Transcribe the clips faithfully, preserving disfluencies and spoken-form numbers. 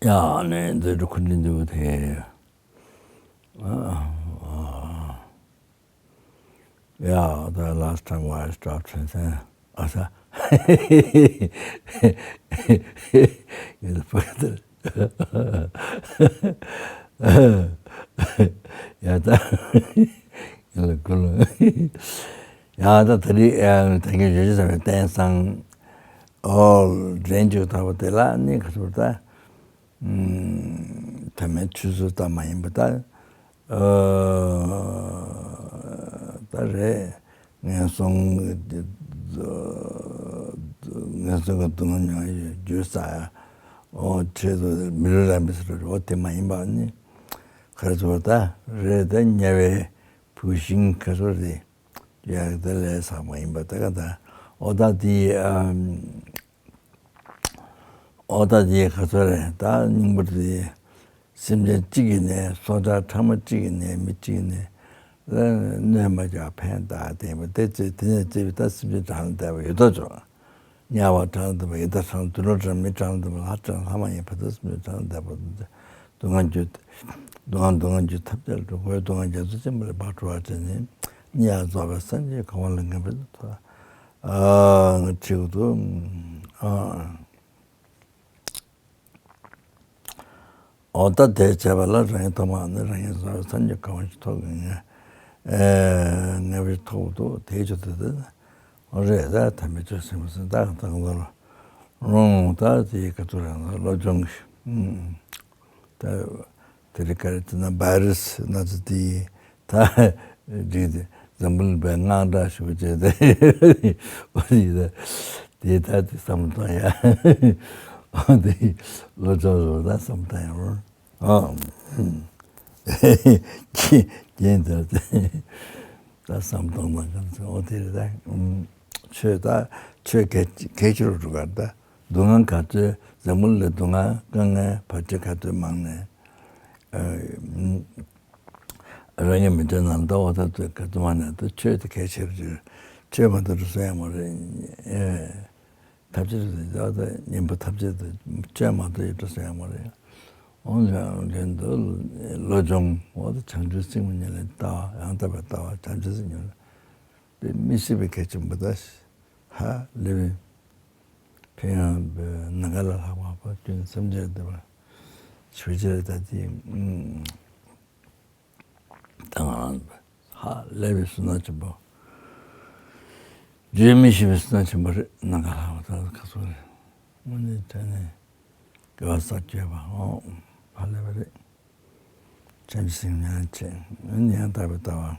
ཡ་ནས་འདི་འགྲོ་ཁུ་འདི་འདུག་དེ། Yeah, the last time I stopped and then I said, you the fucker. ཡ་ད་ཡ་ལ་ཀུ་ལ། ཡ་ད་ད་རེས་ད་གིན་ཞུ་ཞུ་ཟེར་བའི་བསྟན་སང་ཨོལ་འདྲེན་འཇུག་ཐར་པ་དེ་ལ་ནི་ག་ཚོད་ད། ཐ་མའི་ཆུ་ཚོད་ཙམ་མ་ཡིན་པ་ད། ད་རེད། ངན་སོང་ངན་སོང་གི་སྡུག་བསྔལ་མྱོང་ཡོད་རྒྱུ་ས་ཡ། ཨོ་ཁྲེལ་དུ་མི་ལུས་རང་མི་སྲིད་རོ་དེ་མ་ཡིན་པ་ནི། ག་རེ་ཚོད་ད་རེད་ད་དམྱལ་བའི་བུད་ཤིང་ག་ཚོད་རེད། ཡག་དེ་ལས་ཟག་མ་ཡིན་པ་ད་ག་ད། ཨོ་ད་དེ་ཨ། ཨོ་ད་དེ་ག་ཚོད་རེད་ད་སྙིང་པོ་དེ། སེམས་ཅན་གཅིག་གི་ནས་སྲོག་ཆགས་ཕྲ་མོ་གཅིག་གི་ནས་མི་གཅིག་གི་ནས་ལ་གནོད་མ་བྱ་ཕན་བཏགས་བསྟན་པ་དེ་ཚེ་དེ་ནས་བརྩིས་པའི་ད་སེམས་ཅན་གྲངས་ལས་འདས་པ་ཡོད་དོ་ཅོག་དམྱལ་བ་གྲངས་ལས་འདས་པ་ཡི་དྭགས་གྲངས་དུད་འགྲོ་གྲངས་མི་གྲངས་ལས་འདས་པ་ལྷ་གྲངས་ལྷ་མ་ཡིན་ཕ་ད་སེམས་ཅན་གྲངས་ལས་འདས་པ་སྡུག་བསྔལ་རྒྱུ་སྡུག་བསྔལ་སྡུག་བསྔལ་རྒྱུ་ཐབས་ཅན་འགྲོ་དགོས་སྡུག་བསྔལ་རྒྱ་མཚོ་ཆེན་པོ་ལས་འཕགས་གྲོལ་བ་བྱས་ནས་ནི་ཡང་རྫོགས་པའི་སངས་རྒྱས་གོ་འཕང་ལ་ངེས་པར་དུ་ཐོབ། ཨ་ཁྲིད་དུ་ཨ། འོ་ད་དེ་བྱས་པ་ལ་རང་ཉིད་ཐོག་མ་ནི་རང་ཉིད་བཟོ་བའི་སངས་རྒྱས་གོ་འཕང་ཞིག་ཐོབ་ངེས་ངེས་པའི་ཐོག་ཏུ་དེའི་ཆོས་དེ་དེ་འོ་རེད་ད་དམ་པའི་ཆོས་ཟེར་མི་ཟེར་ད་གང་ལྟར་རུང་ད་དེའི་ཁ་ཐུག་རང་ལ་སློབ་སྦྱོང་གི་ད། དེ་རིང་ག་རེ་བྱས་ན་བྷའི་རུ་སི་ན་ཚ་དེ་ད་རིགས་དེ་འཛམ་བུ་གླིང་པའི་དངངས་སྐྲག་ཞུ་བྱས་ཏེ་འོ་དེ་ད་དེ་ད་དེ་བསམ་བློ་གཏོང་ཡ་འོ་དེ་བློ་སྦྱོང་རུ་ད་བསམ་བློ་གཏོང་ཡ་རུང་ཨ་རྐྱེན་དེ་ད་བསམ་བློ་གཏོང་ན་གང་ཚེ་འོ་དེ་རེད་ད་ཆོས་ད་ཆོས་གལ་གལ་ཆེ་རུ་འགྲོ་ག་ད། སྡུག་བསྔལ་ག་ཚོད་འཛམ་བུ་གླིང་སྡུག་བསྔལ་དཀའ་ངལ་བར་ཆད་ག་ཚོད་མང་ནས། རང་ཉིད་མི་འདྲ་ན་ད་འོ་ད་ཚོད་ག་ཚོད་མང་ནས་ད་ཆོས་དེ་གལ་ཆེ་རུ་གྱུར། ཆོས་མ་གཏོགས་འགྲོ་ས་ཡང་མ་རེད། ཐབས་ཤེས་དེ་ད་ད་གཉེན་པོ་ཐབས་ཤེས་དེ་ཆོས་མ་གཏོགས་ཡོད་འགྲོ་ས་ཡང་མ་རེད། འོ་ན་ལན་དུ་བློ་སྦྱོང་འོ་ད་བྱང་ཆུབ་སེམས་ཀྱི་ཉམས་ལེན་ལྟ་བ་ཡང་དག་པའི་ལྟ་བ་བྱང་ཆུབ་སེམས་ཉམས་ལེན་དཔེ་མི་སྲིད་པའི་གལ་ཆེན་པོ་ད་ཧ་ལས་པའི། ཕན་ཡང་ནམ་མཁའ་ལས་ལྷག་པ་པོ་ཀུན་སེམས་ཅན་བདེ་བ་ཞུ་ཅེས་ད་ཅི་ད་ང་རང་ཧ་ལས་པའི་བསོད་ནམས་ཆེན་པོ། བརྗོད་མི་ཤེས་པའི་བསོད་ནམས་ཆེན་པོ་རེད་ནམ་མཁའ་ལྷག་པ་ད་ཁ་སོ་རེད། དངོས་གནས་དྲང་གནས་དགེ་བ་བསགས་རྒྱས་པ་འོ་ཧ་ལས་པ་རེད། བྱམས་སེམས་ཉམས་ཆེ་ཡང་དག་པའི་ལྟ་བ།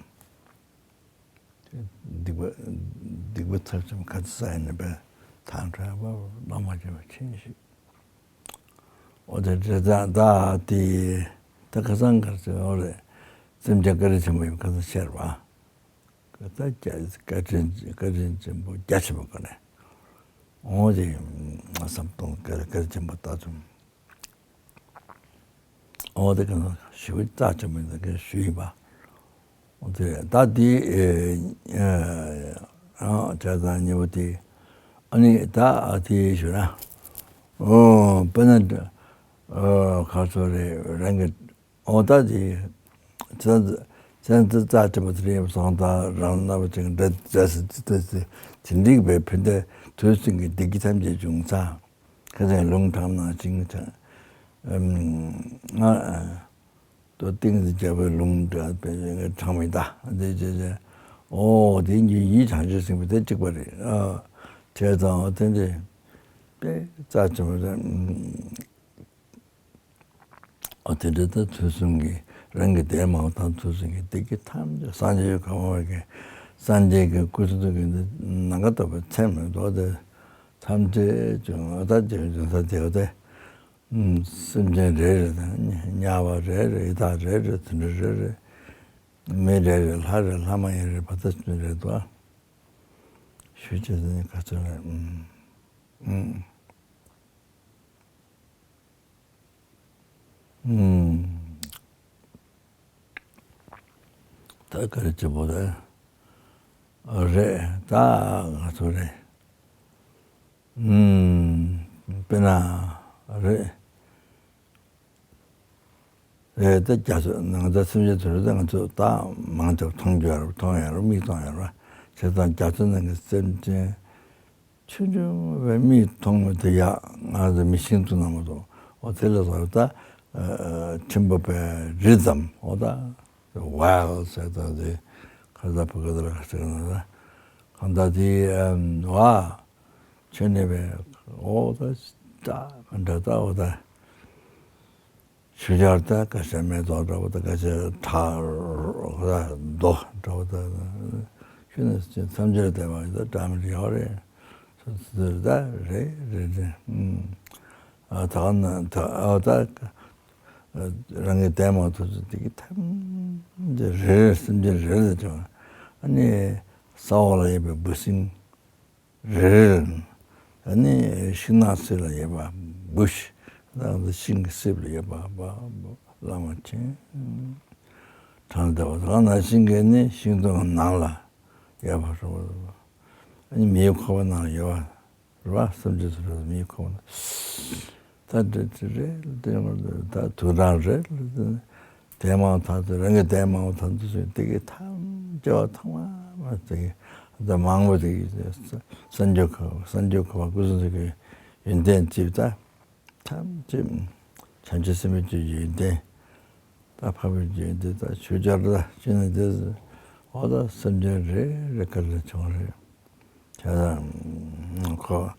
སྡིག་པ་སྡིག་པ་ཚབས་ཆེན་པོ་ག་ཚོད་བསགས་ཡིན་ནའི་དཔེ་དང་བྲལ་བ་བླ་མ་བྱས་པ་ཆེན་ཞིག་འོ་དེ་འདྲ་ད་ད་དེ་ད་ཁ་སང་གར་ཚོད་འོ་རེད། སེམས་ཅན་བཀའ་དྲིན་ཆེན་པོ་ཡིན་ཁ་སང་ཤར་བ། ད་བཀའ་དྲིན་བཀའ་དྲིན་ཆེན་པོ་རྒྱ་ཆེན་པོ་ག་ནས་འོ་དེ་བསམ་གཏོང་བཀའ་དྲིན་ཆེན་པོ་ད་ཚོད། འོ་དེ་ག་ཞུ་རྩ་ཆེན་པོ་འདི་ག་ཞུ་ཡིན་པ། འོ་དེ་ད་དེ་ཨ་བྱས་ཙང་ཉེ་བོ་དེ་ཨ་ནི་ད་དེ་ཞུ་ན་འོ་དཔེར་ན་ཁ་སོ་རེ་རང་གི་འོ་ད་དེ་ཚན་ཚན་རྩ་ཆེན་པོ་དེ་རེད་སོང་ད་རང་རྣམ་པ་ཅིག་འདྲ་འདྲ་སེ་དེ་དེ་དེ་འདྲིག་པའི་ཕན་བདེ་དུས་གསུམ་གྱི་བདེ་སྐྱིད་ཐམས་ཅད་འབྱུང་ས། ཁ་སང་ལུང་དྲངས་ནང་བཞིན་དང་། ང་ཏོ་ཏིང་འཛིན་རྒྱལ་པོའི་ལུང་དྲངས་པའི་དྲངས་མི་གདའ་འདི་བྱས་བྱས། ཨོ་དེ་ཉིད་ཡིད་བྱང་ཆུབ་སེམས་དཔའ་དེ་གཅིག་པ་རེད། ཨ་བྱས་ཙང་ཨོ་དེ་འདྲས་དཔེ་རྩ་ཆེན་པོ་རེད། ཨོ་དེ་འདྲ་ད་དུས་གསུམ་གྱི་རང་གི་འདས་མ་འོངས་དང་དུས་གསུམ་གྱི་བདེ་སྐྱིད་ཐམས་ཅད་སངས་རྒྱས་ཀྱི་གོ་འཕང་བར་གྱི་སངས་རྒྱས་ཀྱི་སྐུ་གསུང་ཐུགས་ཀྱི་འདི་ནམ་མཁའ་ལྟ་བུའི་ཚད་མེད་དོ་དེ་ཐམས་ཅད་ཀྱང་ཨོ་ད་ཅེས་འབྱུང་ས་དེ་ཨོ་དེ་སེམས་ཅན་རེ་རེ་དང་དམྱལ་བ་རེ་རེ་ཡི་དྭགས་རེ་རེ་དུད་འགྲོ་རེ་རེ་མི་རེ་རེ་ལྷ་རེ་ལྷ་མ་ཡིན་རེ་བ་ད་སུ་རེ་དོ་ཞུ་ཅེས་ནི་ག་ཚོད་རེད། ཨུམ། ཨུམ། ད་ག་རེ་བྱེད་པོ་རེད། རེད་ད་ང་ཚོ་རེད། ཨུམ། དཔེར་ན་རེད། རེད། ད་རྒྱ་མཚོ་ནང་ད་སེམས་ཅན་དེ་ཚོ་ད་ང་ཚོ་ད་མང་ཆེ་བ་མཐོང་རྒྱུ་ཡོད་རེད། མཐོང་ཡོད་རེད། མིག་མཐོང་ཡོད་རེད། བྱས་ཙང་རྒྱ་མཚོ་ནང་གི་སེམས་ཅན་ཆུང་ཆུང་བའི་མིག་མཐོང་བ་དེ་ཡག་ང་ཚོ་མི་ཤིན་ཏུ་ནང་མ་གཏོགས། འོ་དེ་ལ་སོགས་ད་ཁྲིམས་པ་པའི་རི་ཙམ། འོ་ད་ཝལ་ཟེར་ད་དེ་ཁ་ས་བུ་ག་ད་ལ་ཁ་ཤས་ན་ད་གང་ད་དེ་ཝལ་ཆེ་ནས་བས། འོ་ད་ད་ག་འདྲ་ད། འོ་ད་ཆུ་ཆར་ད་ཀ་ཤ་མེ་ཏོག་འདྲ་བོ་ད་ཀ་ཤ་ཁྲག་རྡོ་འདྲ་བོ་ད་ཤུ་ནས་མཚམས་སྦྱར་བསྡད་པ་ཡིན་ད་འདྲ་མི་འདྲ་ཡོད་རེད། ད་རེད་རེད་རེད། ཨ་ད་ག་ན་ད་ཨ་ད་རང་གི་དེ་མ་ཐུབ་ཚོད་དེ་གི་ཐམས་ཅད་རེ་རེ་སེམས་ཅན་རེ་རེ་བྱུང་། ཨ་ནི་ས་འོག་ལ་ཡོད་པའི་འབུ་སྲིན། རེ་རེ་ལ་ནི་ཤིང་ནགས་གསེབ་ལ་ཡོད་པ་འབུ་ཤི། ད་ཤིང་གི་གསེབ་ལ་ཡོད་པ་བླ་མ་ཆེན་གྲངས་ལས་འདས་པ། ད་ནང་ཤིང་གི་ནི་ཤིང་སྡོང་ནང་ལ་ཡོད་པ་རེད་པ། ཨ་ནི་མིའི་ཁོག་པ་ནང་ལ་ཡོད་པ་རེད་པ། སེམས་ཅན་སུ་རེད་མིའི་ཁོག་པ་ནང་། ད་འདྲ་འདྲ་རེད་ལ་དེ་ཡང་ད་དུག་སྦྲང་རེད་ལ་དེ་དེ་མང་ཐག་ཚོད་རང་གི་དེ་མང་ཐག་ཚོད་སུ་དེ་གི་ཐམས་ཅད་པ་ཐང་མ་མ་དེ་གི་ད་མང་པོ་དེ་གི་སངས་རྒྱས་ཁོ་སངས་རྒྱས་ཁོ་པ་སྐུ་གསུང་ཐུགས་ཀྱི་ཡོན་ཏན་ཅིག་ད་ཐམས་ཅད་བྱང་ཆུབ་སེམས་དཔའི་ཆོས་ཀྱི་ཡོན་ཏན་ད་འཕགས་པའི་ཡོན་ཏན་ད་ཆོས་ཆར་ད་ཅི་ན་དེ་འོ་ད་སེམས་ཅན་རེ་རེ་ག་ལ་བྱུང་རེད། བྱས་ཙང་ཁོ་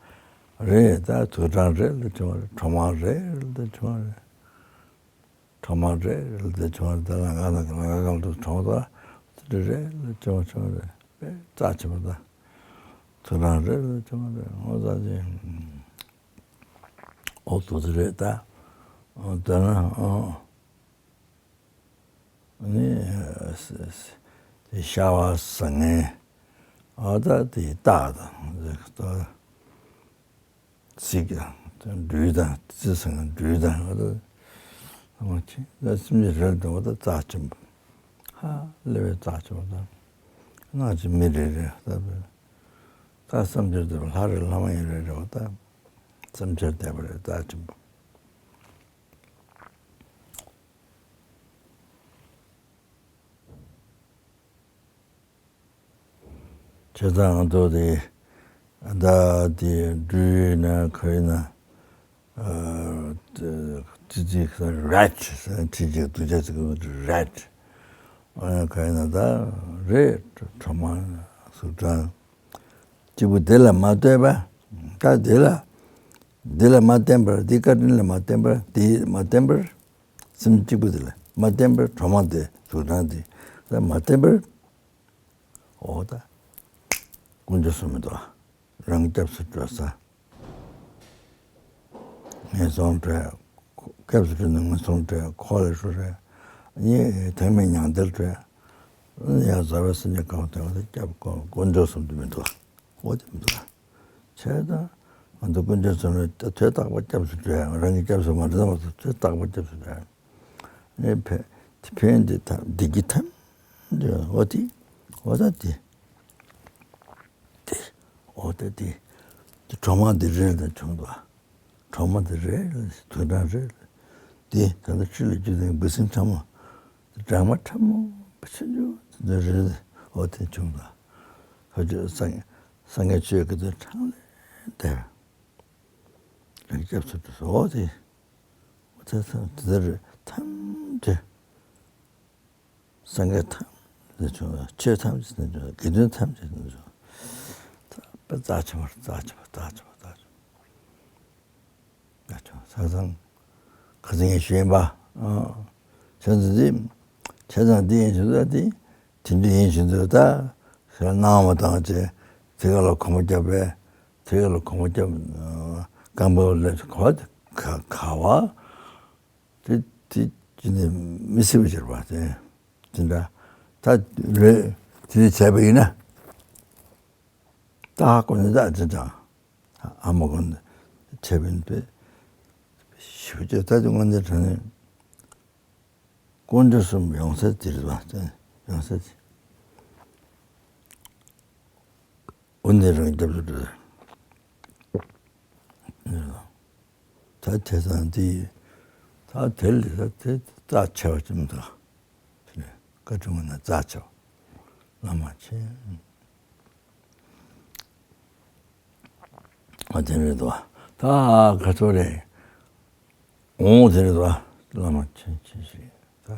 རེད་ད་དུག་སྦྲང་རེ་ལ་བྱུང་རེད། གྲོག་མ་རེ་ལ་བྱུང་རེད། གྲོག་མ་རེ་ལ་བྱུང་རེད། ད་ལ་ང་ལ་ང་གང་དུ་གྲོག་ད་དེ་རེ་ལ་བྱུང་བྱུང་རེད། དཔེ་རྩ་ཆེན་པོ་ད་དུག་སྦྲང་རེ་ལ་བྱུང་རེད། ངོ་ཚ་ཅིང་འོ་དུ་དེ་རེད་ད། འོ་ད་ན་འོ། ནི་ཤ་བ་ཟ་མཁན་ཨ་ད་དེ་སྟག་དང་ད་གཟིག་དང་སྦྲུལ་དང་རྩི་ཟ་མཁན་སྦྲུལ་དང་ཨ་ད་ཨ་ད་སེམས་ཅན་རེ་དང་ཨ་ད་རྩ་ཆེན་པོ་ཧ་ལས་པའི་རྩ་ཆེན་པོ་དང་སྣང་ཆེན་མི་རེ་རེ་ད་ད་བསམ་འཆར་དེ་ལྷ་རེ་ལྷ་མ་ཡིན་རེ་རེ་བ་ད་བསམ་འཆར་དེ་བ་རེ་རྩ་ཆེན་པོ། བྱས་ཙང་ང་ཚོ་དེ་ད་དེ་འབྲུ་ན་ཁ་ཡིན་ན་ཙི་ཙི་ཁ་རེད་ཟེར་ཁྲི་གཅིག་དུ་ཆ་ཚིག་རེད། ཁ་ཡིན་ན་ད་རེད་གྲོག་མ་གཟུགས་སྦྲང་གཅིག་པུ་དེ་ལ་མ་ལྟོས་པ་ད་དེ་ལ་དེ་ལ་མ་བརྟེན་པར་དེ་བཀའ་དྲིན་ལ་མ་བརྟེན་པར་དེ་མ་བརྟེན་པར། སེམས་གཅིག་པུ་དེ་ལ་མ་བརྟེན་པར་གྲོག་མ་དེ་གཟུགས་སྦྲང་དེ་ལ་མ་བརྟེན་པར། འོ་ད་དཀོན་མཆོག་གསུམ་མི་འདུག་རང་སྐྱབས་སུ་འགྲོ་ས། ངན་སོང་བྲལ། སྐྱབས་སུ་འགྲོ་ན་ངན་སོང་བྲལ་འཁོར་ལས་སྒྲོལ་རེད། གཉིས་ཐེག་དམན་མྱང་འདས་བྲལ། ཡང་རྫོགས་པའི་སངས་རྒྱས་གང་དེ་བ་དེ་སྐྱབས་དཀོན་མཆོག་གསུམ་དུ་མི་འདུག་འོ་དེ་མི་འདུག་ག་བྱས་ཙང་ང་ཚོ་དཀོན་མཆོག་གསུམ་ལ་ད་དོན་དག་པ་སྐྱབས་སུ་འགྲོ་ཡ། རང་གི་སྐྱབས་སུ་མ་འགྲོ་ན་མ་གཏོགས་དོན་དག་པ་སྐྱབས་སུ་འགྲོ་ཡ། ནས་ཕན་དེ་ཕན་དེ་ཐམས་བདེ་སྐྱིད་ཐམས་ཅད་འོ་དེ་འོ་ད་དེ་དེ་འོ་ད་དེ་དེ་གྲོག་མ་དེ་རེ་ལ་བྱུང་འདུག་གྲོག་མ་དེ་རེ་ལ་དུག་སྦྲང་རེ་ལ་དེ་ད་ལྟ་ཆུ་ལ་རྒྱུ་དེ་འབུ་སྲིན་ཕྲ་མོ་དེ་སྦྲང་མ་ཕྲ་མོ་ཆུང་ཆུང་དེ་རེ་ལ་འོ་དེ་བྱུང་འདུག་ཧ་ཅང་སངས་སངས་རྒྱས་ཆོས་ཀྱི་དོན་དྲང་ལས་འདས། རང་སྐྱབས་སུ་འགྲོ་ཟེར་འོ་དེ། འོ་དེ་ཚང་དེ་ལྟར་ཐམས་ཅད་སངས་རྒྱས་ཐམས་ཅད་བྱུང་ཆོས་ཐམས་ཅད་བྱུང་དགེ་འདུན་ཐམས་ཅད་བྱུང་། ད་དཔེ་རྩ་ཆེན་པོ་རྩ་ཆེན་པོ་རྩ་ཆེན་པོ་རྩ་ཆེན་པོ་རྩ་ཆེན་པོ་ས་སང་ཁ་སང་ངས་ཞུས་ཡིན་པ། ཨ་བྱས་ཙང་འདི་བྱས་ཙང་འདི་ཡིན་ཞུ་ད་འདི་དེ་འདྲ་ཡིན་ཞུ་འདོད་ད་ཟེར་གནང་བ་དང་བཅས་དེ་ག་ལ་གོམ་པ་རྒྱབ་པས། དེ་ག་ལ་གོམ་པ་རྒྱབ་རྐང་པ་ལ་ག་ག་བ་དེ་དེ་ཅི་ནས་མི་སྲིད་པ་ཅིག་རེད་པ། དེ་དེ་འདྲ་ད་རེད། དེ་འདྲ་བྱས་པ་ཡིན་ན་ད་ཧ་གོ་ནས་ད་དེ་འདྲ་ཨ་མ་གོ་ནས་བྱས་པ་ཡིན་པས་ཞུ་རྒྱུ་ད་དེ་དངོས་གནས་དྲང་གནས། དཀོན་མཆོག་གསུམ་ཡོང་ས་དེ་རེད་པ། ཡོང་ས་དེ། འོ་ནས་རང་སྐྱབས་སུ་འགྲོ། ད་དེ་དང་དེ་ད་དེ་ལས་ད་དེ་ རྩ་ཆེ་བ་ཅིག་མི་འདུག་བཀའ་དྲུང་ངོས་ནས་རྩ་ཆེ་བ། བླ་མ་ཆེ། ཨ་དེ་རེད་དོ། ད་ག་ཚོད་རེད། འོང་དེ་རེད་དོ། བླ་མ་ཆེ་ཆེ་ཞིག་ད་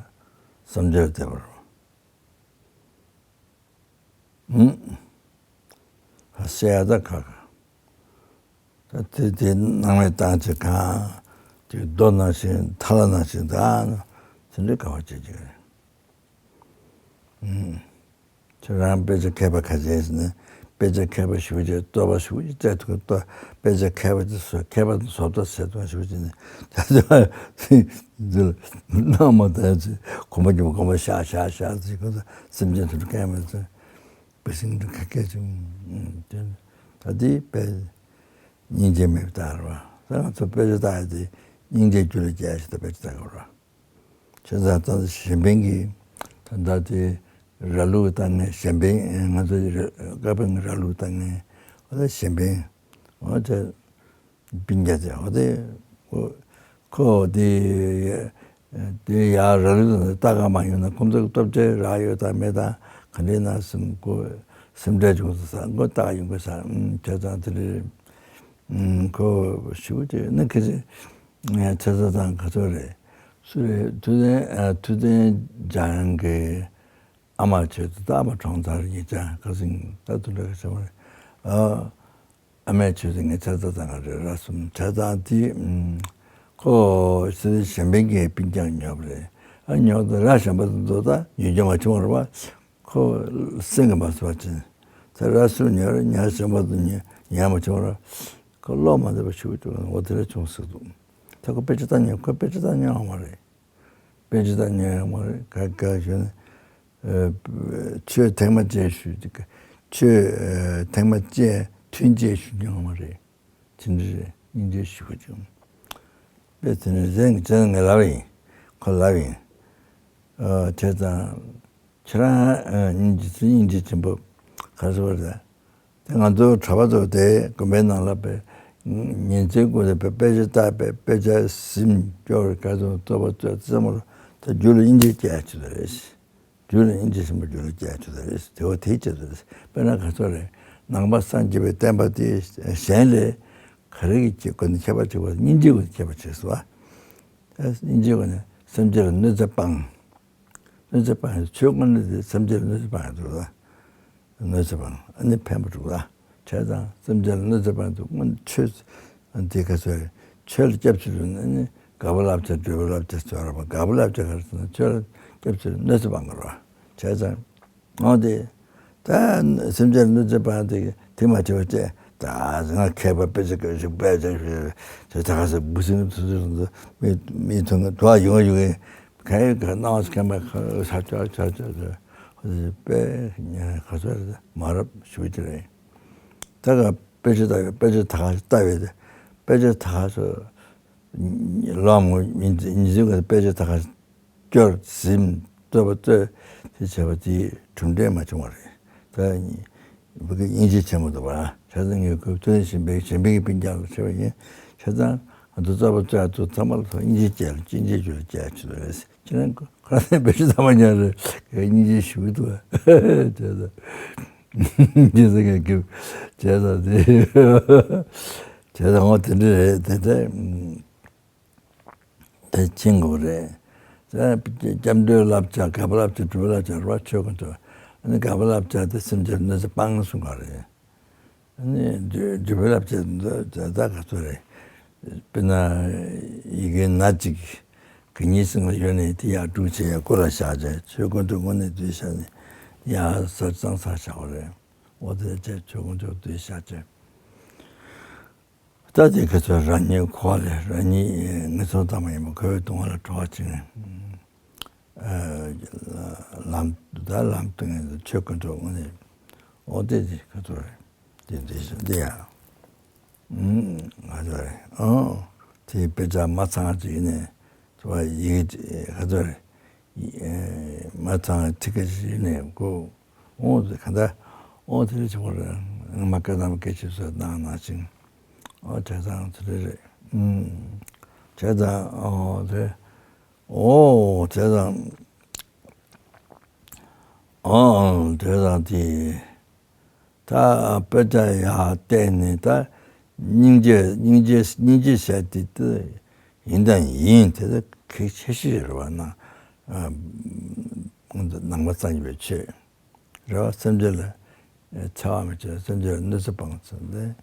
བསམ་འཆར་བདེ་བར། ཨུམ། ཧ་སེ་ཡ་ད་ཁ་ཁ། ད་དེ་དེ་སྣང་མེད་བཏང་བྱས་གང་། དེ་རྡོ་ནང་བཞིན་ཐ་ལ་ནང་བཞིན་ད། དེ་འདྲའི་དགའ་བ་སྐྱེ་གི་རེད། ཨུམ། ཁྱེད་རང་དཔེ་ཆ་མཁས་པ་ག་ཚད་ཟེར་ན། དཔེ་ཆ་མཁས་པ་ཞེ་པོ་ཅིག་རྩོད་པ་ཞེ་པོ་ཅིག་རྩོད་ཐུབ་ཀྱི་རེད། དཔེ་ཆ་མཁས་པ་ཅིག་བཟོ་མཁས་པ་དང་བཟོ་ལྟ་ཟེར་དུས་ཞེ་པོ་ཅིག་ནི། ད་དེ་བ་འདི་ལ་སྣང་མ་ད་ཚེ་གོམ་པ་རྒྱུ་གོམ་པ་ཤག་ཤག་ཤག་ཟེར་གོ། སེམས་ཅན་དུ་སྐད་མ་ཚོས་བུ་སྲིང་དུ་ཁ་སྐད་ཅིག་ཨུམ། དེ་ད་དེ་དཔེ་སྙིང་རྗེ་མེད་པ་ལྟར་བ། ད་ང་ཚོ་དཔེ་ཆ་ལྟ་ཡ་དེ་སྙིང་རྗེ་རྒྱུད་ལ་སྐྱེ་ཡ་ཞིག་ད་དཔེ་ཆ་ལྟ་དགོས་ར། བྱས་ཙང་ད་གཞན་ཕན་གྱི་ད་ལྟ་དེ་ར་ལུག་བཏང་མཁན། གཞན་ཕན་ང་ཚོ་བཀའ་བོན་གྱི་ར་ལུག་བཏང་མཁན། འོ་ད་གཞན་ཕན། འོ་དེ་སྤུན་ཀྱག་དེ་འོ་དེ་ཁོ་དེ་དེ་ཡར་ར་ལུག་དང་ལྟ་ག་མ་ཡོང་ན་ཁོང་ཚོ་གི་སྟོབས་ཆེ་རག་ཡོད་དང་མེད་དང་ག་འདྲས་ན་སེམས་ཁོ་སེམས་ཁྲལ་བྱུང་སོང་ས། ཁོ་ལྟ་ག་ཡོང་དགོས་ས། བྱས་ཙང་དེ་རེད། ཁོ་ཞུ་དེ་ནི་ཁ་ཅིག་ངས་ཆ་ཚང་དང་ག་ཚོད་རེད། སུ་རེད། ཐུབ་བསྟན་ཨ། ཐུབ་བསྟན་འཇམ་དབྱངས་ཀྱི་ཨ་མ་བྱས་ཏེ་ད་ཨ་མ་གྲོངས་ཚར། ཉེ་ཆར་ཁ་སང་ད་དུང་འདྲ་ག་ཚོད་རེད། ཨ། ཨ་མས་བྱས་ཏེ་ངས་ཆ་ཚང་དང་ག་རེ་ར་གསུམ་ཆ་ཚང་དེ་ཁོ་སུ་གཞན་ཕན་གྱི་སྤུན་ཀྱག་ཉོབ་རེད། ཨ་ཉོབ་ད་ར་གཞན་པ་དང་དོ་ད་ཉོ་རྒྱུ་མ་བྱུང་བ་རེད་པ། ཁོ་སེམས་ཀྱི་མ་བཟོད་པ་ཅན། ད་ར་སུ་ཉོ་ར་ཉ་གཞན་པ་དུ་ཉོ་ཉ་མ་བྱུང་ར། ཁོ་བློ་མ་བདེ་བ་ཞུ་གི་འདུག་འོ་དེ་འདྲ་བྱུང་སྲིད་འདུག་ད་ཁོ་དཔེ་ཆ་ལྟ་ཉན། ཁོ་དཔེ་ཆ་ལྟ་ཉན་ཡོང་མ་རེད། དཔེ་ཆ་ལྟ་ཉན་ཡོང་མ་རེད། ག་ག་ཞུ་ན། ཨ། ཆོས་ཐེངས་མ་བཅད་ཞུ། ཆོས་ཨ་ཐེངས་མ་བཅད་མཐུན་བཅད་ཞུ་མྱོང་མ་རེད། དེ་འདྲ་རེད། སྙིང་རྗེ་ཞེ་པོ་བྱུང་། དཔེ་དེ་ནས་གཞན་གྱིས་ངས་ལབ་ཡིན། ཁོ་ལབ་ཡིན། ཨ། བྱས་ཙང་ཁྱེད་རང་ཨ་སྙིང་རྗེ་སྙིང་རྗེ་ཆེན་པོ་ག་རེ་ཟེར་བ་རེད། དེ་ང་ཚོ་གྲྭ་པ་ཚོ་དེ་དགོན་པའི་ནང་ལ་དཔེ་ཉིན་མཚན་ཀུན་ཏུ་དཔེ་དཔེ་ཆ་ལྟ། དཔེ་དཔེ་ཆ་ཟིན་སྐྱོར་ག་ཚོད་རྩོད་པ་རྩོད་རྩེད་མོ་ལ་ད་རྒྱུད་ལ་སྙིང་རྗེ་སྐྱེ་ཡ་ཆེད་དུ་རེད། རྒྱུད་ལ་སྙིང་རྗེ་ཆེན་པོ་རྒྱུད་ལ་སྐྱེ་ཡ་ཆེད་དུ་རེད། དེ་བ་དེའི་ཆེད་དུ་རེད། དཔེར་ན་ག་ཚོད་རེད། ནང་པ་སངས་རྒྱས་པའི་བསྟན་པ་དེ་གཞན་ལས་ག་རེ་གི་སྒོ་ནས་ཁྱད་པར་ཆེ་བ། སྙིང་རྗེའི་སྒོ་ནས་ཁྱད་པར་ཆེ་སོང་བ། སྙིང་རྗེའི་སྒོ་ནས་སེམས་ཅན་ལ་གནོད་འཚེ་སྤང་། གནོད་འཚེ་སྤང་ཡ། ཆོས་དངོས་གནས་དེ་སེམས་ཅན་ལ་གནོད་འཚེ་སྤང་ཡ་འདུག་ལ། གནོད་འཚེ་སྤང་ཨ་ནི་ཕན་པ་འདུག་ལ། བྱས་ཙང་སེམས་ཅན་ལ་གནོད་འཚེ་སྤང་དུས་དངོས་ཆོས་དེ་ག་ཚོད་རེད། ཆོས་ལ་སྐྱབས་བཅོལ་དུས་ཨ་ནི་དགའ་པོ་བསླབ་བྱ་སྒྲིབ་པ་བསླབ་བྱ་ཟེར་བ། དགའ་པོ་བསླབ་བྱ་ག་རེ་ཟེར་ན་ཆོས་ལ་སྐྱབས་བཅོལ་གནོད་འཚེ་སྤང་དགོས་རེད་བ། བྱས་ཙང་འོ་དེ། ད་སེམས་ཅན་གནོད་འཚེ་སྤང་དེ་དེ་མ་བྱེད་པ་བྱས། ད་ང་མཁས་པ་དཔེ་ཆ་སྐད་ཞིག་དཔེ་ཆ་ཞིག་དེ་ད་ག་ཚོད་འབུ་སྲིན་དུ་དུ་དུ་མི་མི་ཐུང་དུ་ཡོང་ཡོང་གི་ག་ཡི་ག་སྣང་བ་མཁས་པ་ཁ་ཆ་ཆ་ཆ་ཆ་ཆ་དཔེ་ག་ཚོད་རེད། མ་རབས་ཞུ་གི་རེད། ད་ག་དཔེ་ཆ་ལྟ་བའི་དཔེ་ཆ་ད་ག་ལྟ་བའི་དེ་དཔེ་ཆ་ད་ག་ཚོད་ལོ་མོ་མི་ཉི་ཟེར་གི་དཔེ་ཆ་ད་ག་སྐྱོར་ཟིན་རྩོད་པ་རྩོད་དེ་བྱས་པ་དེ་གྲུབ་འབྲས་མ་བྱུང་བ་རེད། ད་བོད་ཀྱི་སྙིང་རྗེ་ཆེན་པོ་འདུག་བ། བྱས་ཙང་ངས་ཁོའི་ཐུགས་རྗེ་ཆེན་པོའི་གཞན་ཕན་གྱི་སྤུན་ཀྱག་ལ་བྱས་པ་ཡིན། བྱས་ཙང་ང་ཚོ་རྩོད་པ་རྩོད་ཡ་ཚོ་ཚང་མ་ལ་ཐོག་སྙིང་རྗེ་སྐྱེ་ལ་སྙིང་རྗེ་རྒྱུད་ལ་སྐྱེ་ཡ་ཆེད་དུ་རེད། ཁྱེད་རང་ཁོ་རང་ཚོའི་བེད་སྤྱོད་ཚང་མ་ཉར་རེད། ངས་སྙིང་རྗེ་ཞུ་གི་འདུག་བ། བྱས་ཙང་སྙིང་རྗེ་ཟེར་མཁན་གྱི་བྱས་ཙང་དེ་བྱས་ཙང་འོ་དེ་འདྲ་རེད། དེ་འདྲ། དེ་ཕྱིན་དགོས་རེད། སྐྱབས་འགྲོའི་བསླབ་བྱ། དགའ་པོ་བསླབ་བྱ། སྒྲུབ་པའི་བསླབ་བྱ་རེད་བ། ཆོས་ཀུན་ཏུ། ཨ་ནི་དགའ་པོ་བསླབ་བྱ་དེ་སེམས་ཅན་གནོད་འཚེ་སྤང་གསུང་ག་རེད། ཨ་ནི་སྒྲུབ་པའི་བསླབ་བྱ་འདི་ད་ད་ག་ཚོད་རེད། དཔེར་ན་ཡི་གེ་སྣ་གཅིག་གི་གཉིས་སེམས་ལ་ཡོད་ནས་དེ་ཡར་དྲུག་བྱས་ཡར་སྐུ་ལ་བཞག་བྱས། ཆོས་ཀུན་ཏུ་དངོས་གནས་འདུས་བཞག་ནས་ཡར་ས་གཙང་སར་བཞག་པ་རེད། འོ་དེ་བྱས་ཆོས་ཀུན་ཏུ་འདུས་བཞག་བྱས། ད་དེ་ཁ་ཚོད་རང་ཉིད་འཁོར་བ་ལས་རང་ཉིད་ངན་སོང་ཐ་མ་ཡིན་པ་འཁོར་བའི་སྡུག་བསྔལ་ལ་སྤྲོ་བ་བྱས་ནས། ཨ། ལམ་ད་ལམ་སྟོན་མཁན་དང་ཆོས་ཀུན་ཏུ་དངོས་གནས། འོ་དེ་དེ་ཁ་ཚོད་རེད། དེ་འདི་བཞིན་འདི་ཡང་། ང་ཚོ་རེད། ཨོ། དེ་དཔེ་ཆ་མ་ཚང་ཅིག་ཡིན་ནས། ཚོ་བ་ཡི་གེ་ཁ་ཚོད་རེད། མ་ཚང་ཁྲི་ཁ་ཅིག་ཡིན་ནས་གོ། འོ་དེ་ག་འདྲ། འོ་དེ་རེད་ཆོག་རེད། ང་མ་སྐད་དང་སྐད་ཆ་བཟོས་གནང་ནང་བཞིན། ཨོ་བྱས་ཙང་དེ་རེད་རེད། ཨུམ། བྱས་ཙང་ཨོ་དེ། ཨོ་དེ་དང་། ཨོ་དེ་དང་དེ། ད་དཔེ་ཆ་ཡར་བལྟས་ནས་ད་སྙིང་རྗེ་སྙིང་རྗེ་སྙིང་རྗེ་བྱས་ཏེ་ད་ཡིན་དང་ཡིན་དེ་ད་གེགས་ཆེ་ཤོས་རེད་བ་ན། ཨ་ནང་པ་སངས་རྒྱས་པའི་ཆོས་རེད་བ། སེམས་ཅན་ལ་འཚེ་བ་མི་བྱེད། སེམས་ཅན་ལ་གནོད་འཚེ་སྤང་ཚུལ་དེ།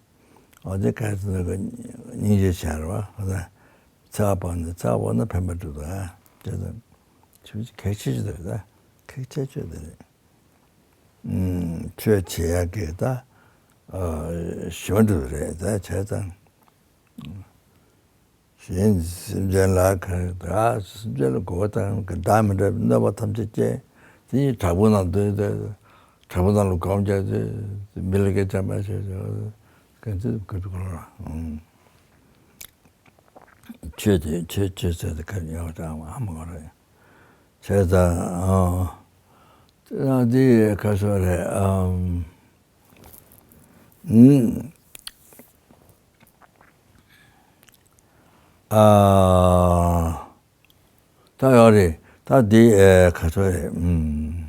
ཨོ་དེ་ག་ཚོད་ཀྱི་སྙིང་རྗེ་བྱས་རེད་བ། འཚེ་བ་སྤངས་ནས་འཚེ་བ་སྤངས་ན་ཕན་པ་སྒྲུབ་ད། དེ་ད་ཆོས་གེགས་ཆེ་ཤོས་དེ་རེད། ད་གེགས་ཆེ་ཤོས་དེ་རེད། ཆོས་བྱེད་ཡག་གི་ད་ཞི་བ་འགྲུབ་རེད། ད་བྱས་ཙང་གཞན་སེམས་ཅན་ལ་ག་རེ་ད་སེམས་ཅན་ལ་གོ་བ་དང་གི་བདག་མི་འདྲ་བའི་གནོད་པ་ཐམས་ཅད་སྐྱེལ། དེ་ཉིད་བྲག་ཕུག་ནང་སྡོད་དེ་བྲག་ཕུག་ནང་ལ་སྒོམ་བརྒྱབ་དེ་མི་ལ་སྐད་ཆ་མ་བཤད་ཅེས་ག་ཚོད་ག་ཚོད་གོ་ར། ཆོས་དེ་ཆོས་ཆོས་ཟེར་དེ་ག་རེ་ཡོད་ཀྱང་ཧ་མ་གོ་ར། བྱས་ཙང་ཨ་དེ་ག་ཚོད་རེད། ཨམ། ཨུམ། ཨ། ད་ཡོད་རེད། ད་དེ་ཨེ་ག་ཚོད་རེད། ཨུམ།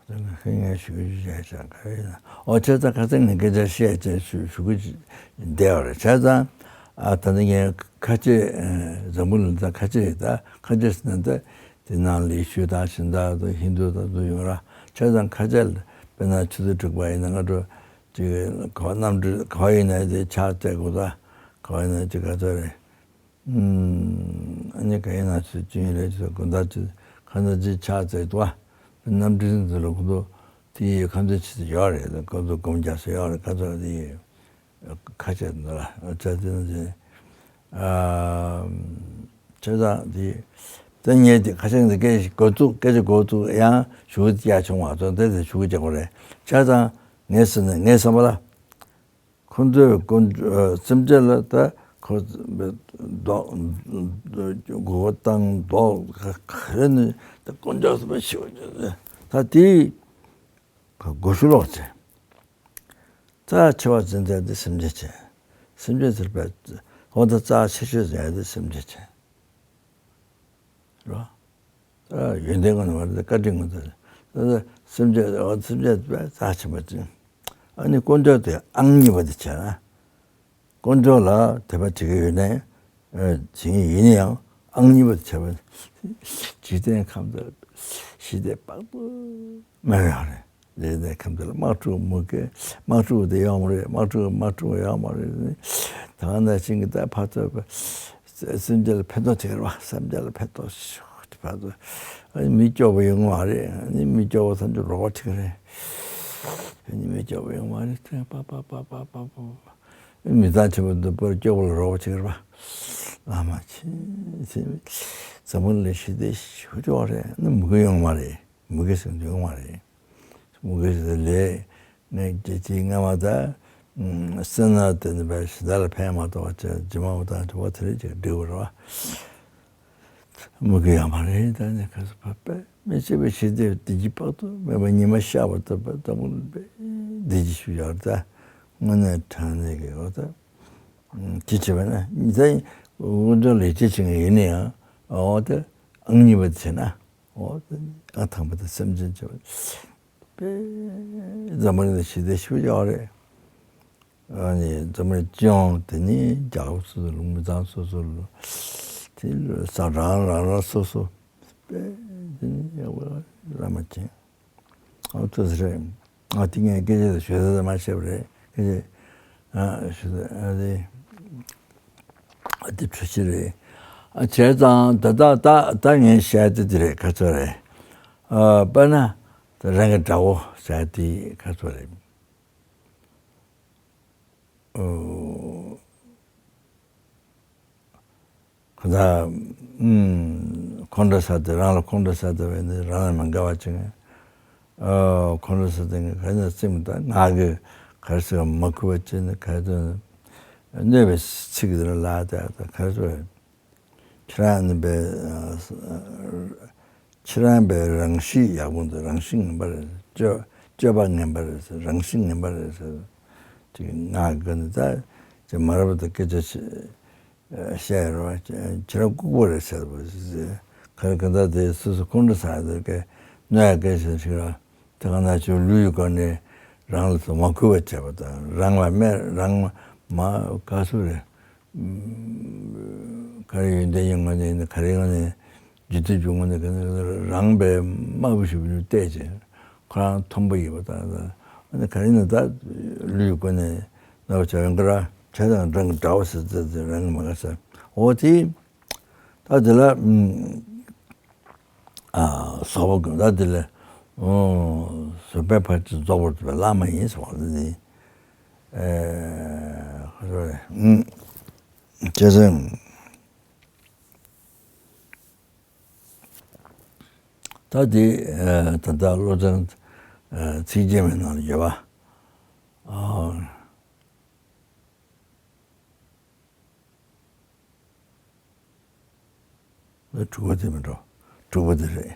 ད་ནི་ངས་ཞུ་རྒྱུ་བྱས་ཙང་ག་རེ་ཡིན་ན། ཨོ་བྱས་ཙང་ཁ་སང་ངས་སྐད་ཆ་བཤད་ཅེས་ཞུ་ཞུ་གི་བསྡད་ཡོད་རེད། བྱས་ཙང་ཨ་ད་ནི་ངས་ཁ་ཆེ་ཨེ་འཛམ་བུ་གླིང་ད་ཁ་ཆེ་ད་ཁ་ཆེ་ཟེར་ན་ད། དེ་ནང་ལི་ཤུ་དང་ཤིན་ཏུ་དང་ཧིན་དུ་དང་ཚོ་ཡོད་ར། བྱས་ཙང་ཁ་ཆེ་ལ་དཔེར་ན་ཆུ་ཚོད་དྲུག་པ་ཡིན་ན་སྔ་དྲོ་ཅིག་ག་བ་གནམ་གྲུ་ག་བ་ཡིན་ན་དེ་ཕྱག་བཙལ་དགོས་ད། ག་བ་ཡིན་ན་ཅིག་ག་ཚོད་རེད། ཨུམ། ཨ་ནི་ག་ཡིན་ན་ཚོད་ཅིག་ཡིན་རེད་ཅེས་དགོན་བདག་ཅིག་ཁ་ན་ཅིག་ཕྱག་བཙལ་དུས་གནམ་གྲུ་ཚོ་ལ་ཁོ་ཚོ་དེ་ཡི་ཁ་ཚོད་ཅིག་ཡོད་རེད། ཁོ་ཚོ་སྒོམ་རྒྱག་ས་ཡོད་རེད། ཁ་ཚོད་དེ་ཡི། ཁ་ཆེ་འདི་ལ་ཆ་དེ་ནི་ཨ་ཆ་ཚང་དེ་དེ་ངས་དེ་ཁ་ཆེ་འདི་སྐད་ཞིག་འགོ་བཙུགས་སྐད་ཆ་འགོ་བཙུགས་ཡང་ཞུ་གི་ཡ་བྱུང་བ་ཚོ་དེ་དེ་ཞུ་གི་བྱེད་དགོས་རེད། ཆ་ཚང་ངས་ཟེར་ནས་ངས་བསམ་པ་ལ་ཁོ་ཚོས་དཀོན་མཆོག་སེམས་ཅན་ལ་ད་ཁོ་མདོག་མགོ་བོ་བཏང་མདོག་ག་རེ་ནས་ད་དཀོན་མཆོག་གསུམ་པ་ཞུ་གི་ད་དེ་གོ་ཤུ་ལོག་ཚེ། རྩ་ཆེ་བ་འཛིན་མཁན་དེ་སེམས་ཅན་བྱས། སེམས་ཅན་ཟེར་བའི་འོ་ད་རྩ་ཆེ་ཤོས་ཟེར་ཡ་དེ་སེམས་ཅན་བྱས། རེད་བ། ད་ཡོན་ཏན་ངོ་ནས་བར་དུ་བཀའ་དྲིན་ངོ་ནས་ད་སེམས་ཅན་འོ་སེམས་ཅན་དེ་རྩ་ཆེན་པོ་འཛིན། ཨ་ནི་དཀོན་མཆོག་དེ་ཨང་གཉིས་པ་དེ་བྱས་ན། དཀོན་མཆོག་ལ་དད་པ་བྱེད་ཀྱི་ཡོད་ནའི་བྱེད་ཀྱི་ཡིན་ཡང་ཨང་གཉིས་པ་དེ་བྱས་པ་འཇིག་རྟེན་ཁམས་དེར་ཞི་བདེ་དཔག་ཏུ་མེད་པ་ཡོད་རེད། ལས་ནས་ཁམས་དེ་ལ་དམག་འཁྲུག་མུ་གེ་དམག་འཁྲུག་དེ་ཡོང་བ་རེད། དམག་འཁྲུག་དམག་འཁྲུག་ཡོང་བ་རེད། ད་ག་ནང་བཞིན་གྱི་ད་ཕར་ཚུར་སེམས་ཅན་ལ་ཕན་ཐོགས་བྱེད་ཀྱི་རེད་བ། སེམས་ཅན་ལ་ཕན་ཐོགས་ཕར་ཚུར་ཨ་ནི་མི་སྐྱོ་པོ་ཡོང་བ་རེད། ཨ་ནི་མི་སྐྱོ་པོ་ཐམས་ཅད་རོགས་པ་བྱེད་ཀྱི་རེད། ཨ་ནི་མི་སྐྱོ་པོ་ཡོང་བ་རེད། ཐེངས་པ་པ་པ་པ་པ་པ་ཨ་ནི་མི་ཚང་ཆེན་པོ་འདི་པར་སྐྱོ་པོ་ལ་རོགས་པ་བྱེད་ཀྱི་རེད་བ། ཨ་མ་ཆེ་ཆེ་འཛམ་བུ་གླིང་ཞི་བདེ་ཞུ་ཆོག་རེད། ཨ་ནི་མུ་གེ་ཡོང་བ་རེད། མུ་གེ་ཟེར་འདུག་མ་རེད། མུ་གེ་ཟེར་ལས་ངས་རྒྱལ་སྤྱིའི་སྔ་མ་ད་སེམས་ནང་དེ་ནི་བས་ཞི་བདེ་ལ་ཕན་མ་ཐོགས་པ་བྱས་རྗེས་མ་འོ་དང་དྲི་བ་དེ་རིགས་ཅིག་འགྲིག་པ་རེད་བ། མུ་གེ་ཡོད་མ་རེད། ད་ནི་ག་ས་ཕ་པས་མི་ཚེ་བའི་ཞི་བདེ་བདེ་སྐྱིད་དཔག་ཏུ་མེད་པ་ཉི་མ་ཤར་བ་ལྟ་བུ་ལྟ་བུ་བདེ་སྐྱིད་ཞུ་ཡག་ད་དངོས་གནས་དྲང་གནས་ཀྱི་འོ་ད་ཅི་བྱེད་པ་ན་ད་དཀོན་མཆོག་ལ་ཡིད་ཆེས་བྱེད་མཁན་ཡིན་ན་ཡང་འོ་ད་ཨང་གཉིས་པ་དེ་བྱས་ན། འོ། ཨ་དང་པོ་དེ་སེམས་ཅན་བྱེད་པ། དཔེ་འཛམ་བུ་གླིང་ལ་ཞི་བདེ་ཞེ་པོ་ཅིག་ཡོད་རེད། ཨ་ནི་འཛམ་བུ་གླིང་སྤྱི་ཡོངས་དེ་ནི་རྒྱལ་ཁབ་སོ་སོ་ལ་མི་ཚང་སོ་སོ་ལ་དེ་ལ་ས་རང་རང་རང་སོ་སོ་དཔེ་དེ་ནི་ཡག་པོ་ར་མ་ཅན། ཨོ་ཏོ་ཟེར་རེད། ཨ་དེ་ངས་སྐད་ཆ་དེ་ཞུ་ས་དེ་མ་བཤད་པ་རེད། སྐད་ཆ་ཨ་ཞུ་ས་ཨ་དེ་ཨ་དེ་འཕྲོ་ཕྱི་རེད། ཨ་བྱས་ཙང་ད་ད་ད་ད་ངས་བཤད་དེ་དེ་རེད། ག་ཚོད་རེད། ཨ་དཔེར་ན་ད་རང་གི་དགྲ་བོ་བྱས་དེ་ག་ཚོད་རེད། ཨོ། ཁོ་ཚ། ཁོང་ཁྲོ་ཟ་སྟེ་རང་ལ་ཁོང་ཁྲོ་ཟ་སྟེ་བས་ནི་རང་ལ་མི་དགའ་བ་བྱེད་མཁན། ཁོང་ཁྲོ་ཟ་སྟེ་ག་ནས་སེམས་དང་ངག་གི་ག་རེ་ཟེར་མ་ཁུ་བ་བྱེད་ནི་ག་དུ་གནོད་པའི་ཚིག་དེ་ལ་ལ་དེ་ག་རེ་ཟེར། ཁྱེད་རང་ནི་པའི་ཁྱེད་རང་པའི་རང་གཤིས་ཡག་པོ་འདུག་རང་གཤིས་ངན་པ་རེད། སྤྱོད་སྤྱོད་པ་ངན་པ་རེད་ཟེར། རང་གཤིས་ངན་པ་རེད་ཟེར། ཅིག་ངག་གི་ནི་ད་ཅིག་མ་རབས་དང་སྐད་ཆ་བཤད། བཤད་རོགས་ཁྱེད་རང་ལྐུགས་པ་རེད་ཟེར་བ། ག་རེ་ག་ད་དེ་སོ་སོ་ཁོང་ཁྲོ་ཟ་དེ་ག་གནོད་ཡ་ག་ཞིག་ཞིག་ར། དེ་ག་ན་ཆུ་ལུས་ཡོད་ག་ནས་རང་ལ་སོ་མ་གུས་པ་བྱས་པ་དང་རང་ལ་སྨད་རང་མ་ག་སུ་རེད། ག་རེ་ཡོན་ཏན་ཡོད་ངོས་ནས་ག་རེ་ངོས་ནས་རྒྱུ་མཐུན་རྒྱུ་ངོས་ནས་ག་ནས་རང་པའི་དམའ་བོ་ཞིག་བརྟས་བྱས་ཁོ་རང་མཐོན་པོ་ཡིན་པ་དང་། ཨ་ནི་ག་རེ་ན་ད་ལུས་ཡོད་ག་ནས་ནོར་བ་བྱ་ཡོང་གི་ར། བྱས་དང་རང་གི་དགྲ་བོ་ཟེར་ཙེ་ཙེ་རང་གི་མ་ག་ས་འོ་དེ། ད་དེ་ལ་ཨ་ཟོག་པོ་གི་ད་དེ་ལ་ཟོག་པའི་ཕར་ཚུར་རྫོགས་པར་ཐུབ་པའི་བླ་མ་ཡིན་ཟེར་བ་ལ་ནི། ཁོ་ཚོ་ལ་ཅེས་ཟེར། ད་དེ་ད་ལྟ་བློ་བཟང་ཚིག་རྗེས་མའི་ནང་ལ་ཡོད་པ། དྲུག་པ་དེ་མི་འགྲོ། དྲུག་པ་དེ་རེད།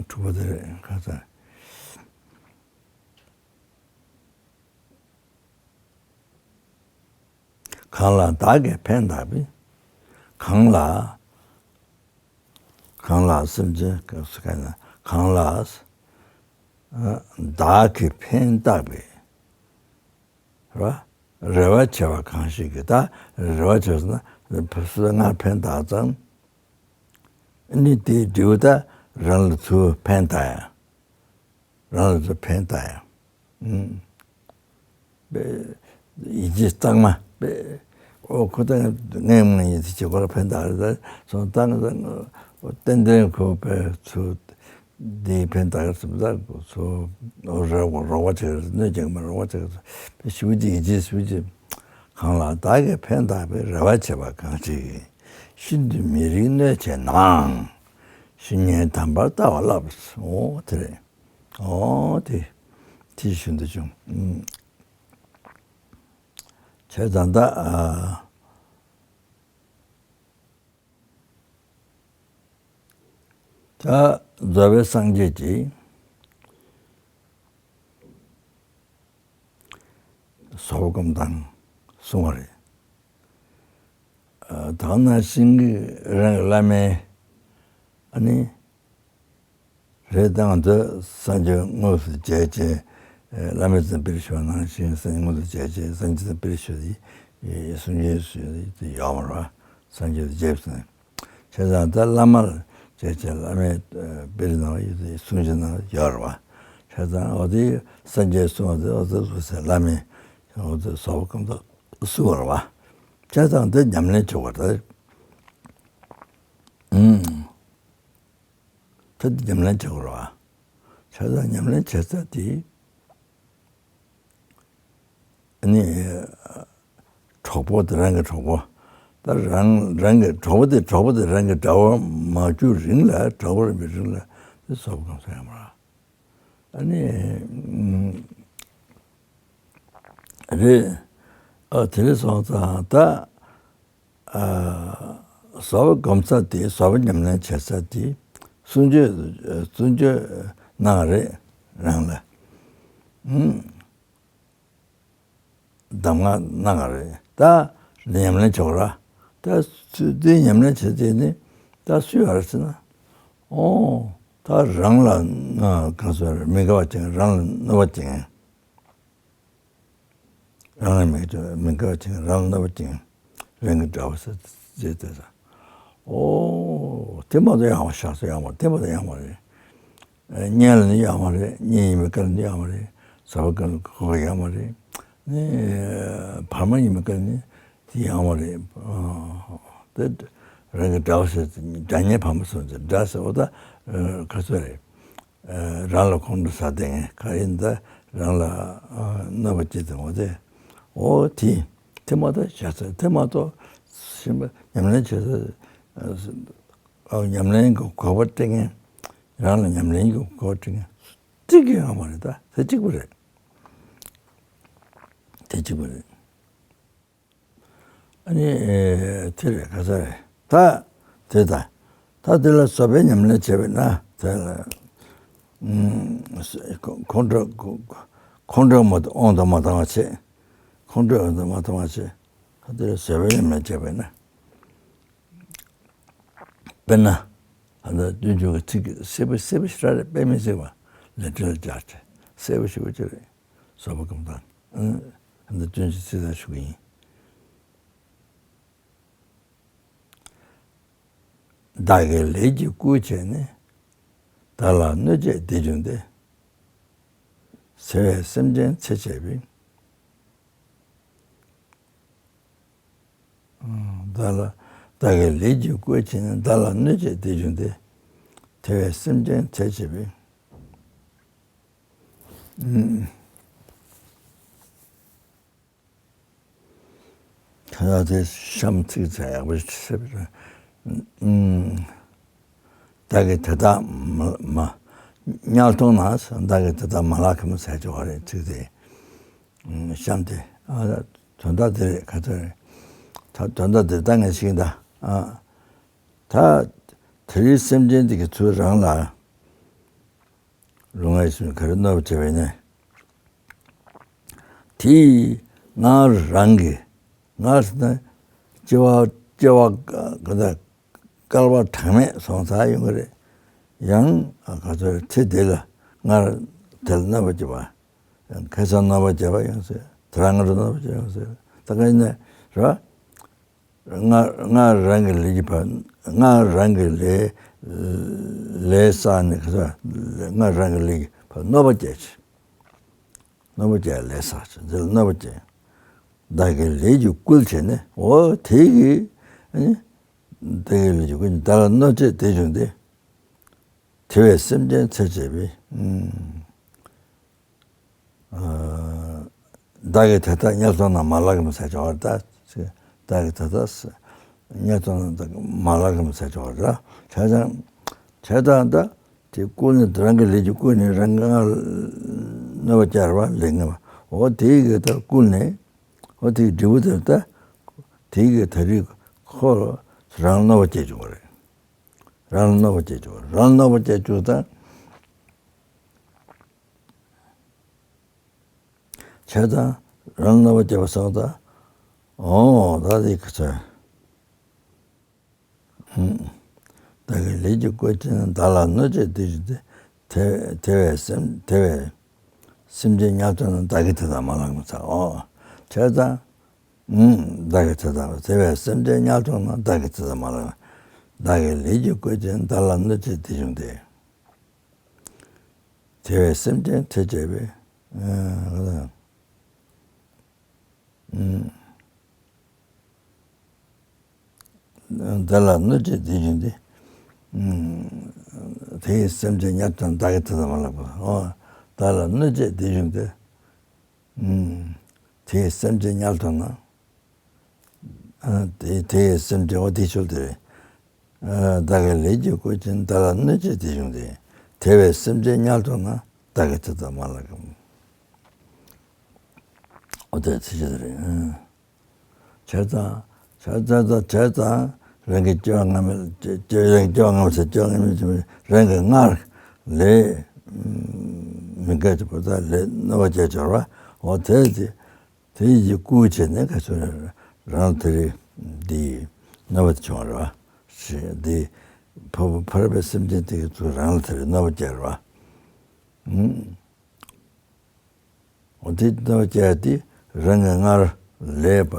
དྲུག་པ་དེ་རེད་ཁ་ཚ། གང་ལ་བདག་གིས་ཕན་བཏགས་པའི། གང་ལ། གང་ལ་སེམས་ཅན་གང་ལ་བདག་གིས་ཕན་བཏགས་པའི། རེ་བ་བྱས་པ་གང་ཞིག་གིས། ད་རེ་བ་བྱས་ན་སྔར་ཕན་བཏགས་ཙང་། ནི་དེའི་འབྲས་བུ་ད་རང་ལ་ཚུར་ཕན་བཏགས་ཡ། རང་ལ་ཚུར་ཕན་བཏགས་ཡ། ཡིད་ཆེས་གཙང་མ། ཨོ་ཁོ་ད་ངས་མ་ཡིད་ཆེས་ཁོ་ལ་ཕན་བཏགས་རེད། ད་སོང་ད་ང་ད་ཏན་ཏན་ཁོ་པའི་ཚུར། འདིའི་ཕན་བཏགས་ཀྱི་ཚུལ་དག་སོ། རོགས་རོགས་པ་བྱེད་ཀྱི་གནོད་སྐྱེལ་མ་རོགས་པ་བྱེད་ཀྱི་ཚུལ་ཞུ་ཅིག་ཡིད་ཆེས་ཞུ་ཅིག་གང་ལ་བདག་གིས་ཕན་བཏགས་པའི། རེ་བ་བྱས་པ་གང་ཞིག་གིས། ཤིན་ཏུ་མི་རིགས་གནོད་བྱེད་ན། ཤི་ཉེན་དམ་པར་ལྟ་བ་བསླབ། འོ་དེ་རེད། འོ་དེ་དེ་ཤིན་ཏུ་བྱུང་། བྱས་ཙང་ད་ཨ། ད་རྫོགས་པའི་སངས་རྒྱས་ཀྱིས་ཟོག་པོ་སྐམ་ཐང་གསུངས་པ་རེད། ད་ནང་བཞིན་གྱི་རང་གི་བླ་མའི་ཨ་ནི། རེད། ད་ང་ཚོ་སངས་རྒྱས་དངོས་སུ་མཇལ་བྱས། བླ་མའི་མཚན་དཔེར་ཞུ་བ་ནང་བཞིན་སངས་རྒྱས་དངོས་སུ་མཇལ་བྱས་སངས་རྒྱས་མཚན་དཔེར་ཞུ་དེ་གསུང་ཆོས་ཞུ་དེ་ཡོད་མ་རེད་པ། སངས་རྒྱས་དེ་མཇལ་ཟིན། བྱས་ཙང་ད་བླ་མར་མཇལ་བྱས་བླ་མའི་དཔེར་ནང་བཞིན་གསུང་ཆོས་ནང་ཡོད་རེད་པ། བྱས་ཙང་འོ་དེ་སངས་རྒྱས་གསུང་བ་དེ་འོ་དེ་གསུང་ཟེར་བླ་མའི་འོ་དེ་ཟོག་པོ་སྐམ་ཐང་གསུངས་པ་རེད་པ། བྱས་ཙང་དེ་ཉམས་ལེན་བྱེད་དགོས་རེད། ཨང་། ད་དེ་ཉམས་ལེན་བྱེད་དགོས་རེད་པ། བྱས་ཙང་ཉམས་ལེན་བྱེད་ས་དེ། ཨ་ནི། གྲོགས་པོ་དེ་རང་གི་གྲོགས་པོ། ད་རང་རང་གི་གྲོགས་པོ་དེ་གྲོགས་པོ་དེ་རང་གི་དགྲ་བོ་མ་གྱུར་རིང་ལ་གྲོགས་པོ་རིང་མི་རིང་ལ་དེ་ཟོག་པོ་སྐམ་ས་ཡོད་མ་རེད། ཨ་ནི། རེད། ཨ་དེ་རེད་སོང་ཙང་ད། ཟོག་པོ་སྐམ་ས་དེ་ཟོག་པོ་ཉམས་ལེན་བྱེད་ས་དེ་གསུང་ཆོས་གསུང་ཆོས་གནང་རེད་རང་ལ། གདམས་ངག་གནང་རེད་ད། ཉམས་ལེན་བྱེད་དགོས་ར། ད་སུ་དེ་ཉམས་ལེན་བྱེད་དེ་ནི་ད་སུ་ཡོད་རེད་ཟེར་ན། ཨོ། ད་རང་ལ་གང་ཟེར་མི་དགའ་བ་ཅན་རང་ལ་གནོད་པ་ཅན། རང་ལ་མི་མི་དགའ་བ་ཅན་རང་ལ་གནོད་པ་ཅན། རང་གི་དགྲ་བོ་ཟེར་ཟེར་དེ་ས། ཨོ། དེ་མ་གཏོགས་ཡང་བ་ཤག་སོ་ཡང་བ་དེ་མ་གཏོགས་ཡང་བ་རེད། གཉེན་ལ་ནི་ཡང་བ་རེད། གཉེན་ཡིན་པའི་སྐབས་ལ་ནི་ཡང་བ་རེད། ཟོག་པོ་སྐམ་ཁོ་ཡང་བ་རེད། ནི་བར་མ་ཡིན་པའི་སྐབས་ལ་ནི་དེ་ཡང་བ་རེད། དེ་རང་གི་དགྲ་བོ་ཟེར་དགྲ་གཉེན་བར་མ་སོང་ཙང་དགྲ་ཟེར་བ་ད་ག་ཚོད་རེད། རང་ལ་ཁོང་ཁྲོ་ཟ་དེ་ངས་ག་ཡིན་ད་རང་ལ་གནོད་པ་སྐྱེལ་དེ་ངོ་དེ། ཨོ་དེ་དེ་མ་གཏོགས་བྱ་ས་དེ་མ་གཏོགས་ཤིན་པ་ཉམས་ལེན་བྱེད་ས་ཨོ་ཉམས་ལེན་གྱི་གོ་བ་སྤྲད་མཁན་རང་ལ་ཉམས་ལེན་གྱི་གོ་བ་སྤྲད་མཁན་གཅིག་ཀྱང་ཡོད་མ་རེད། ད་དེ་གཅིག་པུ་རེད། དེ་གཅིག་པུ་རེད། ཨ་ནི་དེ་རེད་ག་ས་རེད་ད། དེ་ད་ད་དེ་ལ་ཟོག་པོའི་ཉམས་ལེན་བྱས་པས་ན་དེ་ལ་ཁོང་ཁྲོ་ ཁོང་ཁྲོས་མ་དབང་དུ་མ་བཏང་བ་བྱེད། ཁོང་ཁྲོས་དབང་དུ་མ་བཏང་བ་བྱེད། ད་དེ་ལ་བཟོད་པ་ཡང་མེད་བྱས་པས་ན། དཔེར་ན། ད་ལྟ་སྤྱོད་འཇུག་གི་ཚིག་གི་གསལ་པོ་གསལ་པོ་ཞེ་དྲག་རེད། དཔེ་མི་སྲིད་པ་ལས་འབྲས་ལ་སྦྱར་ཏེ་གསལ་པོ་ཞེ་པོ་ཅིག་རེད། བཟོད་པ་སྒོམ་སྟངས། ཨ་ད་ལྟ་སྤྱོད་འཇུག་ཚིག་དག་ཞུ་གི་ཡིན། བདག་གི་ལས་ཀྱིས་བསྐུལ་བྱས་ནས། བདག་ལ་གནོད་བྱེད་འདི་བྱུང་སྟེ། འཚེ་བས་སེམས་ཅན་འཚེ་བྱས་པའི། བདག་ལ་བདག་གི་ལས་ཀྱིས་བསྐུལ་བྱས་ནས། བདག་ལ་གནོད་བྱེད་འདི་བྱུང་སྟེ། འཚེ་བས་སེམས་ཅན་འཚེ་བྱས་པའི། ད་ལྟ་དེ་གཤམ་ཚིག་ཚད་ཡག་པོ་ཞིག་བྱས་པ་རེད། བདག་གིས་དེ་དག་མ་མ་བསྙལ་གཏོང་ན། བདག་གིས་དེ་དག་མ་ལགས་ཀྱི་མི་ཟེར་ཆོག་པ་རེད། ཚིག་དེ་གཤམ་དེ། ཨ་དོན་དག་དེ་རེད། ག་ཚོད་རེད། ད་དོན་དག་དེ་ད་ངས་ཤེས་ད། ཨ་ད་དེ་རིང་སེམས་ཅན་དེ་གིས་ཚུར་རང་ལ། ལུས་ངག་ཡིད་གསུམ་ག་རེ་གནོད་པ་བྱས་པས་ན། དེས་སྔར་རང་གི། སྔར་ཟེར་ན་སྐྱེ་བ་སྐྱེ་བ་ག་ད་བསྐལ་པ་གྲངས་མེད་སོང་ཚར་ཡོང་གི་རེད། ཡང་ག་ཚོད་ཚེ་འདི་ལ་སྔར་དེ་ལ་གནོད་པ་བྱས་པ། ཡང་ཁ་སང་གནོད་པ་བྱས་པ་ཡང་ཟེར། དེ་རིང་སྔར་གནོད་པ་བྱས་ཡང་ཟེར། ད་ག་ཡིན་ན་རེད་བ། སྔར་སྔར་རང་གི་ལས་ཀྱིས་ཕར། སྔར་རང་གི་ལས་ལས་བསགས་ནས་ག་ས། སྔར་རང་གི་ལས་ཀྱིས་ཕར་གནོད་པ་བསྐྱལ་ཕྱིར། གནོད་པ་བསྐྱལ། ལས་བསགས་ཕྱིར། འདི་ལ་གནོད་པ་བསྐྱལ། བདག་གི་ལས་ཀྱིས་བསྐུལ་བྱས་ནས། འོ་དེ་གིས་ནི། བདག་གི་ལས་ཀྱིས་བསྐུལ་ནས་བདག་ལ་གནོད་བྱེད་དེ་བྱུང་སྟེ། འཚེ་བས་སེམས་ཅན་འཚེ་བྱས་པའི། བདག་གིས་དེ་ལྟར་བསྙལ་གཏོང་ན། མ་ལགས་ཀྱི་མི་ཟེར་ཆོག་པ་རེད། བདག་གིས་དེ་ལྟར་བསྙལ་གཏོང་ན། མ་ལགས་ཀྱི་མི་ཟེར་ཆོག་པ་རེད། བྱས་ཙང་། བྱས་ཙང་ད་དེ་བསྐུལ་ནས། རང་གི་ལས་ཀྱིས་བསྐུལ་ནས་རང་གི་སྔར་གནོད་པ་བསྐྱལ་བ་ལས་ངན་པ། འོ་དེ་གིས་ད་བསྐུལ་ནས། འོ་དེའི་འབྲས་བུ་དེ་ད་དེ་གིས་ད་རེས་ཁོ་རང་ལ་གནོད་པ་བསྐྱལ་བཅུག་པ་རེད། རང་ལ་གནོད་པ་བསྐྱལ་བཅུག་རང་ལ་གནོད་པ་བསྐྱལ་བཅུག་ད། བྱས་ཙང་རང་ལ་གནོད་པ་བསྐྱལ་བ་སོང་ཙང་། འོ་ད་དེ་ག་ཚོད། བདག་གི་ལས་ཀྱིས་བསྐུལ་བྱས་ནས། བདག་ལ་གནོད་བྱེད་འདི་བྱུང་སྟེ། དེ་དེ་བས་སེམས་དེ་བས་སེམས་ཅན་བསྙལ་གཏོང་ན། བདག་གིས་དེ་དག་མ་ལགས་ཀྱི་མི་ཟེར། འོ་བྱས་ཙང་། བདག་གིས་དེ་དག་དེ་བས་སེམས་ཅན་བསྙལ་གཏོང་ན། བདག་གིས་དེ་དག་མ་ལགས། བདག་གི་ལས་ཀྱིས་བསྐུལ་བྱས་ནས། བདག་ལ་གནོད་བྱེད་འདི་བྱུང་སྟེ། འཚེ་བས་སེམས་ཅན་འཚེ་བྱས་པའི། བདག་ལ་གནོད་བྱེད་འདི་བྱུང་སྟེ། དེས་སེམས་ཅན་བསྙལ་གཏོང་ན། བདག་གིས་དེ་དག་མ་ལགས་པ། འོ་བདག་ལ་གནོད་བྱེད་འདི་བྱུང་སྟེ། དེས་སེམས་ཅན་བསྙལ་གཏོང་ན། དེ་དེས་སེམས་ཅན། འོ་དེའི་ཚུལ་དེ་རེད། བདག་གི་ལས་ཀྱིས་བསྐུལ་བྱས་ནས། བདག་ལ་གནོད་བྱེད་འདི་བྱུང་སྟེ། དེ་བས་སེམས་ཅན་བསྙལ་གཏོང་ན། བདག་གིས་དེ་དག་མ་ལགས་ཀྱི། འོ་དེ་ཚིག་གཅིག་དེ་རེད། བྱས་ཙང་། བྱས་ཙང་། བྱས་ཙང་། རང་གི་སྐྱེ་བ་སྔ་མའི་སྐྱེ་རང་གི་སྐྱེ་བ་སྔ་མ་ཟེར། སྐྱེ་བ་སྔ་མའི་སྐྱེ་བ་རང་གི་སྔར་ལས་མི་དགའ་བྱས་པ་དང་། ལས་གནོད་པ་བསྐྱལ་བྱས་པ། འོ་དེ་དེ། དེ་ཡིས་བསྐུལ་བྱས་ནས་ག་ཚོད་རང་དེ་རེད། འདི་གནོད་པ་དེ་བྱུང་བ་རེད་བ། ཞེས་འདི་ཕ་བུ་ཕ་རོལ་པོའི་སེམས་ཅན་དེ་གིས་ཚུར་རང་ལ་དེ་རེད་གནོད་པ་བསྐྱལ་རེད་བ། འོ་དེ་གནོད་པ་བསྐྱལ་དེ་རང་གི་སྔར་ལས་པ་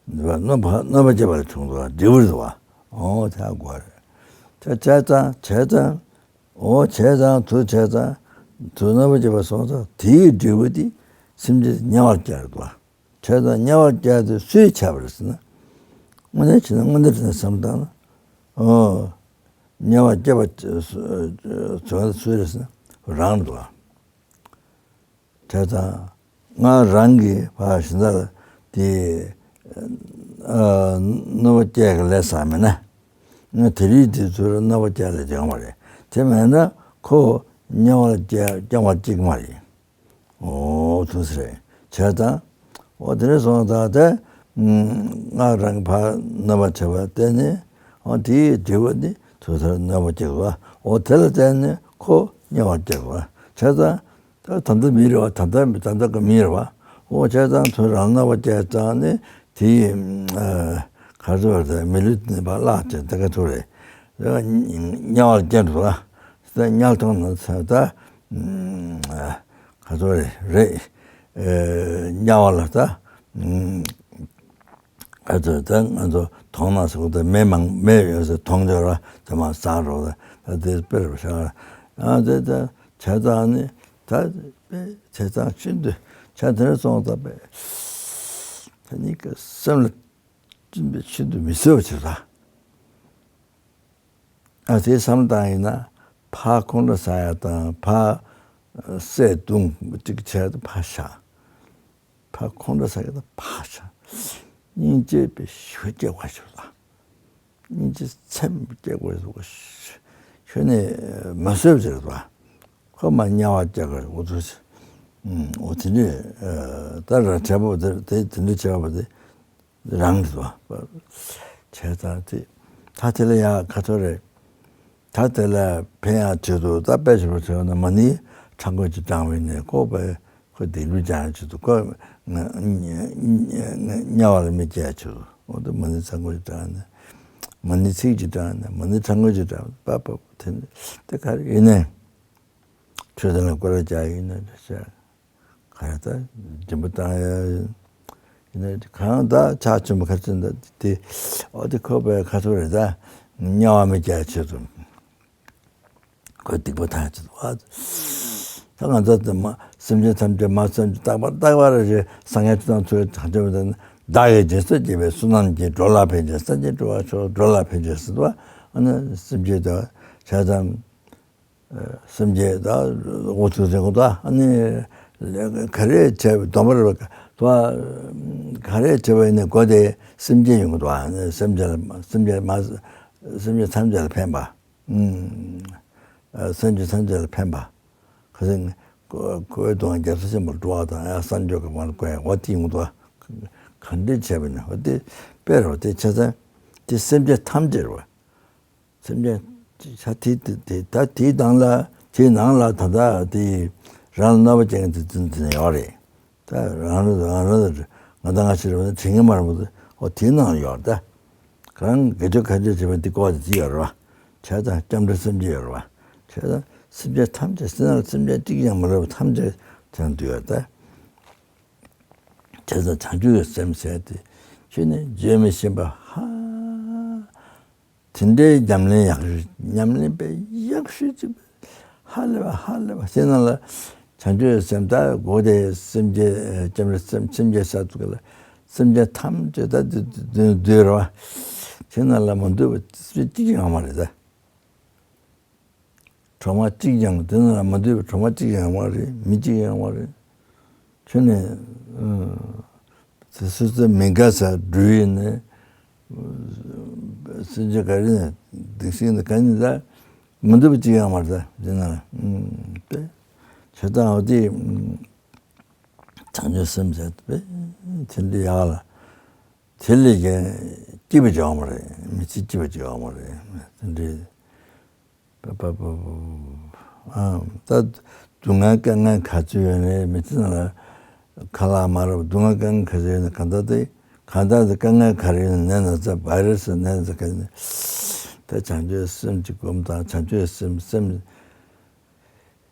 གནོད་པ་གནོད་པ་བསྐྱལ་བ་ལ་བྱུང་འདུག་འབྲས་བུ་རེད་བ། འོ་དེ་དགོས་རེད། དེ་བྱས་ཙང་བྱས་ཙང་། འོ་བྱས་ཙང་། དུ་བྱས་ཙང་། དུ་གནོད་པ་བསྐྱལ་བ་སོང་ཙང་། དེའི་འབྲས་བུ་དེ་སེམས་ཅན་དམྱལ་བར་བསྐྱལ་རེད་བ། བྱས་ཙང་དམྱལ་བར་བསྐྱལ་དེ་སུས་བྱས་པ་རེད་ཟེར་ན། དངོས་གནས་བྱས་ན། དངོས་གནས་བྱས་ན་བསམ་བཏང་ན། ཨོ། དམྱལ་བར་བསྐྱལ་བ་བྱས་སུ་རེད་ཟེར་ན་རང་རེད་བ། བྱས་ཙང་ང་རང་གིས་ཕར་གཞན་དག་ལ་དེ་གནོད་པ་བསྐྱལ་གི་ལས་བསགས་མེད་ན། ང་དེ་རིང་དེ་ཚུར་གནོད་པ་བསྐྱལ་ལས་ཡོང་བ་རེད། དེ་མེད་ན་ཁོ་དམྱལ་བར་བསྐྱལ་བསྐྱལ་བ་གཅིག་མ་རེད། འོ་དུ་ཟེར་བྱས་ཙང་། འོ་དེ་འདྲ་སོང་ཙང་དེ། ང་རང་གིས་ཕར་གནོད་པ་བྱས་པར་བརྟེན་ནས། འོ་དེའི་འབྲས་བུ་ནི་དུ་མཐར་གནོད་པ་སྐྱེལ་བ། འོ་དེ་ལ་བརྟེན་ནས་ཁོ་དམྱལ་བར་སྐྱེལ་བ། བྱས་ཙང་ ད་ད་ལྟ་མི་རེད་བ། ད་ལྟ་ད་ལྟ་གི་མི་རེད་བ། འོ་བྱས་ཙང་ཚུར་རང་སྣང་བ་བསྐྱལ་ཙང་ནི་དེ་ཡི་ཨ་ག་ཚོད་རེད། མི་ལུས་ནི་བ་བརླག་ཅིང་ད་ག་ཚོད་རེད། དམྱལ་བར་སྐྱེས་འགྲོ་ལ། ད་དམྱལ་ཐོག་ན་ཚ་ད་ག་ཚོད་རེད། རེད། དམྱལ་བ་ལ་ད། ཨ་ཙི་ད་ང་ཚོ་དོང་ནང་སོགས་ད་མེ་མང་མེ་ཡོད་ས་དོང་འདི་ར་དེ་མ་ཟག་རོགས་ད་ད་དེ་དཔེར་བཞག་ཨ་དེ་ད་བྱས་ཙང་ནི་ད་དཔེ་བྱས་ཙང་ཤིན་ཏུ་ཆ་དེ་ར་སོང་ད་དཔེ་ད་ནི་ཀ་སེམས་ལ་བཅིངས་པའི་ཤིན་ཏུ་མི་བཟོད་པ་བྱེད་ད། ཨ་དེ་བསམ་བཏང་ཡིན་ན་ཕ་ཁོང་ཁྲོ་ཟ་ཡ་དང་ཕ་སྲས་བརྡུང་གཅིག་བྱས་ད་ཕ་ཤ། ཕ་ཁོང་ཁྲོ་ཟ་གི་ད་ཕ་ཤ། སྙིང་རྗེ་པའི་ཞུ་སྐྱེ་བ་ཞུ་ལ། སྙིང་རྗེ་ཚེམ་སྐྱེ་བ་ཞུ་ཞུ་ནས་མ་བཟོད་ཟེར་བ། ཁོ་མ་དམྱལ་བ་སྐྱེ་བ་འུ་ཚོ་འོ་དེ་འདྲས་ད་ར་བྱས་པ་དེ་དེ་འདྲས་བྱས་པ་དེ། རང་གི་བ། བྱས་ཙང་དེ། ད་དེ་ལ་ཡང་ཁ་ཐོར་རེད། ད་དེ་ལ་ཕན་ཡང་བྱེད་དུ་ད་དཔེ་ཞིག་བྱས་ན་མ་ཎི་ཕྲེང་སྐོར་གྱི་བགྲང་བའི་ནས་ཁོ་པའི་ཁོ་སྡིག་སྒྲིབ་སྦྱང་ཡང་བྱེད་དུ་ཁོ་ང་ང་དམྱལ་བ་ལ་མི་སྐྱེ་ཡང་བྱེད་དུ་འོ་ད་མ་ཎི་ཕྲེང་སྐོར་གྱི་བགྲང་ནས་མ་ཎི་ཚིག་གཅིག་བགྲང་ནས་མ་ཎི་ཕྲེང་སྐོར་གྱི་བགྲང་པ་པ་དེ་དེ་ག་རེ་ཡིན་ནས་ཆོས་དེ་ལ་སྐོར་ར་རྒྱག་ཡིན་ནས་བྱས། ག་རེ་ད་སྦྱིན་པ་བཏང་ཡ་ཡིན་ན་གང་ད་ཕྱག་ཆེན་པོ་ཁ་ཆེན་ད་དེ་ཨོ་དེ་ཁོ་པའི་ཁ་ཐོར་རེད་ད། དམྱལ་བ་མི་སྐྱེ་ཆེད་དུ་ཁོ་སྡིག་པ་དང་ཆེད་དུ་ཨ་ད་ང་ཚོ་དེ་མ་སེམས་ཅན་ཐམས་ཅད་མ་སེམས་ཅན་རྟག་པར་རྟག་པར་རེ་སངས་རྒྱས་ཆོས་དང་ཚུལ་དང་ཆོས་མི་ལྡན་བདག་གིས་སྦྱིན་སྲེག་བགྱིས་པའི་བསོད་ནམས་ཀྱིས་འགྲོ་ལ་ཕན་ཕྱིར་སངས་རྒྱས་འགྲོ་བ་མཆོག་འགྲོ་ལ་ཕན་ཕྱིར་ཟེར་བ་ཨ་ནི་སེམས་ཅན་དང་བྱ་ཙམ། སེམས་ཅན་ད་འོ་ཚོད་ཟེར་གོ་ད་ཨ་ནི་ག་རེ་བྱས་སྡོམ་པ་རེད་པ་ག་རེ་བྱས་པ་ཡིན་ན་གོ་དེ་སེམས་ཅན་ཡོང་གི་འདུག་ཨ་ནི་སེམས་ཅན་ལ་སེམས་ཅན་མ་སེམས་ཅན་ཐམས་ཅད་ལ་ཕན་པ། སེམས་ཅན་ཐམས་ཅད་ལ་ཕན་པ། ཁ་སང་ཀོ་ཀོའི་དོན་རྒྱལ་སྲས་ཆེན་པོ་འགྲོ་བ་དང་ཡང་གསང་སྤྱོད་ཀྱི་མར་བཀོད་འོ་དེ་ཡོང་གི་འདུག་ག་འདྲ་བྱས་པ་ཡིན་ན་འོ་དེ་དཔེ་རེད་པ་དེ་བྱས་ཙང་དེ་སེམས་ཅན་ཐམས་ཅད་རེད་པ། སེམས་ཅན་ཆ་དེ་དེ་དེ་ད་དེའི་ནང་ལ་དེའི་ནང་ལ་ད་ལྟ་དེ་རང་ལ་རྣམ་པ་ཅན་གྱི་དེ་དེ་ཡོད་རེད། ད་རང་རང་རང་རང་ང་ད་ང་ཞིག་རེད་པ་དྲན་གྱི་མ་རེད་པ་ཨོ་དེའི་ནང་ལ་ཡོད་རེད་ད། གང་དགེ་སྦྱོར་ག་འདྲ་བྱེད་པ་འདི་ཀོ་དེ་དེ་ཡོད་རེད་པ། བྱས་ཙང་སྐྱབས་འགྲོ་སེམས་བསྐྱེད་ཡོད་རེད་པ། བྱས་ཙང་སེམས་ཅན་ཐམས་ཅད་སེམས་ཅན་སེམས་ཅན་གཅིག་ཀྱང་མ་ལུས་པ་ཐམས་ཅད་དོན་དུ་ཡོད་ད། བྱས་ཙང་བྱང་ཆུབ་ཀྱི་སེམས་ཟེར་དེ་ཁྱོད་ནི་བརྗོད་མི་ཤེས་པ་ཧ། དེ་འདྲའི་ཉམས་ལེན་ཡག་ཤོས་ཉམས་ལེན་དཔེ་ཡག་ཤོས་ཅིག་ཧ་ལས་པ་ཧ་ལས་པ་ཟེར་ན་ལ་བྱང་ཆུབ་སེམས་ད་སྒོ་དེ་སེམས་ཅན་སྐྱབས་རེ་སེམས་སེམས་ཅན་ས་ཚུགས་ལ་སེམས་ཅན་ཐམས་ཅད་ད་འདུལ་འདུལ་ར་བ་ཟེར་ན་ལ་མ་འདུལ་བ་ཅིག་ཡོང་མ་རེད་ད། གྲོག་མ་གཅིག་ཀྱང་དེ་ན་ལ་མ་འདུས་པའི་གྲོག་མ་གཅིག་ཡང་མ་རེད། མི་གཅིག་ཡང་མ་རེད། ཁྱོད་ནས་དེ་སུ་ཚོད་མི་དགའ་ས་འགྲུལ་ཡིན་ནས་སེམས་ཅན་ག་རེ་ནས་སྡིག་སྲིན་ནས་ག་ནས་ད་མི་འདུས་པ་གཅིག་ཡང་མ་རེད། དེ་ན་ལ་དཔེ་བྱེད་སྟངས་འོ་དེ་བྱང་ཆུབ་སེམས་ཟེར་དཔེ་དེ་འདྲ་ཡག་ལ་དེ་ལས་ཀྱང་སྐྱིད་པ་ཅིག་ཡོང་མ་རེད། མི་ཚེ་སྐྱིད་པ་ཅིག་ཡོང་མ་རེད། དེ་འདྲའི། པ་པ་པ་པ། ཨ། ད་སྡུག་བསྔལ་དཀའ་ངལ་ག་ཚོད་ཡོད་ནའི་མི་ཚེ་ནང་ལ་ཁ་ལག་མ་རག་སྡུག་བསྔལ་དཀའ་ངལ་ག་ཚོད་ཡོད་ནའི་གང་ལྟར་དེ་གང་ལྟར་དེ་དཀའ་ངལ་ག་རེ་ཡོད་ནའི་ནད་ན་ཚ་བྷའི་ར་སི་ནད་ན་ཚ་ག་ནས་ད་བྱང་ཆུབ་སེམས་ཀྱི་སྒོམ་དང་བྱང་ཆུབ་སེམས་སེམས་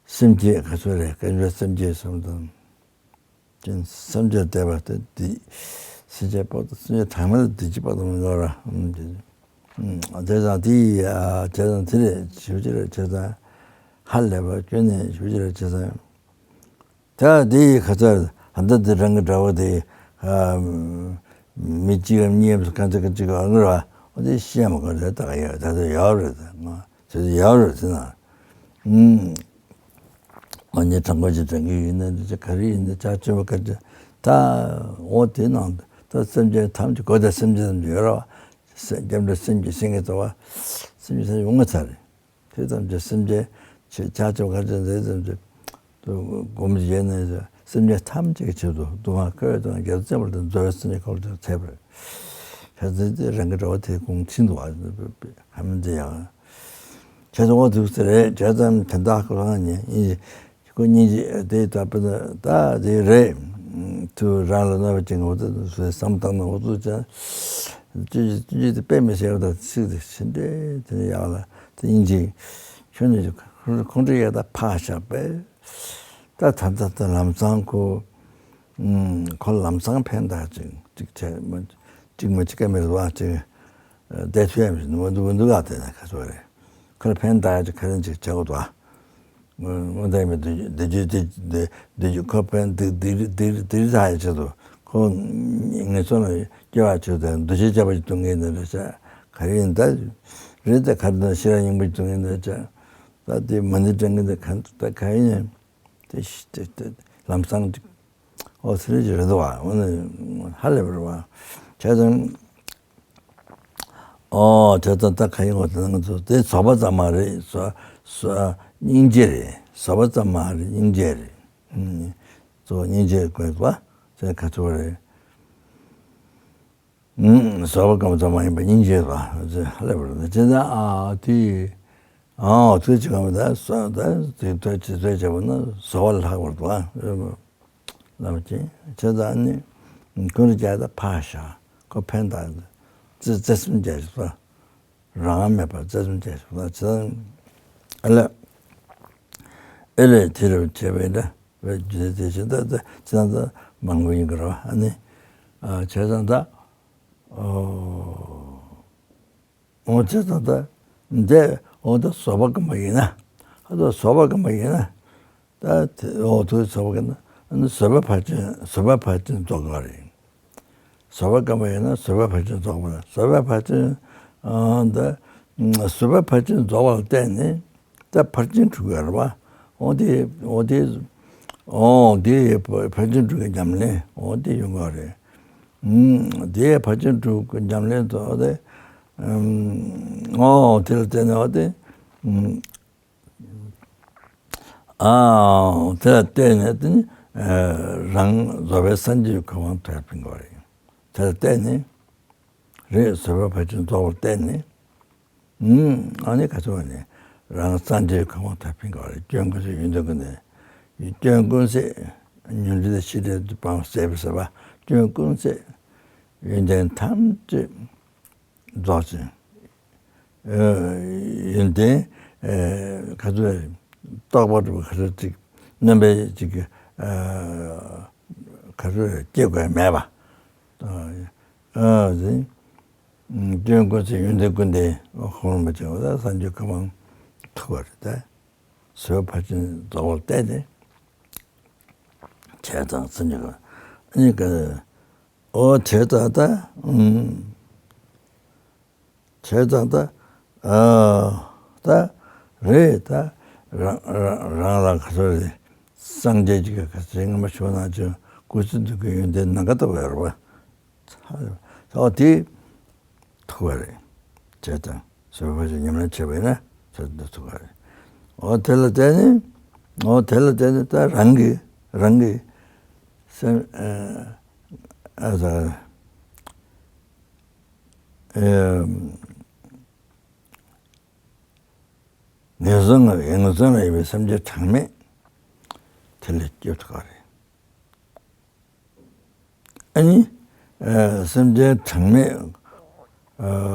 སེམས་བསྐྱེད་ག་ཚོད་རེད་བསྐྱེད་རིམ་སེམས་བསྐྱེད་གསུམ་དང་། ཅན་སེམས་ཅན་བདེ་བ་སྟེ་འདི། སེམས་ཅན་དཔག་ཏུ་སེམས་ཅན་གྲངས་མེད་ལ་བདེ་སྐྱིད་དཔག་ཏུ་མེད་འགྲོ་ར། དེ་དང་དེ་ཡི་དེ་དང་དེ་རེད་ཞུ་རྒྱུ་རེད་བྱས་ཙང་། ཧ་ལས་པ་སྐྱོན་ནས་ཞུ་རྒྱུ་རེད་བྱས་ཙང་། ད་དེ་ཡི་ཁ་ཚར་ཨ་མདའ་འདི་རང་གི་དགྲ་བོ་དེ་མི་གཅིག་གམ་གཉིས་གམ་གང་ཚེ་གང་གཅིག་ག་ཨང་ར་བ་འོ་དེ་ཤེས་མ་ག་རེད་ད་ག་ཡོད་ད་དུ་ཡོད་རེད་ད་ང་ཚོད་དུ་ཡོད་རེད་ཟེར་ན། ཨུམ། ཨ་ནི་དྲང་པོ་ཅིག་དྲན་གྱི་ཡིན་ན་འདི་ཅི་ག་རེ་ཡིན་ན་ཅག་ཅི་བ་ག་ཅི་ད་འོ་དེ་ནང་ད་སེམས་ཅན་ཐམས་ཅད་གོ་ད་སེམས་ཅན་ཐམས་ཅད་ཡོད་ར་བ་སེམས་སྐྱབས་འགྲོ་སེམས་ཀྱི་སེང་གེ་ཚོ་བ་སེམས་ཅན་ཐམས་ཅད་ཡོང་ང་ཚར་རེད། དེ་ཙམ་གྱིས་སེམས་ཅན་ཅི་ཅག་ཅི་བ་ག་ཅི་འདི་ཙམ་གྱིས་སྒོམ་བྱས་ནས་སེམས་ཅན་ཐམས་ཅད་ཀྱི་ཆེད་དུ་སྡུག་བསྔལ་ཁ་ཡོད་དང་རྒྱལ་བཙན་པར་དང་རྫོགས་པའི་སེམས་ཅན་ཁོ་ཚོ་ཚེ་བར་ཆ་ཚེ་དེ་རང་གི་དགྲ་བོ་དེ་དགོངས་ཚིག་འདུག་བ་ཧ་མི་འདི་ཡང་། བྱས་ཙང་འོ་འདུག་ཟེར་རེད་བྱས་ཙང་དེ་འདྲ་ཁོ་རང་ཉན་ཡིན། ཁོ་སྙིང་རྗེ་དེ་ལྟ་བུ་ད་དེ་རེད། ཐུགས་རང་ལ་གནོད་པ་ཅན་འོ་ད་བསམ་བཏང་ན་འོ་ཚོ་ཅང་སྐྱོན་བརྗོད་སྐྱོན་བརྗོད་དེ་དཔེ་མི་སྲིད་པ་དང་ཚིག་དེ་ཕྱི་འདྲེ་དེ་ནས་ཡག་ལ་དེ་སྙིང་རྗེ་ཁྱོད་ནས་ཁོང་ཁྲོ་ཡག་ད་ཕག་བཞག་པས། ད་ད་ད་ད་ལམ་སང་ཁོ་ཁོ་ལམ་སང་ཕན་ཐོགས་ཅིག་ཅིག་བྱས་མ་ཅིག་མ་ཅིག་ཀ་མེད་པ་ཅིག་བསྡད་ཐུབ་ཡ་མི་འདུག་མི་འདུག་མི་འདུག་ཨ་དེ་ན་ཁ་ཚོ་རེད། ཁོ་ལ་ཕན་ཐོགས་ཅིག་ཁ་རིན་ཅིག་བྱེད་དགོས་འདུག་ཨ། ངོ་དེ་མི་འདུག་འདི་རྒྱུ་འདི་འདི་འདི་རྒྱུ་ཁོ་ཕན་འདི་འདི་འདི་འདི་ཚ་ཡ་ཆེད་དུ་ཁོ་ངེད་ཚོ་ལ་སྐྱེ་བ་ཆེད་དུ་འདུ་ཤེས་བྱ་བ་ཞིག་གཏོང་མཁན་འདི་འདྲ་ཆ་ག་རེ་ཡིན་ད། རེད་ད་ག་རེ་ད་ཤེས་རབ་སྙིང་པོ་ཞིག་གཏོང་མཁན་འདི་ཆ་ད་དེ་མ་འདི་དྲན་མཁན་འདི་ག་ད་ག་ཡིན་ཡང་དེ་ཤི་དེ་དེ་ལམ་སང་ཅིག་ཨོ་ཚེ་རིང་ཅིག་རེད་འདུག་བ་འོ་ན་ཧ་ལས་པ་རེད་བ། བྱས་ཙང་། ཨོ་དེ་ལྟ་ད་ག་ཡིན་འོ་དེ་ང་ཚོ་དེ་བཟོད་པ་ཙམ་མ་རེད་བཟོ་བཟོ་སྙིང་རྗེ་རེད་བཟོད་པ་ཙམ་མ་རེད་སྙིང་རྗེ་རེད། ཨུམ། གཙོ་བོ་སྙིང་རྗེ་དགོས་པ་དེ་ག་ཚོད་རེད། ཨུམ། བཟོད་པ་ཙམ་མ་ཡིན་པ་སྙིང་རྗེ་བ་དེ་ཧ་ལས་པ་རེད་དེ་ད་ཨ་དེ་ཨོ་དེ་ཅི་ག་མི་ད་བཟོད་ད་དེ་ཐོས་ཅི་བཟོད་བྱས་པ་ན་བཟོད་པ་ལྷག་པར་དུ་ཨ། ལམ་གྱིས་བྱས་ཙང་ནི་ཀུན་རྒྱལ་དང་ཕ་ཤ་ཁོ་ཕན་དང་བརྩེ་བརྩེ་སེམས་རྒྱ་ཞིག་ལ་རང་མེད་པར་བརྩེ་སེམས་རྒྱ་ཞིག་ལ་བྱས་ཙང་ཨ་ལས་ཨེ་ལས་དེ་རུ་བྱས་པས་འདྲ་བའི་རྒྱུ་དེ་བྱས་ད་ད་བྱས་ཙང་ད་མང་པོ་ཡིན་གི་རེད་བ་ཨ་ནི་བྱས་ཙང་ད་ཨོ། འོ་ཙི་ད་ལྟ་འདས་འོ་ད་བཟོད་པ་སྒོམ་པ་ཡིན་ན་ཨ་ད་བཟོད་པ་སྒོམ་པ་ཡིན་ན་ད་དེ་འོ་དུ་བཟོད་པ་སྒོམ་ན་བཟོད་པ་ཕར་ཕྱིན་བཟོད་པ་ཕར་ཕྱིན་རྫོགས་པ་རེད། བཟོད་པ་སྒོམ་པ་ཡིན་ན་བཟོད་པ་ཕར་ཕྱིན་རྫོགས་པ་རེད། བཟོད་པ་ཕར་ཕྱིན་ཨ་ད་བཟོད་པ་ཕར་ཕྱིན་རྫོགས་པ་ལ་བརྟེན་ནས་ད་ཕར་ཕྱིན་འགྲུབ་ཀྱི་རེད་བ། འོ་དེ་འོ་དེ་འོ་དེ་ཕར་ཕྱིན་དྲུག་གི་ཉམས་ལེན་འོ་དེ་ཡོང་གི་རེད། ཨུམ། དེ་ཕར་ཕྱིན་དྲུག་གི་ཉམས་ལེན་དུ་འོ་དེ་ཨུམ། འོ་དེ་ལ་བརྟེན་ནས་འོ་དེ་ཨུམ། ཨ་དེ་ལ་བརྟེན་ནས་དེ་ནི་རང་རྫོགས་པའི་སངས་རྒྱས་ཀྱི་གོ་འཕང་ཐོབ་ཕིན་གྱི་རེད། དེ་ལ་བརྟེན་ནས་རེད་བཟོད་པ་ཕར་ཕྱིན་རྫོགས་པར་བརྟེན་ནས། ཨུམ། ཨ་ནི་ག་ཚོད་ནས་རང་སངས་རྒྱས་གོ་འཕང་ཐོབ་ཕིན་ག་རེ་སྐྱོན་ཀུན་ཟད་ཡོན་ཏན་ཀུན་ལྡན། སྐྱོན་ཀུན་ཟད་ཉོན་སྒྲིབ་དང་ཤེས་སྒྲིབ་སྤངས་ཟད་པའི་ཟད་པ་སྐྱོན་ཀུན་ཟད་ཡོན་ཏན་ཐམས་ཅད་རྫོགས་ཅིང་། ཡོན་ཏན་ག་ཚོད་རྟོགས་པ་གྲུབ་ག་ཚོད་ཅིག་རྣམ་པའི་ཅིག་ག་ཚོད་སྐྱེ་དགོས་མེད་པ། ཨ་ཟིན། སྐྱོན་ཀུན་ཟད་ཡོན་ཏན་ཀུན་ལྡན་ཁོང་རིན་པོ་ཆེ་འོ་ད་སངས་རྒྱས་གོ་འཕང་ཐོབ་པ་རེད་ད། བཟོད་པ་ཕར་ཕྱིན་རྫོགས་པར་བརྟེན་ནས་བྱས་ཙང་སངས་རྒྱས་གོ་འཕང་ཨ་ནི་ག་འོ་བྱས་ཙང་ད་ཨུམ། བྱས་ཙང་ད་ཨ་ད་རེད་ད་རང་རང་རང་ལ་ག་ཚོད་རེད། སངས་རྒྱས་ཀྱི་ག་ཚོད་སྔ་མ་ཤོར་ན་ཅིག་སྐུ་ཚེ་འདི་ཀའི་ཡོན་ཏན་ནམ་མཁའ་ལྟ་བུ་ཡོད་རེད་བ། ཨོ་དེ་ཐུག་པ་རེད། བྱས་ཙང་བཟོད་པ་ཕར་ཕྱིན་ཉམས་ལེན་བྱས་པ་ཡིན་ན་བྱས་ཙང་ཐུག་པ་རེད། ཨོ་དེ་ལ་བརྟེན་ནས་ཨོ་དེ་ལ་བརྟེན་ནས་ད་རང་གི་རང་གི་སེམས་ཨ་ཨ་ད་ཨེ་ངན་སོང་ངན་སོང་ལ་ཡོད་པའི་སེམས་ཅན་གྲངས་མེད་དེ་ལ་སྐྱོབ་ཐུབ་པ་རེད། ཨ་ནི། སེམས་ཅན་གྲངས་མེད།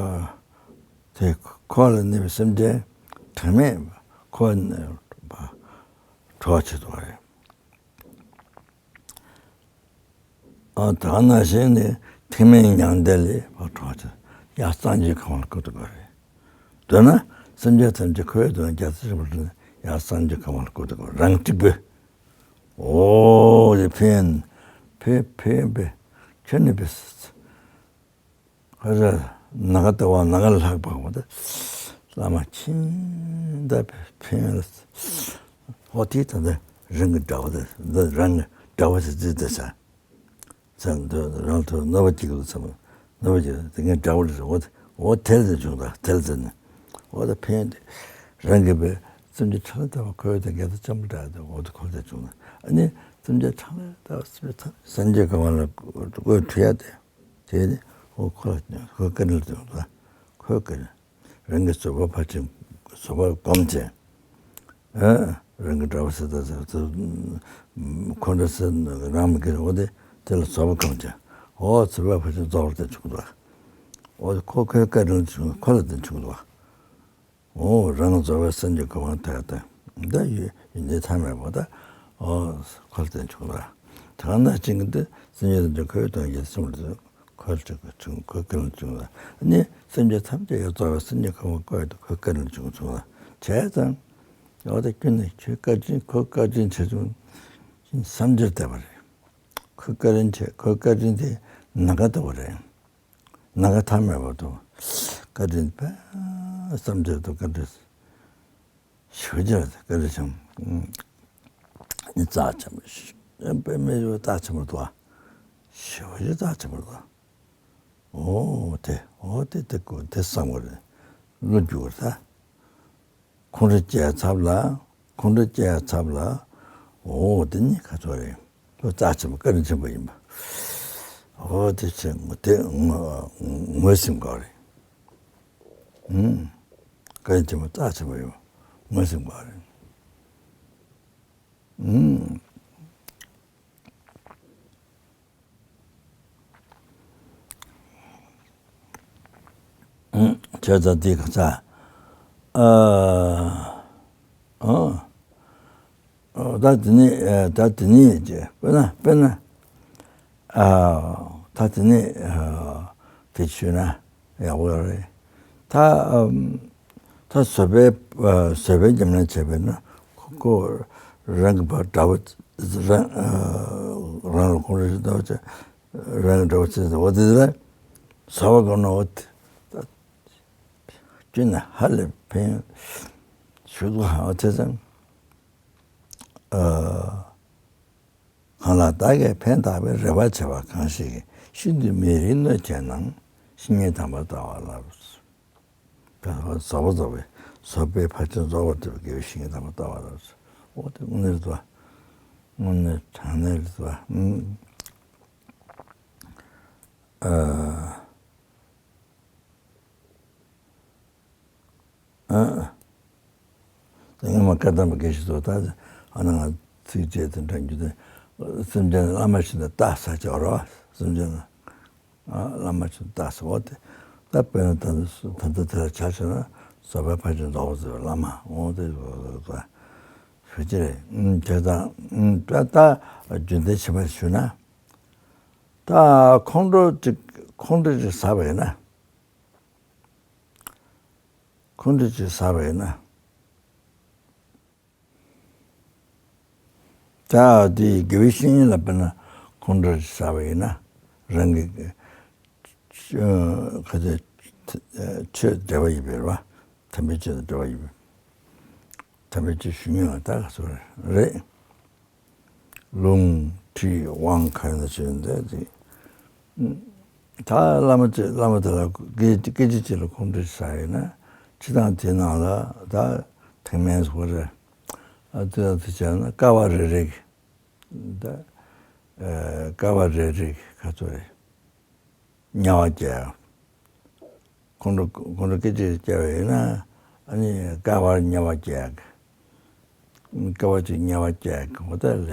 དེ་འཁོར་ལ་གནས་པའི་སེམས་ཅན་གྲངས་མེད་འཁོར་ནས་གྲོལ་བྱེད་ཐུབ་པ་རེད། ཨ་ད་ནང་བཞིན་ནི་ཐེག་དམན་མྱང་འདས་ལས་ཕར་གྲོལ་བྱེད་ཡར་སངས་རྒྱས་གོ་འཕང་ལ་བཀོད་ཐུབ་པ་རེད། མདོར་ན་སེམས་ཅན་ཐམས་ཅད་འཁོར་བའི་སྡུག་བསྔལ་རྒྱ་མཚོ་ཆེན་པོར་ཡར་སངས་རྒྱས་གོ་འཕང་ལ་བཀོད་དགོས། རང་གཅིག་པུས། ཨོ་ཡེ་ཕན། ཕན་ཕན་པས། ཁྱོད་ནི་པས། ཁ་ཟས་ནམ་མཁའ་ལྟ་བུ་ནམ་མཁའ་ལྷག་པ་འོ་ད། བླ་མ་ཁྱིམ་ད་ཕན་ལ། ཨོ་དེ་ད་ད་རང་གི་དགྲ་བོ་ད་ད་རང་གི་དགྲ་བོ་ཟེར་ཙི་ད་ས། ཚེ་འདི་རང་ཐོག་གནོད་པ་སྐྱེལ་གྱི་འདུག་བསམ། གནོད་པ་སྐྱེལ་དེ་ངས་དགྲ་བོ་རེད་འོ། འོ་དེ་ལ་བྱུང་ད་དེ་ལ་བྱས་ནས་འོ་ད་ཕན་ཡོན་དེ་རང་གིས་པའི་སེམས་ཅན་ཕྲ་ལ་ལྟ་བ་འཁོར་བའི་དགྲ་རྒྱལ་དང་འཆམ་པོ་འདྲ་དེ་འོ་དེ་འཁོར་དེ་བྱུང་ན་ཨ་ནི་སེམས་ཅན་ཕྲ་ལ་ལྟ་བ་སེམས་ཅན་ཐམས་སངས་རྒྱས་གོ་འཕང་ལ་བཀོད་ཐུབ་ཡ་དེ་དེ་ནི་འོ་ཁོ་ལ་ཁོའི་བཀའ་དྲིན་ལ་བརྟེན་ད་ཁོའི་བཀའ་དྲིན་རང་གི་བཟོད་པ་ཕར་ཕྱིན་བཟོད་པ་སྒོམ་བྱས་ཨ། རང་གི་དགྲ་བོ་ཟེར་ད་ཟེར་ཁོ་འདྲ་ཟེར་རང་མི་སྐྱེ་འོ་དེ་དེ་ལ་རྫོགས་པ་གང་བྱ་འོ་ཟེར་བ་ཕལ་ཆེར་རྫོགས་པར་བསྟན་བྱུང་འདུག་འོ་དེ་ཁོ་ཁོའི་བཀའ་དྲིན་བྱུང་ཁོ་ལ་བསྟན་བྱུང་འདུག་འོ་རང་རྫོགས་པའི་སངས་རྒྱས་གོ་འཕང་ཐོབ་ཡ་དང་འདི་ཡོད་ཡོན་ཏན་ཐ་མལ་པ་ད་འོ་ཁོ་ལ་བསྟན་བྱུང་ལ་དེ་ག་ནང་བཞིན་གྱི་འདི་སེམས་ཅན་ཐམས་ཅད་ཁོའི་དོན་གྱི་སེམས་ལ་ཁོ་ལ་བྱུང་ཁོའི་བཀའ་དྲིན་བྱུང་ལ་ནི་སེམས་ཅན་ཐམས་ཅད་ཡོངས་རྫོགས་པའི་སངས་རྒྱས་གོ་འཕང་བཀོད་དུ་ཁོའི་བཀའ་དྲིན་བྱུང་བྱུང་ལ་བྱས་ཙང་འོ་ད་ཁྱོད་ནི་ཁྱོད་བཀའ་དྲིན་ཁོའི་བཀའ་དྲིན་ཆེ་ཆུང་བསམ་འཆར་བསྡད་པ་རེད། ཁོའི་བཀའ་དྲིན་ཆེ་ཁོའི་བཀའ་དྲིན་དེ་ནམ་མཁའ་ལྟ་བུ་རེད། ནམ་མཁའ་མཐའ་མེད་པ་དང་། བཀའ་དྲིན་དཔེ་བསམ་འཆར་དང་བཀའ་དྲིན་ཞུ་རྒྱུ་བཀའ་དྲིན་ཆེན་པོ་ནི་རྩ་ཆེན་པོ་ཞིག་དཔེ་མེད་པའི་རྩ་ཆེན་པོ་འདུག་ཞུ་རྒྱུ་རྩ་ཆེན་པོ་འདུག་འོ་དེ་འོ་དེ་དེ་ཀོ་དེ་བསམ་དགོས་རེད། བློ་རྒྱུག་དགོས་རེད་ད། ཁོང་ཁྲོ་སྐྱེས་ཚབ་ལ་ཁོང་ཁྲོ་སྐྱེས་ཚབ་ལ་འོ་དེ་ནི་ཁ་ཚོ་རེད། ལོ་རྩ་ཆེན་པོ་བཀའ་དྲིན་ཆེན་པོ་ཡིན་པ། འོ་དེ་ཆེ་དེ་ངོ་ངོས་ཟིན་དགོས་རེད། ཨུམ། བཀའ་དྲིན་ཆེན་པོ་རྩ་ཆེན་པོ་ཡིན་པ་ངོས་ཟིན་དགོས་རེད། ཨུམ། བྱས་ཙང་འདི་ག་ཚ། ཨ། ཨ། ཨ། ད་དེ་ནས་ད་དེ་ནས་དཔེར་ན་དཔེར་ན། ཨ། ད་དེ་ནས་དེ་ཞུས་ན་ཡག་པོ་རེད། ད། ད་བཟོད་པའི་བཟོད་པའི་ཉམས་ལེན་བྱས་པས་ན་ཁོ་ཁོ་རང་གི་བ་དགྲ་བོ་རང་རང་ལ་ཁོང་རང་ཞིག་ལྟ་བ་བྱས་རང་གི་དགྲ་བོ་བྱས་ཏེ་འོ་དེ་ལ་བཟོད་པ་སྒོམ་ན་འོ་དེ་ཁྱོད་ནི་ཧ་ལས་ཕན་ཞུ་དགོས་ཧ་བ་དེ་ཙམ་ཨ། གང་ལ་བདག་གིས་ཕན་བཏགས་པའི་རེ་བ་བྱེད་པ་གང་ཞིག་གིས་ཤིན་ཏུ་མི་རིགས་གནོད་བྱེད་ན་བཤེས་གཉེན་དམ་པ་ལྟ་བ་ལ། བཟོད་པ་རྫོགས་པའི་བཟོད་པའི་ཕ་ཆེན་རྫོགས་པར་སྤྲུལ་པའི་དགེ་བའི་བཤེས་གཉེན་དམ་པ་ལྟ་བ་ལ། འོ་དེ་དངོས་གནས་རེད་པ། དངོས་གནས་དྲང་གནས་རེད་པ། ཨ། ཨ། ད་སྔོན་མ་བཀའ་གདམས་པ་དགེ་བཤེས་ཚོ་ད་ཨ་ན་ང་ཚིགས་བཅད་དེ་འདྲ་རྒྱུ་དེ་སེམས་ཅན་བླ་མ་ཞིག་ནས་བཏགས་ས་ཅིག་ཡོད་རེད་བ། སེམས་ཅན་ཨ་བླ་མ་ཞིག་ནས་བཏགས་ས་འོ་དེ་ད་དཔེར་ན་ད་ད་ད་དེ་ལ་ཆ་བཞག་ན་བཟོད་པའི་ཕ་ཆེན་རྫོགས་པར་སྤྲུལ་པའི་བླ་མ་འོ་དེ་ཞུ་གི་རེད། དེ་ད་ད་རྒྱུན་ལྡན་ཕྱི་མ་ཞུ་ན་ད་ཁོང་ཁྲོ་ཅིག་ཁོང་ཁྲོ་ཅིག་ཟ་བ་ཡིན་ན། ཁོང་ཁྲོ་ཅིག་ཟ་བ་ཡིན་ན། ད་དེ་དགེ་བའི་བཤེས་གཉེན་ལ་དཔེར་ན་ཁོང་ཁྲོ་ཅིག་ཟ་བ་ཡིན་ན། རང་གི་ཁ་ཚ་ཆོས་འབྲེལ་བ་ཡིན་པས་རེད་བ། དམ་པའི་ཆོས་དང་འབྲེལ་བ་ཡིན་པས། དམ་པའི་ཆོས་ཞུ་མྱོང་ད་ག་ཚོད་རེད། ལུང་ཁྲིད་དབང་ག་རེ་ན་བྱོན་འདི་དེ། ད་བླ་མ་ཅིག་བླ་མ་དེ་ལ་སྐད་སྐད་ཆ་ཅིག་ལ་ཁོང་ཁྲོ་ཟ་ཡོད་ན་སྤྱི་བཏང་དེ་ནང་ལ་ད་ཐེག་དམན་སོགས་རེད། ཨ་དེ་དང་དེ་བྱས་ན་ཀ་བ་རེ་རེ་གི་ད་ཀ་བ་རེ་རེ་གི་ག་ཚོད་རེད། དམྱལ་བ་སྐྱེ། ཁོང་ཁྲོ་ཁོང་ཁྲོ་སྐད་ཅིག་སྐྱེ་བ་ཡིན་ན་ཨ་ནི་ཀ་བར་དམྱལ་བ་སྐྱེ། ཀ་བ་ཅིག་དམྱལ་བ་སྐྱེ་འོ་ད་ལས་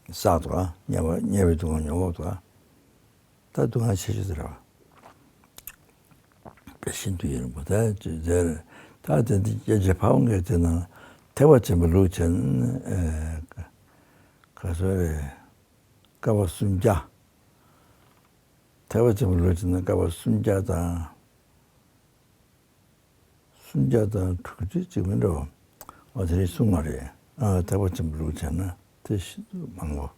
བསགས་འདུག་ཨ། དམྱལ་བ་དམྱལ་བའི་སྡུག་བསྔལ་མྱོང་དགོས་འདུག་ཨ། ད་སྡུག་བསྔལ་ཆེ་ཤོས་དེ་རེད་བ། དཔེ་ཤིན་ཏུ་ཡིན་པ་ད་ཅི་ཟེར། ད་དེ་འདི་སྐྱེ་མཆེད་ཕ་བོང་ཁའི་དེ་ནང་ཐེག་པ་ཆེན་པོའི་ལུགས་བྱས་ན་ཨེ་ག་ཚོད་རེད། ཀ་བ་སུམ་བརྒྱ། ཐེག་པ་ཆེན་པོའི་ལུགས་བྱས་ན་ཀ་བ་སུམ་བརྒྱ་དང་། སུམ་བརྒྱ་དང་དྲུག་ཅུ་ཅིག་མིན་འགྲོ། འོ་དེ་རིང་གསུངས་པ་རེད། ཨ་ཐེག་པ་ཆེན་པོའི་ལུགས་བྱས་ན་དེ་ཤིན་ཏུ་མང་པོ།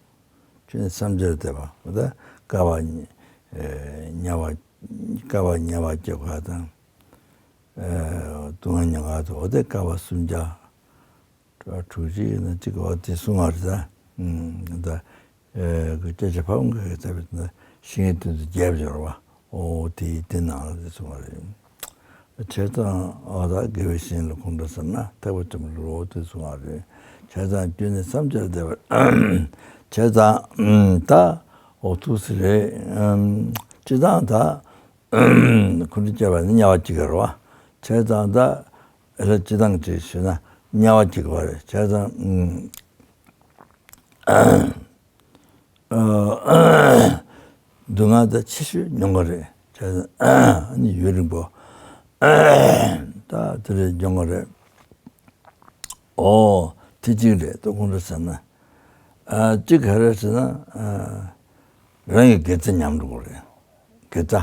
ཁྱོད་ནི་བསམ་འཆར་བསྡད་པ་འོ་ད་ཀ་བ་ཉེ་ཨེ་དམྱལ་བ་ཀ་བ་དམྱལ་བ་སྐྱེ་དགོས་དང་། ཨེ་སྡུག་བསྔལ་མྱོང་དགོས་དང་འོ་དེ་ཀ་བ་སུམ་བརྒྱ། དྲུག་ཅུ་ཡིན་ན་གཅིག་གོ་དེ་གསུང་བ་རེད་ད། ད་སྐད་ཆ་ཕ་བོང་ཁ་གི་ཚ་བའི་ན་ཤིང་ཡི་དུས་སུ་རྒྱབ་སྦྱོར་བ་འོ་དེའི་དེ་ནང་ལ་དེ་གསུང་བ་རེད། བྱས་ཙང་འོ་ད་དགེ་བའི་བཤེས་གཉེན་ལ་ཁོང་ཁྲོ་ཟ་ན་ཐེག་པ་ཆེན་པོའི་ལུགས་འོ་དེ་གསུང་བ་རེད། བྱས་ཙང་རྒྱུ་ནི་བསམ་འཆར་བསྡད་པ་བྱས་ཙང་ད་འོ་ཐུགས་སུ་རེད། སྤྱི་བཏང་ད། ཁོང་ཁྲོ་སྐྱེ་བ་ནི་དམྱལ་བ་གཅིག་རེད་བ། བྱས་ཙང་ད་ཨེ་ལ་སྤྱི་བཏང་ཅིག་ཞུས་ན་ དམྱལ་བ་སྐྱེ་དགོས་རེད། བྱས་ཙང་། ཨ། སྡུག་བསྔལ་ད་ཆེ་ཤོས་མྱོང་གི་རེད། བྱས་ཙང་ཨ་ནི་ཡུན་རིང་པོ་ད་དེ་རེད་མྱོང་གི་རེད། ཨོ། དེ་གཅིག་རེད་ད་ཁོང་ཚོ་ཟེར་ན། ཨ། གཅིག་ག་རེ་ཟེར་ན། ཨ། རང་གི་དགེ་རྩ་ཉམས་འགྲོ་གི་རེད། དགེ་རྩ།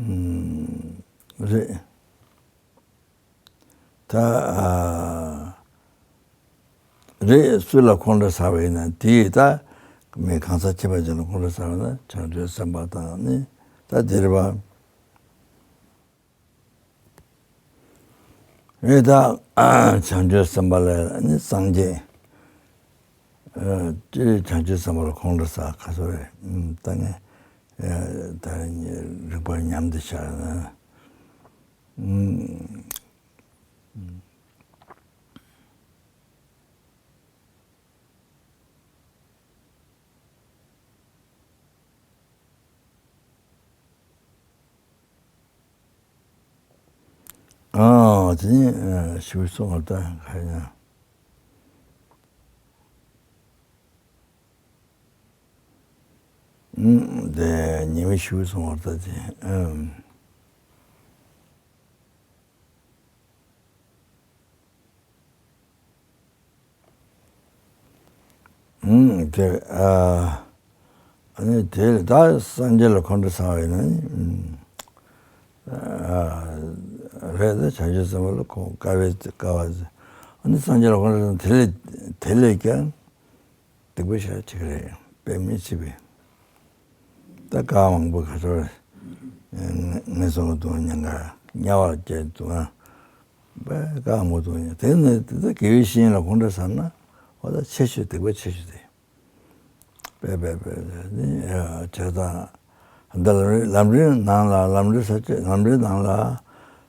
ཨུམ། རེད། ད། ཨ། རེད། སུ་ལ་ཁོང་ཁྲོ་ཟ་བ་ཡིན་ན་དེས་ད་མི་གང་ཟག་ཁྱད་པར་ཅན་ལ་ཁོང་ཁྲོ་ཟ་བ་ན་བྱང་ཆུབ་སེམས་དཔའ་དང་ནི་ད་དེ་རེད་པ། རེད་ད། བྱང་ཆུབ་སེམས་དཔའ་ལ་ནི་སངས་རྒྱས། ཨ། སྤྱིར་བྱང་ཆུབ་སེམས་དཔའ་ལ་ཁོང་ཁྲོ་ཟ་ག་ཚོད་རེད། ཨུམ། ད་ངས། ཨ། ད་རིག་པ་ཉམས་བསྡད་བཞག་ན། ཨུམ། ཨ། དེ་ནི། ཨ། ཞེ་པོ་སོང་བ་ད་ག་ཡིན་ན། ཨུམ། དེ་ཉི་མ་ཞེ་པོ་སོང་བ་ད་དེ། ཨུམ། ཨུམ། དེ། ཨ། ཨ་ནི་དེ་ལ་ད་སངས་རྒྱས་ལ་ཁོང་ཁྲོ་ཟ་བ་ཡིན་ན་ནི། ཨུམ། ཨ། རེད་ད། བྱང་ཆུབ་སེམས་དཔའ་ལ་ཁོང་དཀའ་བའི་དཀའ་བ། ཨ་ནི་སངས་རྒྱས་ལ་ཁོང་ཁྲོ་ཟ་ན་དེ་ལས་དེ་ལས་ཀྱང་སྡིག་པ་ཞེ་དྲག་བྱེད་ཀྱི་རེད། དཔེ་མི་སྲིད་པའི། ད་དཀའ་བ་མང་པོ་ག་ཚོད་རེད། ངན་སོང་གི་སྡུག་བསྔལ་མྱང་ག། དམྱལ་བར་སྐྱེ་སྡུག་བསྔལ། དཔེ་དཀའ་མོ་སྡུག་བསྔལ། དེ་ནི་དེ་ལྟར་དགེ་བའི་བཤེས་གཉེན་ལ་ཁོང་ཁྲོ་ཟ་ན་འོ་ད་ཆེ་ཤོས་སྡིག་པ་ཆེ་ཤོས་དེ། དཔེ་དཔེ་དཔེ་ནི་བྱས་ཙང་། ད་ལམ་རིམ་ལམ་རིམ་ནང་ལ་ལམ་རིམ་ས་བཅད་ལམ་རིམ་ནང་ལ་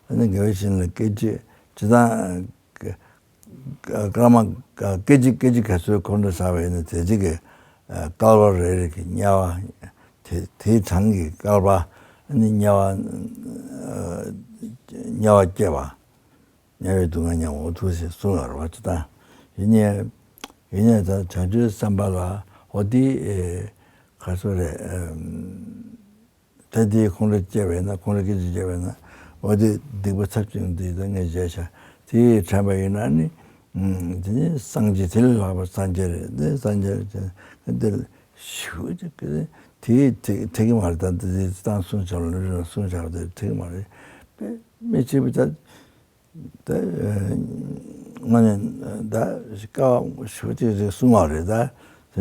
ནི་དགེ་བའི་བཤེས་གཉེན་ལ་སྐད་ཅིག་ཇི་ལྟར། སྐར་མ་སྐད་ཅིག་སྐད་ཅིག་ག་ཚོད་ཁོང་ཁྲོ་ཟ་བ་ཡིན་ན་དེ་གཅིག་གི་སྐལ་པ་རེ་རེ་གི་དམྱལ་བ། དེ་དེའི་གྲངས་ཀྱི་སྐལ་པ་ནི་དམྱལ་བ། དམྱལ་བ་སྐྱེ་བ། དམྱལ་བའི་སྡུག་བསྔལ་མྱང་བ་འོ་ཐུག་ཟེར་གསུངས་ཡོད་རེད་བ། ཅི་ལྟར་ཡིན་ནའི་ཡིན་ནའི་ད་བྱང་ཆུབ་སེམས་དཔའ་ལ་འོ་དེ་ག་ཚོད་རེད། ད་དེའི་ཁོང་ཁྲོ་སྐྱེས་པ་ཡིན་ན། ཁོང་ཁྲོ་སྐད་ཅིག་སྐྱེས་པ་ཡིན་ན་འོ་དེ་སྡིག་པ་ཚབས་ཆེན་དེ་ད་ངས་བྱས་ཤག་དེ་དྲན་པ་ཡིན་ན་ནི། ཨུམ། དེ་ནི་སངས་རྒྱས། དེ་ལས་ལྷག་པ་སངས་རྒྱས་རེད། དེ་སངས་རྒྱས་རེད་དེ་འདིར་ཞུ་ཅིག་གི་དེ་དེ་དེ་གི་མ་རེད། ད་དེ་དེ་ཏང་གསུང་བྱ་བ་ལ་གསུང་བྱ་བ་དེ་དེ་གི་མ་རེད། དཔེ་མི་སྲིད་པའི་ད། ད་དངོས་གནས་ད་དཀའ་བ་ཞེ་པོ་ཅིག་རེད་གསུང་བ་རེད། ད་དེ་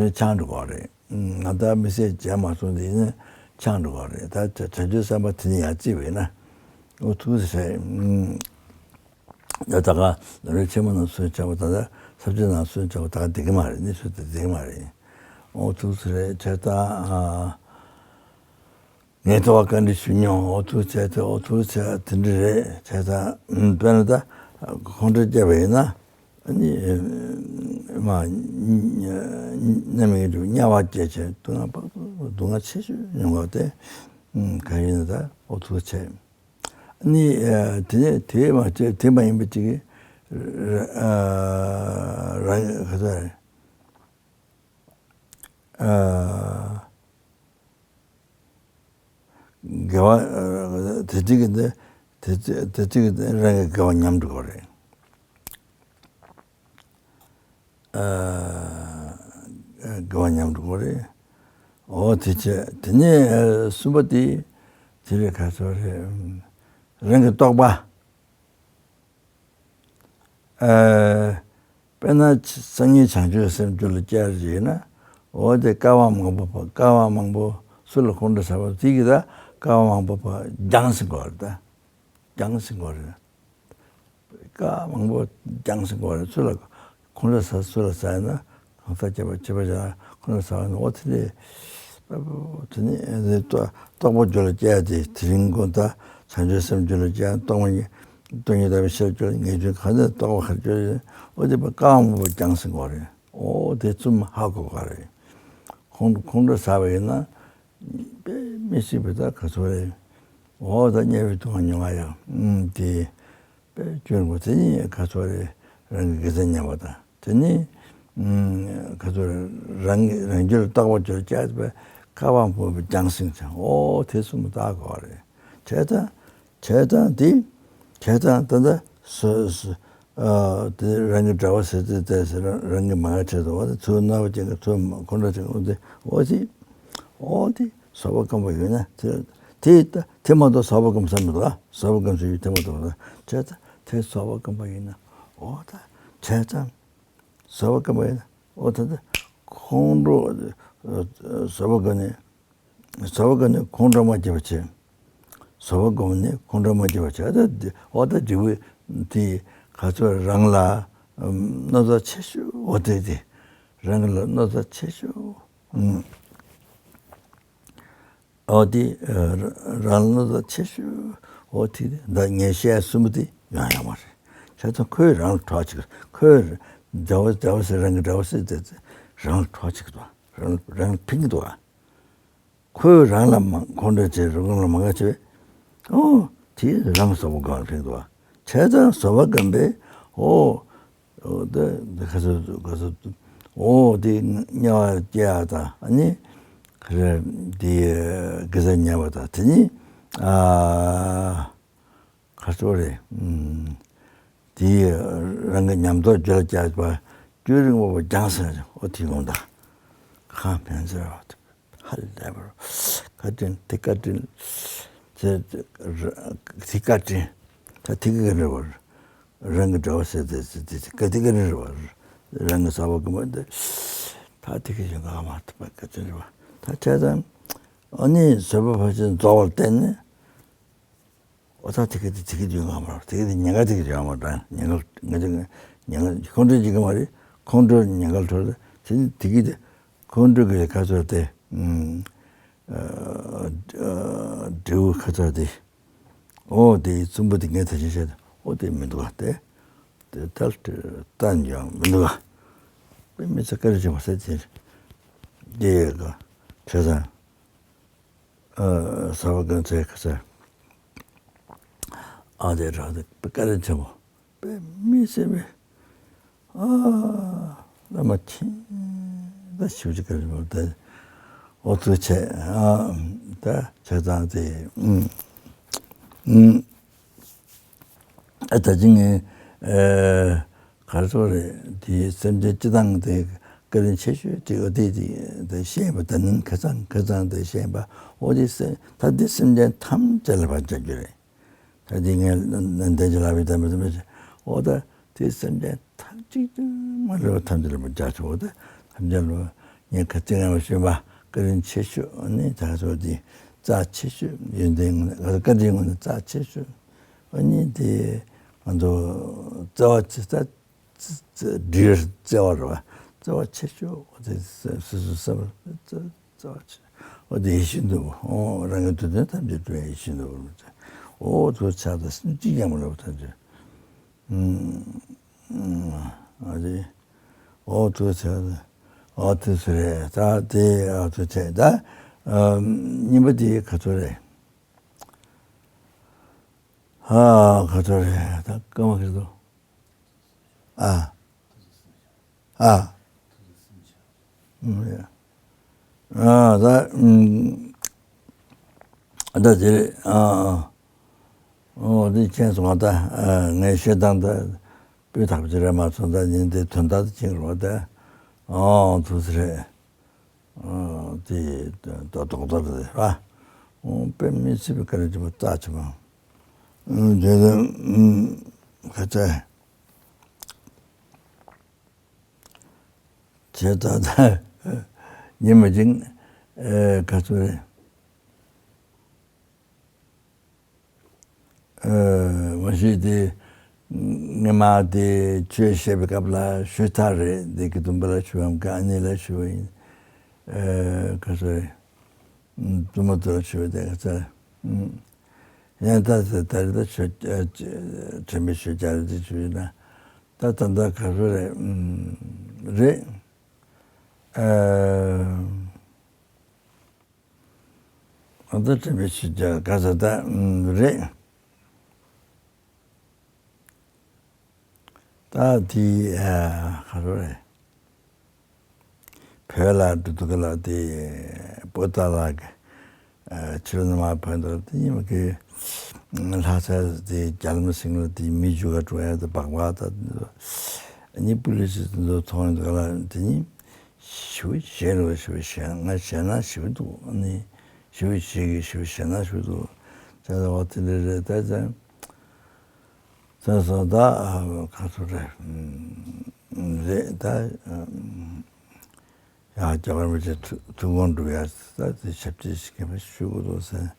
ནས་ཆགས་འགྲོ་གི་རེད། ང་ད་མི་ཚེ་རྗེས་མ་སོང་དེ་ནས་ཆགས་འགྲོ་གི་རེད། ད་བྱ་བྱང་ཆུབ་སེམས་དཔའ་དེ་ནས་ཡར་བརྩིས་པས་ན་འོ་ཐུགས་སྲས། ད་ད་ག་ལམ་རིམ་ཆེན་མོ་ནང་སུན་ཆགས་པ་ད་ད་ས་བཅད་ནང་སུན་ཆགས་པ་ད་ག་བསྡད་ཀྱི་མ་རེད། གནས་ཚུལ་དེ་བསྡད་ཀྱི་མ་རེད། འོ་ཐུགས་སྲས་བྱས་ད། ངས་ཐོག་བཀའ་འདྲི་ཞུ་མྱོང་། འོ་ཐུགས་ཚད་དེ། འོ་ཐུགས་ཚད་དེ་འདྲ་རེད་བྱས་ཙང་། དཔེར་ན་ད་ཁོང་ཁྲོ་སྐྱེས་པ་ཡིན་ན་ཨ་ནི་མ་གནས་མེད་དུ་དམྱལ་བ་སྐྱེས་བྱས་སྡུག་བསྔལ་དཔག་ཏུ་སྡུག་བསྔལ་ཆེ་ཤོས་མྱོང་བ་དེ་ག་ཡིན་ན་ད་འོ་ཐུགས་ཚད། ཨ་ནི་དེ་དེ་མ་བྱས་དེ་མ་ཡིན་པ་ཅིག་རང་ག་ཚོད་རེད། ཨ། དགེ་བ་དེ་གཅིག་གིས་དེ་དེ་གཅིག་གིས་རང་གི་དགེ་བ་ཉམས་འགྲོ་གི་རེད། ཨ། དགེ་བ་ཉམས་འགྲོ་གི་རེད། འོ་དེ་བྱས། དེ་ནས་གསུམ་པ་དེ་དེ་རེད། ག་ཚོད་རེད། རང་གི་རྟོགས་པ། ཨ། དཔེར་ན་སང་ཉིན་བྱང་ཆུབ་སེམས་རྒྱུད་ལ་སྐྱེས་ཡིན་ན། འོ་དེ་སྐལ་བ་མང་པོ་བ། སྐལ་བ་མང་པོ་སུ་ལ་ཁོང་ཁྲོ་ཟ་བ་དེ་གིས་ད་སྐལ་བ་མང་པོ་བ་སྦྱངས་ཟིན་གྱི་ཡོད་རེད། ད་སྦྱངས་ཟིན་གྱི་ཡོད་རེད། སྐལ་བ་མང་པོ་སྦྱངས་ཟིན་གྱི་ཡོད་རེད། སུ་ལ་ཁོང་ཁྲོ་ཟ། སུ་ལ་ཟ་ཡིན་ན། གང་ཟག་ཁྱད་པར་ཅན་ལ་ཁོང་ཁྲོ་ཟ་བ་ཡིན་ན། འོ་དེ་ནས་དེ་ནས་རྟོགས་པ་རྒྱུད་ལ་སྐྱེས་ཏེ་དེ་རིང་གོ་ད་བྱང་ཆུབ་སེམས་རྒྱུད་ལ་སྐྱེས། སྟོང་ཉིད། སྟོང་ཉིད་ལྟ་བུའི་ཤེས་རབ་རྒྱུད་ལ་ངེས་འབྱུང་གང་ལྟར་རྟོགས་པ་ག་རེ་བྱུང་ཡོད། འོ་དེ་བ་སྐལ་བ་མང་པོ་སྦྱངས་ཟིན་གྱི་ཡོད་རེད། འོ་དེ་ཙམ་ཧ་གོ་གི་རེད། ཁོང་ཁོང་ཁྲོ་ཟ་བ་ཡིན་ན་དཔེ་མི་སྲིད་པའི་ད་ག་ཚོད་རེད། འོ་ད་དམྱལ་བའི་སྡུག་བསྔལ་མྱོང་ང་ཡ། ཨུམ། དེ་ པས་སྐྱོན་དགོས། དེ་ནི་ཁ་ཚོ་རེ་རང་གི་དགེ་རྩ་ཉམས་པ་དང་། དེ་ནི་ཁ་ཚོ་རེ་རང་གི་རང་རྒྱུད་ལ་རྟག་པར་གྱུར་བྱས་པའི་ཁ་བ་འབུམ་པའི་རྒྱང་སྲིང་ཅན། ཨོ་དེ་གསུམ་བརྟག་དགོས་པ་རེད། བྱས་ཙང་བྱས་ཙང་དེ་བྱས་ཙང་ད་ལྟ་སོ་སོ་ཨ་དེ་རང་གི་འདྲ་བ་ཟེར་ཏེ་ཏེ་ཟེར་རང་གི་མ་ངེས་བྱས་དོ། ཨོ་དེ་ཚུར་སྣང་བ་ཅན་གྱི་ཚུར་ཁོང་ཁྲོ་ཅན་གྱི་ཨོ་དེ་ཨོ་དེ་ཨོ་དེ་སོགས་པ་སྐམ་པ་ཡོད་ན་དེ་དེ་ད་དེ་མ་གཏོགས་སོགས་པ་སྐམ་ས་མི་འདུག་ཨ། སོགས་པ་སྐམ་ས་ཡོད་དེ་མ་གཏོགས་ན་བྱས་ཙང་དེ་སོགས་པ་སྐམ་པ་ཡིན་ན་ཨོ་ད་བྱས་ཙང་སོགས་པ་སྐམ་པ་ཡིན་ན་ཨོ་ད་ད་ཁོང་ཁྲོ་སོགས་པ་སྐམ་ནས། སོགས་པ་སྐམ་ནས་ཁོང་ཁྲོ་མ་སྐྱེ་བ་བྱེད། སོགས་པ་སྐམ་ནས་ཁོང་ཁྲོ་མ་སྐྱེ་བ་བྱེད། ད་འདི་འོ་ད་འབྲས་བུ་དེ་ག་ཚོད་རང་ལ་ཨམ་གནོད་འཚེ་ཆེ་ཤོས་འོ་དེ་དེ་རང་ལ་གནོད་འཚེ་ཆེ་ཤོས་ཨམ་འོ་དེ་ཨ་རང་ལ་གནོད་འཚེ་ཆེ་ཤོས་འོ་དེ་དེ་ད་ངས་བཤད་གསུམ་པོ་དེ་ཡང་ཡོད་མ་རེད། བྱས་ཙང་ཁོས་རང་ལ་གྲོགས་བྱེད། ཁོས་འདྲ་བོ་འདྲ་བོ་ཟེར་རང་གི་འདྲ་བོ་ཟེར་དེ་རང་ལ་གྲོགས་བྱེད་ཀྱི་འདུག་རང་རང་ལ་ཕན་གྱི་འདུག་ཁོས་རང་ལ་མ་ཁོང་ཁྲོ་བྱེད་རང་ལ་མ་དགའ་བྱེད། ཨོ་དེ་རང་སོགས་པ་སྐམ་ཕན་འདུག་བྱས་ཙང་སོགས་པ་སྐམ་པས་ཨོ་ཨོ་དེ་དེ་ག་ཚོད་ག་ཚོད་ཨོ་དེ་དམྱལ་བ་སྐྱེ་ཡ་དང་ཨ་ནི་ག་རེ་དེ་དགེ་རྩ་ཉམས་པ་དང་དེ་ནི་ཨ། ག་ཚོད་རེད། ཨུམ། དེ་རང་གི་ཉམས་རྟོགས་བརྗོད་བྱ་བ་རྒྱུན་རིང་པོ་རྒྱང་སྲིང་ཨོ་དེ་ཡོང་ད། ཁ་ཕན་ཟེར་བ་ཧ་ལས་པར་བཀའ་དྲིན་དེ་བཀའ་དྲིན་དེ་དེ་བཀའ་དྲིན་ད་དེ་གི་རེད་བར་རང་གི་འདྲ་བ་ཟེར་དེ་དེ་དེ་བཀའ་དེ་གི་རེད་བར་རང་གི་ས་བ་ཀུན་པ་འདི་ད་དེ་གི་ཡོང་ག་མ་ཐུབ་པ་བཀའ་དྲིན་རེད་བ་ད་བྱས་ཙང་ཨ་ནི་བཟོད་པ་ཕར་ཕྱིན་རྫོགས་པར་བརྟེན་ནས། ཨོ་ད་དེ་ག་དེ་དེ་ག་དུས་ང་མ་རོ་དེ་ག་དེ་ཉེན་ཁ་དེ་ག་དུས་ང་མ་རོ་ད་ཉེན་ཁ་ང་ཅག་ཉེན་ཁ་ཁོང་ཁྲོ་ཅིག་གི་མ་རེད། ཁོང་ཁྲོ་ཉེན་ཁ་འཕྲོ་དེ་དེ་ག་དེ་ཁོང་ཁྲོ་གི་ཁ་ཚོད་དེ་འབྲས་བུ་ཁ་ཚོད་དེ་ཨོ་དེ་གསུམ་པོ་དེ་ངས་ད་ཅི་བཤད་ཨོ་དེ་མི་འདུག་ག་དེ་དེ་ལྟར་ལྟ་ཡང་མི་འདུག་ག་དཔེ་མི་ཚེ་བཀའ་དྲིན་ཆེན་པོ་ཟེར་དེ་དེ་ག་བྱས་ཙང་། ཨ་ས་བ་ཀུན་ཚེ་ཁ་ཚེ་ཨ་དེ་ར་དེ་བཀའ་དྲིན་ཆེན་པོ་དཔེ་མི་སྲིད་པའི་ཨ་བླ་མ་ཁྱེད་ད་ཞིབ་ཅིག་བཀའ་དྲིན་ཆེན་པོ་དེ་ཨོ་ཐུགས་ཆེ་ཨ་ད་བྱས་ཙང་དེ་ཨུམ་ཨུམ། ཨ་ད་ཅི་ངས་ཨེ་ག་རེ་ཟེར་རེད་དེ་སེམས་ཅན་སྤྱི་དང་དེ་བཀའ་དྲིན་ཆེ་ཤོས་དེ་ཨོ་དེ་དེ་དེ་ཤེས་པ་དེ་ནི་ཁ་ཚང་ཁ་ཚང་དེ་ཤེས་པ་ཨོ་དེ་སེ་ད་དེ་སེམས་ཅན་ཐམས་ཅད་ལ་བར་ཆད་རྒྱུ་རེད། ད་དེ་ངས་ནན་ཏན་གྱི་ལབ་པའི་དམ་པའི་དམ་པའི་ཨོ་ད་དེ་སེམས་ཅན་ཐམས་ཅད་ཀྱང་མ་ལུས་པ་ཐམས་ཅད་ལ་བར་ཆད་ཆོག་ཨོ་ད་ཐམས་ཅད་ལ་ངས་ཁ་ཚིག་ངན་པ་ཤོད་པ་བཀའ་དྲིན་ཆེ་ཤོས་ཨོ་ནི་ད་ཚོ་དེ་རྩ་ཆེ་ཤོས་ཡོན་ཏན་ངོས་ནས་བཀའ་དྲིན་ངོས་ནས་རྩ་ཆེ་ཤོས། ཨ་ནི་དེ་ང་ཚོ་བརྩེ་བ་ཆེ་ས་བརྩེ་བ་རེད་བ། བརྩེ་བ་ཆེ་ཤོས་དེ་སོ་སོ་བསམ་པར་བརྩེ་བ་ཆེ་ཨོ་དེ་ཡིད་བཞིན་ནོར་བུ་ཨོ་རང་གི་འདོད་དོན་ཐམས་ཅད་སྒྲུབ་ཡ་ཡིད་བཞིན་ནོར་བུ་ཨོ་དེ་ཆགས་ད་སེམས་གཅིག་ཀྱང་མ་ལོག་ཐམས་ཅད་ཨ་དེ་ཨོ་དེ་ཆགས་ད་ཨོ་དེ་སུ་རེད་ད་དེ་ཨོ་དེ་ཆགས་ད་གཉིས་པ་དེ་ག་ཚོད་རེད། ཧ་ག་ཚོད་རེད་ད་སྐར་མ་ག་ཚོད། ཨ། ཨ། ཨ་ད་ཨ་ད་དེ་རེད་ཨ། ཨོ་དེ་མཁྱེན་སོང་ང་ད་ངས་བཤད་སྟངས་ད་སྤུས་དག་པ་ཅིག་རེད་མ་སོང་ད་ཉིན་དེ་དོན་དག་ཅིག་རེད་ད་ཨོ་ཐུགས་རྗེ་ཆེ། ཨ་དེ་ད་རྡོག་རྡོག་རེད་ར། ཨོ་དཔེ་མི་སྲིད་པའི་བཀའ་དྲིན་ཆེན་པོ་རྩ་ཆེན་པོ། ཨ་དེ་ད་ཨ་ཁ་ཚ། བྱས་ད་ད་ཉི་མ་ཅིག་ཨེ་ག་ཚོད་རེད། ཨེ་མ་གཞི་དེ་ངས་མ་དེ་ཆོས་བཤད་པའི་སྐབས་ལ་ཞུས་ཐག་རེད་དེ་གི་དུམ་པ་ལ་ཞུ་བའམ་ག་ཨ་ནེ་ལ་ཞུ་བ་ཡིན། ཨེ་ག་ཚོད་རེད། བཙུན་མོ་དེ་ལ་ཞུ་བ་དེ་ག་ཚོད་རེད། ཡང་ད་ད་རེད་ད་ཆོས་དྲན་པའི་ཆོས་རྒྱག་རེད་དེ་ཞུ་ཡིན་ན་ད་ད་ད་ག་ཚོད་རེད། རེད། ཨ་ད་དྲན་པའི་ཆོས་རྒྱག་ག་ས་ད་རེད། ད་དེ་ཨ་ག་རེ་རེད། བོད་ལ་འགྲོ་འདུག་ག་ལ་དེ་པོ་ཏཱ་ལ་གི་ཨ་ཕྱི་ལོགས་ནས་མར་བབས་འདུག་དེ་ཉིན་མ་གི་ལྷ་ས་དེ་རྒྱ་ལམ་སེང་གེ་དེ་མི་རྒྱུག་ག་འགྲོ་ཡ་དེ་སྦག་སྦག་ད་ནི་པུ་ལི་སི་དེ་ཚོ་མཐོང་ཡོང་འདུག་ག་ལ། དེ་ནི་ཞེ་པོ་ཞེད་འདུག་ཞེ་པོ་ཞེད། ང་ཞེད་སྣང་ཞེ་པོ་འདུག་ཨ་ནི་ཞེ་པོ་ཞེད་ཀྱི་ཞེ་པོ་ཞེད་སྣང་ཞེ་པོ་འདུག་ཅེས་པ་དེ་འདྲ་རེད། ད་ཙང་། ད་སོང་ད་ཨ་ག་ཚོད་རེད། ཨམ་རེད་ད། ཨམ་ཡ་རྒྱལ་བ་རིན་པོ་ཆེ་ཐུགས་ཐུགས་དགོངས་འགྲུབ་ཡ་ད་དེ་ཞབས་ཕྱི་ཞིག་གི་ཞུ་དགོས་འདུག་ཟེར་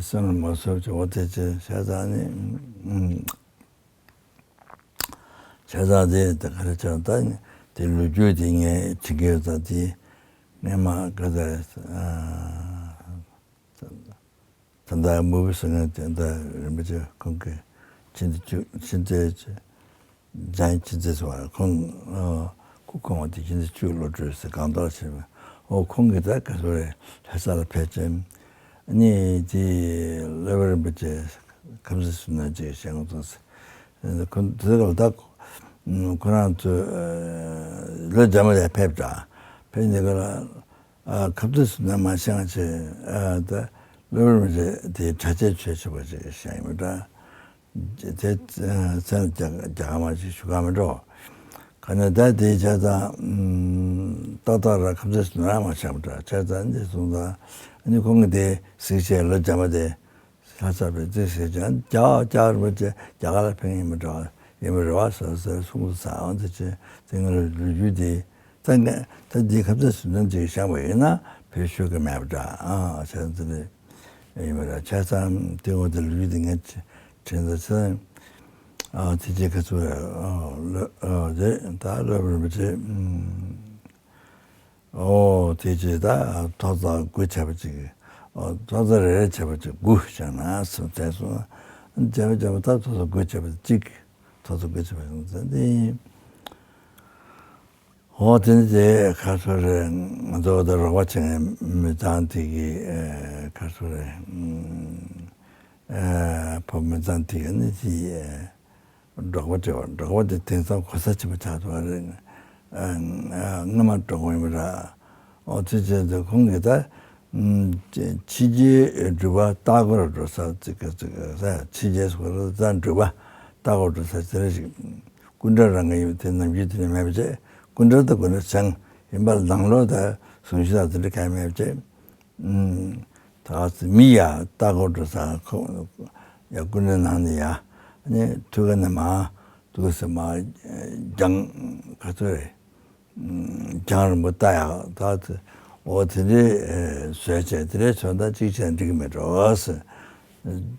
སེམས་ལ་མ་བཟོད་ཀྱི། འོ་དེ་ཅི་བྱས་ཙང་ནི་ཨམ་བྱས་ཙང་དེ་ད་ག་རེ་བྱས་ད་དེ་ལོ་རྒྱུས་དེ་ངས་དྲན་གྱི་ཡོད་ཙང་དེ་ངས་མ་ག་ཚོད་ཨ། ད་ལྟ་མུ་བི་སི་ངན་དེ་ད་རིན་པོ་ཆེ་ཁོང་གི་ཕྱི་ཟླ་བཅུ་ཕྱི་ཟླ་ལྗང་ཕྱི་ཟླ་སོང་བ་ཁོང་སྐུ་གོང་མ་དེ་ཕྱི་ཟླ་བཅུ་ལོ་གྲོས་སུ་གང་ལྟར་བྱས་པ། འོ་ཁོང་གིས་ད་ག་ཚོད་རེད་ལྷ་ས་ལ་ཕེབས་ཙང་ནི་དེ་སློབ་དཔོན་རིན་པོ་ཆེ་ཁམས་ཚན་ཟུར་ན་ཅིག་བཞེངས་འདུག་ཁོང་དེ་ག་ལ་ད་ཁོ་རང་ཚོ་ལོ་རྒྱ་མ་ལ་ཕེབས་འདྲ་ཕེབས་འདི་ག་ལ། ཨ་ཁབ་ཏུ་སུ་ན་མ་ཤང་ཆེ་ཨ་ད་ལོ་རུ་མི་རེ་དེ་གྲྭ་ཆས་ཆོས་ཆེ་བ་ཅིག་ཤང་ཡིན་པ་འདྲ། དེ་ཚན་རྒྱ་རྒྱ་ག་མ་ཅིག་ཞུ་ག་མི་འགྲོ། ག་ནས་ད་དེ་བྱས་ཙང་ཏག་ཏག་ར་ཁབ་ཏུ་སུ་ན་མ་ཤང་བ་འདྲ་བྱས་ཙང་འདི་སོང་ཙང་ཨ་ནི་ཁོང་གི་དེ་གཟིགས་བྱས་ལོ་རྒྱ་མ་དེ། ལྷ་ས་པའི་རྩེ་ཟེར་ཀྱང་རྒྱ་རྒྱ་རིན་པོ་ཆེ་རྒྱ་གར་ལ་ཕེབས་ཡིན་མི་འདྲ་བ་ཡིན་མི་རེད་བ་ཟེར་ཟེར་གསུངས་སོང་། འདི་ཅི་དེ་ང་ལ་ལོ་རྒྱུས་དེ་ད་ངས་ད་འདི་ཁ་ཚ་ཟུར་ནམ་ཅིག་བཤད་པ་ཡིན་ན་བོད་ཤོད་ཀྱི་མེད་པ་འདྲ་ཨ་བྱས་ཙང་དེ་ཡིན་མི་འདྲ་བྱས་ཙང་དེ་འོ་དེ་ལོ་རྒྱུས་དེ་ངས་དྲན་ད་ཚེ་ཨ་དེ་ཅི་ཁ་ཚུར་ཨ་ལོ་ཨ་དེ་ད་ལོ་རིན་པོ་ཆེ་ཨ། ཨོ་དེ་རྗེས་ད་ཐོག་བརྩེགས་དགུ་བྱས་པ་ཅིག་ཨོ་ཐོག་བརྩེགས་རེ་རེ་བྱས་པ་ཅིག་དགུ་བྱས་ན་སུ་བྱས་སོང་། བྱས་པ་བྱས་པ་ད་ཐོག་བརྩེགས་དགུ་བྱས་པ་གཅིག་ཐོག་བརྩེགས་དགུ་བྱས་པ་ཡིན་ཙང་དེ། ཨོ་དེ་ནི་དེ་ཁ་སོ་རེ་ང་ཚོ་ད་རོགས་པ་བྱེད་མཁན་མི་ཚང་དེ་གི་ཁ་སོ་རེ་ཨ་བོད་མི་ཚང་དེ་གི་ནི་དེ། འབྲོག་པ་བྲེ་བ་འབྲོག་པ་དེ་དེང་སང་གོ་ས་ཆེན་པོ་ཆགས་འདུག་བ་རེད། ཨ་ཨ་སྔོན་མ་འབྲོག་པ་ཡིན་པ་ར། ཨོ་ཚེ་ཚེ་དེ་ཁོང་གིས་ད་ཕྱི་རྒྱལ་འགྲུལ་པ་ལྟ་སྐོར་འགྲོ་ས་ཙི་ག་ཙི་ག་ས་ཕྱི་རྒྱལ་སྐོར་ལ་ད་འགྲུལ་པ་ལྟ་སྐོར་འགྲོ་ས་ཟེར་ཞིག་སྐུ་འདྲ་རང་གི་ཡོད་དེ་ནམ་རྒྱུན་དེ་ནས་མེད་པ་བྱས་སྐུ་འདྲ་ད་དགོས་ན་བྱང་ཡིན་པ་ནང་ལོགས་ད་གཟུངས་གཞི་དང་དེ་འདྲ་གང་ཡང་མེད་པ་བྱས། ད་མི་ཡ་ལྟ་སྐོར་འགྲོ་ས་ཁོ་ཡ་ཀུན་ནས་ནང་ནས་ཡ་ནས་ཐུག་ག་ནས་མ་འདུག་ཟེར་མ་རྒྱང་ག་ཚོད་རེད། རྒྱང་རིང་པོ་ལྟ་ཡ་ད་འོ་དེ་འདྲའི་བཟོས་བྱས་དེ་འདྲའི་བཟོས་ན་གཅིག་བྱས་འགྲིག་གི་མེད་འགྲོ་ཟེར།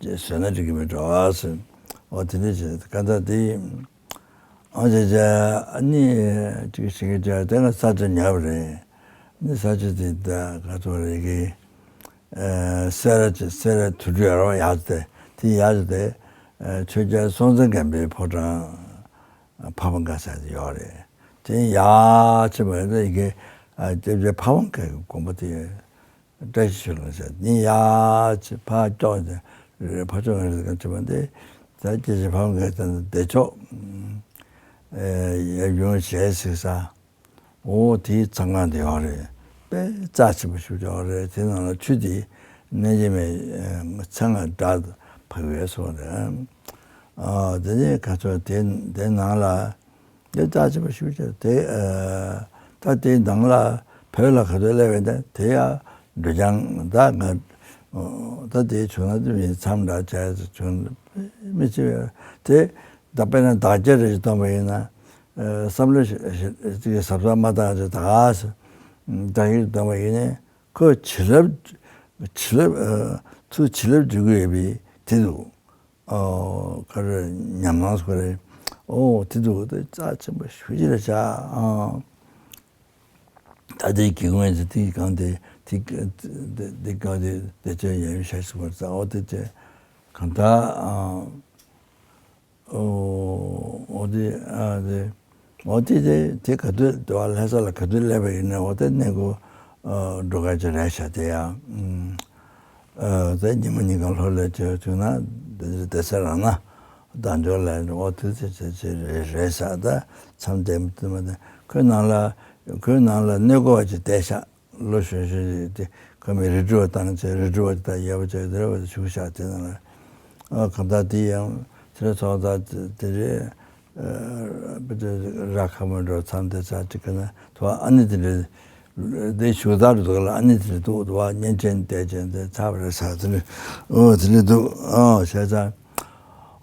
བཟོས་ན་འགྲིག་གི་མེད་འགྲོ་ཟེར། འོ་དེ་འདྲའི་བྱས་ག་ད་དེ། ཨ་ཅེ་ཅེ། ཨ་ནི་ཅིག་ཞིག་གི་ཅེ་དེ་ང་ས་ཆ་ཉར་བ་རེད། ནི་ས་ཆ་དེ་ད་ག་ཚོད་རེད་གི་ཨ་སེ་ར་ཅེ་སེ་ར་དུར་ཁྲོད་ར་ཡག་དེ་དེ་ཡག་དེ་ཨ་ཆོས་རྒྱལ་སྲོང་བཙན་སྒམ་པོའི་ཕོ་བྲང་ཕ་བོང་ཁ་ཟེར་དེ་ཡོད་རེད། དེ་ཡག་ཆེ་བ་རེད་ཡི་གེ་ཨ་སྐྱབས་རྗེ་ཕ་བོང་ཁའི་དགོན་པ་དེ་ཡོད། བཀྲ་ཤིས་ཆོས་གླིང་ཟེར་ནི་ཡ་ཆེ་ཕ་ཀྱོག་ཟེར་རེ་ཕ་ཅོག་ངེ་རེ་གང་ཆེ་བ་འདི་ད་སྐྱེ་ཆེ་ཕ་ངེ་ཟེར་ནི་བདེ་མཆོག་ཡབ་ཡུམ་ཞལ་གཟིགས་ས་འོ་དེའི་ཚང་ཁང་དེ་ཡོད་རེད། དཔེ་རྩ་ཆེན་པོ་ཞིག་ཡོད་རེད། དེ་ནང་ལ་ཆུ་དེ་གནས་ཀྱི་མེད་ཚང་ང་འདྲ་ཕ་གི་བས་སོང་རེད། དེ་ནས་ག་ཚོད་དེ་དེ་ནང་ལ། དེ་རྩ་ཆེན་པོ་ཞིག་བྱས་དེ་ཨ་ད་དེའི་ནང་ལ་བོད་ལ་ག་དུས་སླེབས་པ་ཡིན་ན་དེ་ཡང་འགྲོ་རྐྱང་ད་ང་ད་དེའི་བྱུང་ན་དེ་མི་མཚམས་འདྲ་བྱས་བྱུང་མི་ཚེ་བས་དེ་ད་དཔེར་ན་བདག་རྒྱ་རེ་ཞིག་གཏོང་པ་ཡིན་ན་བསམ་བློ་ཞིག་གཟབ་གཟབ་མ་བཏང་ཅིག་ད་ག་ས་བདག་ཡིག་གཏོང་པ་ཡིན་ན་ཁོ་བྱིན་རླབས་བྱིན་རླབས་ཚུར་བྱིན་རླབས་འཇུག་གི་ཡོད་པའི་དེ་འདུག་ཨོ་ག་རེ་ཉམས་སྣང་སྐོར་རེད། ཨོ་དེ་འདུག་དེ་རྩ་ཆེན་པོ་ཞུ་རྒྱུ་རེད་ཤག་ཨ་ད་དེ་གི་ངོས་དེ་དེ་གང་དེ་དེ་དེ་གང་དེ་དེ་ཚོ་ཡ་ཡུལ་ཤ་ཞིག་བར་ཙ་ཨོ་དེ་ཚོ་གང་ལྟར་ཨ་ཨོ་ཨོ་དེ་ཨ་དེ་ཨོ་དེ་དེ་དེ་ག་དུས་དེ་བ་ལྷ་ས་ལ་ག་དུས་སླེབས་པ་ཡིན་ན་ཨོ་དེ་གནས་སྐོར་འགྲོ་ག་ཅིག་རེད་ཤག་དེ་ཡ། ཨ་ད་ཉི་མ་གཉིས་ཀ་ལྷོད་ལས་བྱས་བྱུང་ན་དེ་ཚོ་བསྡད་ས་རག་ན་ བདག་འཇོག་ལ་འོ་དུས་ཚོད་ཚོད་ཚོད་རེད་རེད་ཤག་ད་མཚམས་བསྡད་མི་ཐུབ་མ་ད་ཁོའི་ནང་ལ་ཁོའི་ནང་ལ་གནོད་སྐོར་བ་ཅིག་བསྡད་ཤག་ལོ་གཞོན་གཞོན་ཞིག་དེ་ཁོ་མི་རི་ཀྲུ་བ་བཏང་བྱས་རི་ཀྲུ་བ་ཅིག་ད་ཡག་པོ་བྱས་དེ་རེ་བ་བཞུགས་ཤག་དེ་ནང་ལ་ཨ་གང་ལྟར་དེ་ཡང་ཚེ་རིང་ཚོགས་གཙོ་དེ་རེད། ཨ་ར་ཁ་མོ་འགྲོ་མཚམས་དེ་ཚར་གཅིག་གི་ན་དུ་བ་ཨ་ནི་དེ་འདྲའི་དེ་བཞུགས་ཚར་འདུག་ལ་ཨ་ནི་དེ་འདྲ་འདུག་དུ་བ་བརྙན་འཕྲིན་བལྟས་བྱས་དེ་ཚར་བ་རེད་ཟེར་དེ་འདྲ་ཨོ་དེ་འདྲ་འདུག་ཨོ་བྱས་ཙང་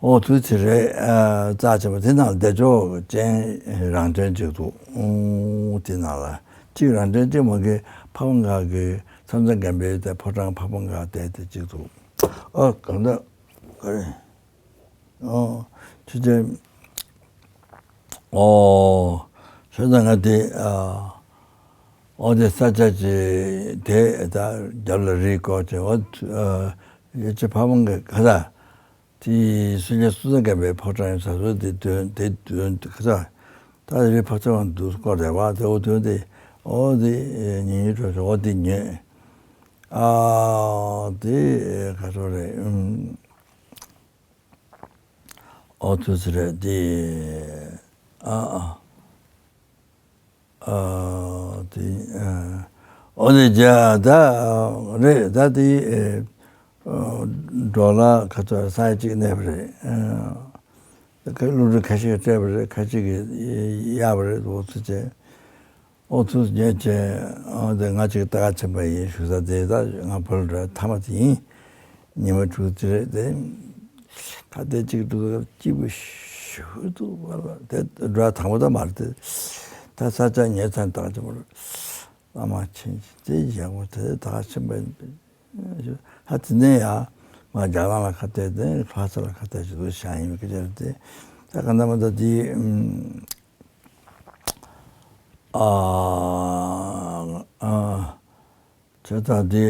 ཨོ་དུས་ཚོད་རེད། ཨ་རྩ་ཆེན་པོ་དེ་ནང་བདེ་མཆོག་ཅན་རང་དོན་གཅིག་འདུག་ཨོ་དེ་ནང་ལ་གཅིག་རང་དོན་གཅིག་མ་གི་ཕ་བོང་ཁ་གི་མཚམས་མཚམས་རྒན་པའི་དེ་ཕོ་བྲང་ཕ་བོང་ཁ་བསྡད་དེ་གཅིག་འདུག་ཨོ་གང་འདྲ་ག་རེ། ཨོ། ཆུ་ཆེན། ཨོ། ཤོད་ད་ང་དེ་ཨ། ཨོ་དེ་ས་ཆ་ཅི་དེ་ད་རྒྱབ་ལ་རི་བསྐོར་ཅེ་ཨོ། ཡོད་ཅེ་ཕ་མང་གི་ཁ་ད། དེ་སུ་ལ་སུ་ས་ག་པའི་ཕོ་བྲང་ཡོད་ས་སུ་དེ་དོན་དེ་དོན་ཁ་ད། ད་རི་ཕ་ཚོ་བང་དུ་བསྐོར་རེ་བ་དེ་ཨོ་དོན་དེ་ཨོ་དེ་ཉིན་ཉིན་གྲོ་ཆོ་ཨོ་དེ་ཉོས། ཨ་དེ་ཁ་ཚོ་རེད་ཨུམ། ཨོ་ཐུ་སི་རེད་དེ། ཨ་ཨ། ཨ་དེ། ཨ་ཨོ་དེ་ཇ་ད་རེད་ད་དེ། ཨ་འགྲོ་ལ་ཁ་ཚ་ས་ཡ་གཅིག་གནས་པ་རེད། ཨ་ཁ་ལུ་རུ་ཁ་ཤས་སྤྲད་པ་རེད་ཁ་ཅིག་གིས་གཡར་བ་རེད་ཨོ་ཐུ་ཅེ། ཨོ་ཐུགས་རྗེ་ཆེ། ཨོ་དེ་ང་ཅིག་ད་ག་ཕྱིན་པ་ཡིན་ཞུ་ས་དེ་ད་ང་བུ་ལ་འགྲོ་ཐ་མ་དེ་ཡིན། ཉི་མ་དྲུག་དེ་རེད་དེ། ད་དེ་གཅིག་དྲུག་སྐྱིད་པོ་ཞུ་འདུག་བ་ལ་དེ་འགྲོ་དང་པོ་ད་མ་རེད་དེ། ད་ས་ཆ་ཉེ་ཚན་ད་ག་ཕྱིན་པ་རེད། བླ་མ་ཆེན་དེ་ཡག་པོ་དེ་ད་ག་ཕྱིན་པ་ཡིན། ད་དེ་ནས་ཡ་ང་རྒྱ་ནག་ལ་ཁ་གཏད་དེ་ལྷ་ས་ལ་ཁ་གཏད་ཞུ་འདུག་ཤ་ཡིན་པའི་སྐད་ཆ་རེད་དེ། ད་ག་ན་མ་ད་དེ། ཨ་ཨ། བྱས་ཙང་འདི་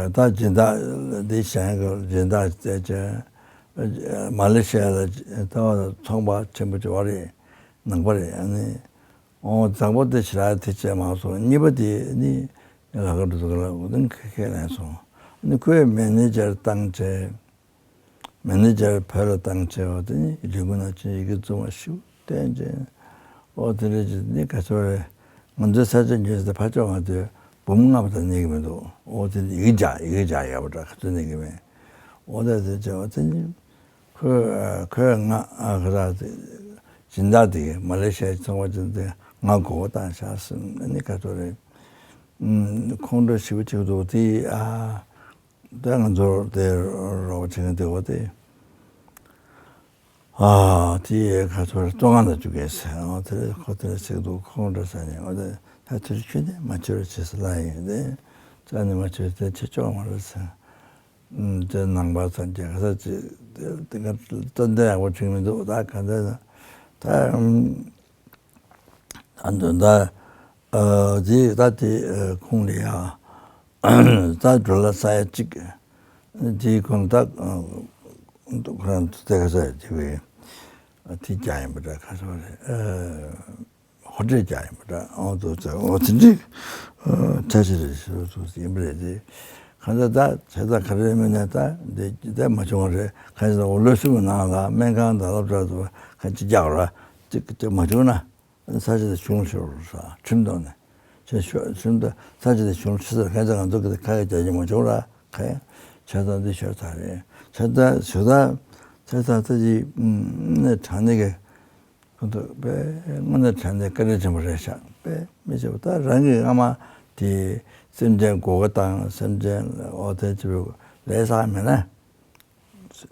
ད་སྦྱིན་བདག་འདི་གཞན་གྱི་སྦྱིན་བདག་བཙལ་བྱས་མ་ལེ་ཤི་ཡ་ལ་ད་ཚོང་པ་ཆེན་པོ་ཅིག་བ་རེད། ནང་པ་རེད། ཨ་ནི་ཨོ་བཟང་པོ་དེ་ཞེ་དྲག་དེ་བྱས་མ་སོང་གཉིས་པ་དེ་ནི་ལ་ཁ་འགྲོ་འདུག་ལ་འུ་དང་ཁ་ཁས་ལེན་སོང་། ཨ་ནི་ཁོས་མེ་ནེ་ཇར་བཏང་བྱས། མེ་ནེ་ཇར་བོད་ལ་བཏང་བྱས་པ་དེ་ནི་ལས་ཁུངས་ནང་ཕྱིན་ཡི་གེ་བཙུན་མ་ཞིག་བསྟན་བྱས། ཨོ་དེ་འདྲ་ཅིག་ནི་ག་ཚོད་རེད། ང་ཚོའི་ས་ཆ་ཉོས་ཏེ་ཕར་ཕྱོགས་ང་ཚོའི་འབུམ་ལྔ་པ་དང་གནས་ཀྱི་མི་འདུག་ཨོ་དེ་ནི་ཡི་གེ་འཇགས་ཡི་གེ་འཇགས་ཡག་པོ་འདྲ་ག་ཚོད་གནས་ཀྱི་མེད། ཨོ་ད་དེ་བྱས་པ་དེ་ནི་ཁོས་ཁོས་ང་ཨ་ཁ་ར་དེ་སྦྱིན་བདག་དེ་མ་ལེ་ཤི་ཡའི་ཚོང་པ་ཅིག་དེ་ང་མགོ་བོ་བཏང་བཞག་ཟིན་ཨ་ནི་ག་ཚོད་རེད། ཁོང་ཁྲོ་ཞེ་པོ་ཅིག་འདུག་དེ་ཨ། ད་ང་ཚོར་དེ་རོགས་བྱེད་མཁན་དེ་འོ་དེ། ཨ་དེ་ཁ་ཚོར་བཙོན་ཁང་ལ་བཅུག་གས་ཟེར་ཨོ་དེ་ཁོ་དེ་ལ་ཞིག་འདུག་ཁོང་འདྲ་ས་ནས་འོ་དེ་ད་དེར་ཁྱོད་ནས་མ་བྱོས་ར་བྱེད་ཟེར་ལ་ཡིན་དེ། རྩ་ནས་མ་བྱོས་དེ་བྱེད་ཆོག་མ་རེད་ཟེར། དེ་ནང་པ་ཚོ་རྒྱལ་ཁ་ས་ཅིག་དེ་དེ་ག་རྩ་འདི་ཡག་པོ་བྱུང་མི་འདུག་ད་ག་འདྲ་ད། ཨ་འདོན་ད་ཨ་དེ་ད་དེ་ཁོང་ལ་ཡ་ད་འགྲོ་ལ་ས་ཡ་གཅིག་དེའི་ཁོང་ད་ཁོ་རང་དེ་ག་ས་ཡ་དེ་བས་དེ་རྒྱ་ཡིན་པ་འདྲ་ག་ས་རེད། ཧོ་ཊེལ་རྒྱ་ཡིན་པ་འདྲ་ཨང་དུ་ཚ་ཨོ་དེ་འདྲའི་ཆ་ཤས་རེད་ཞེས་སུ་ཡིན་པ་རེད་དེ། གང་ལྟར་ད་བྱས་ཙང་ག་རེ་མིན་ན་ད་འདི་འདི་མ་བྱུང་བ་རེད། གང་ཡིན་ཟེར་ན་འོ་ལོ་གསུམ་གྱི་ནང་ལ་སྨན་ཁང་དང་སློབ་གྲྭ་དུ་ག་ཅི་རྒྱག་ར་ཅིག་ཅིག་མ་བྱུང་ན་ས་ཆ་དེ་གཞུང་ལ་ཤོར་ས་ཁྲིམས་ཐོག་ནས་བྱས་ཤོར་ཁྲིམས་ཐོག་ས་ཆ་དེ་གཞུང་ལ་ཤོར་ས་གང་ཡིན་ཟེར་ང་ཚོ་གི་ཁ་གི་རྒྱ་ཆེ་མ་བྱུང་ར་གང་ཡིན་བྱས་ཙང་འདི་ཤོར་ཚར་རེད། བྱས་ཙང་ཞུ་ད་བྱས་ཙང་ད་ཅི་ནས་དྲང་ནས་གི་ཁོ་ཚོ་དཔེ་དངོས་གནས་དྲང་གནས་བཀའ་དྲིན་ཆེན་པོ་རེད་ཤག་དཔེ་མི་བྱེད་པ་ད་རང་གི་སྔ་མ་དེ་སེམས་ཅན་མགོ་སྐོར་བཏང་སེམས་ཅན་ཨོ་དེ་བྱེད་པའི་ལས་བསགས་མེད་ན།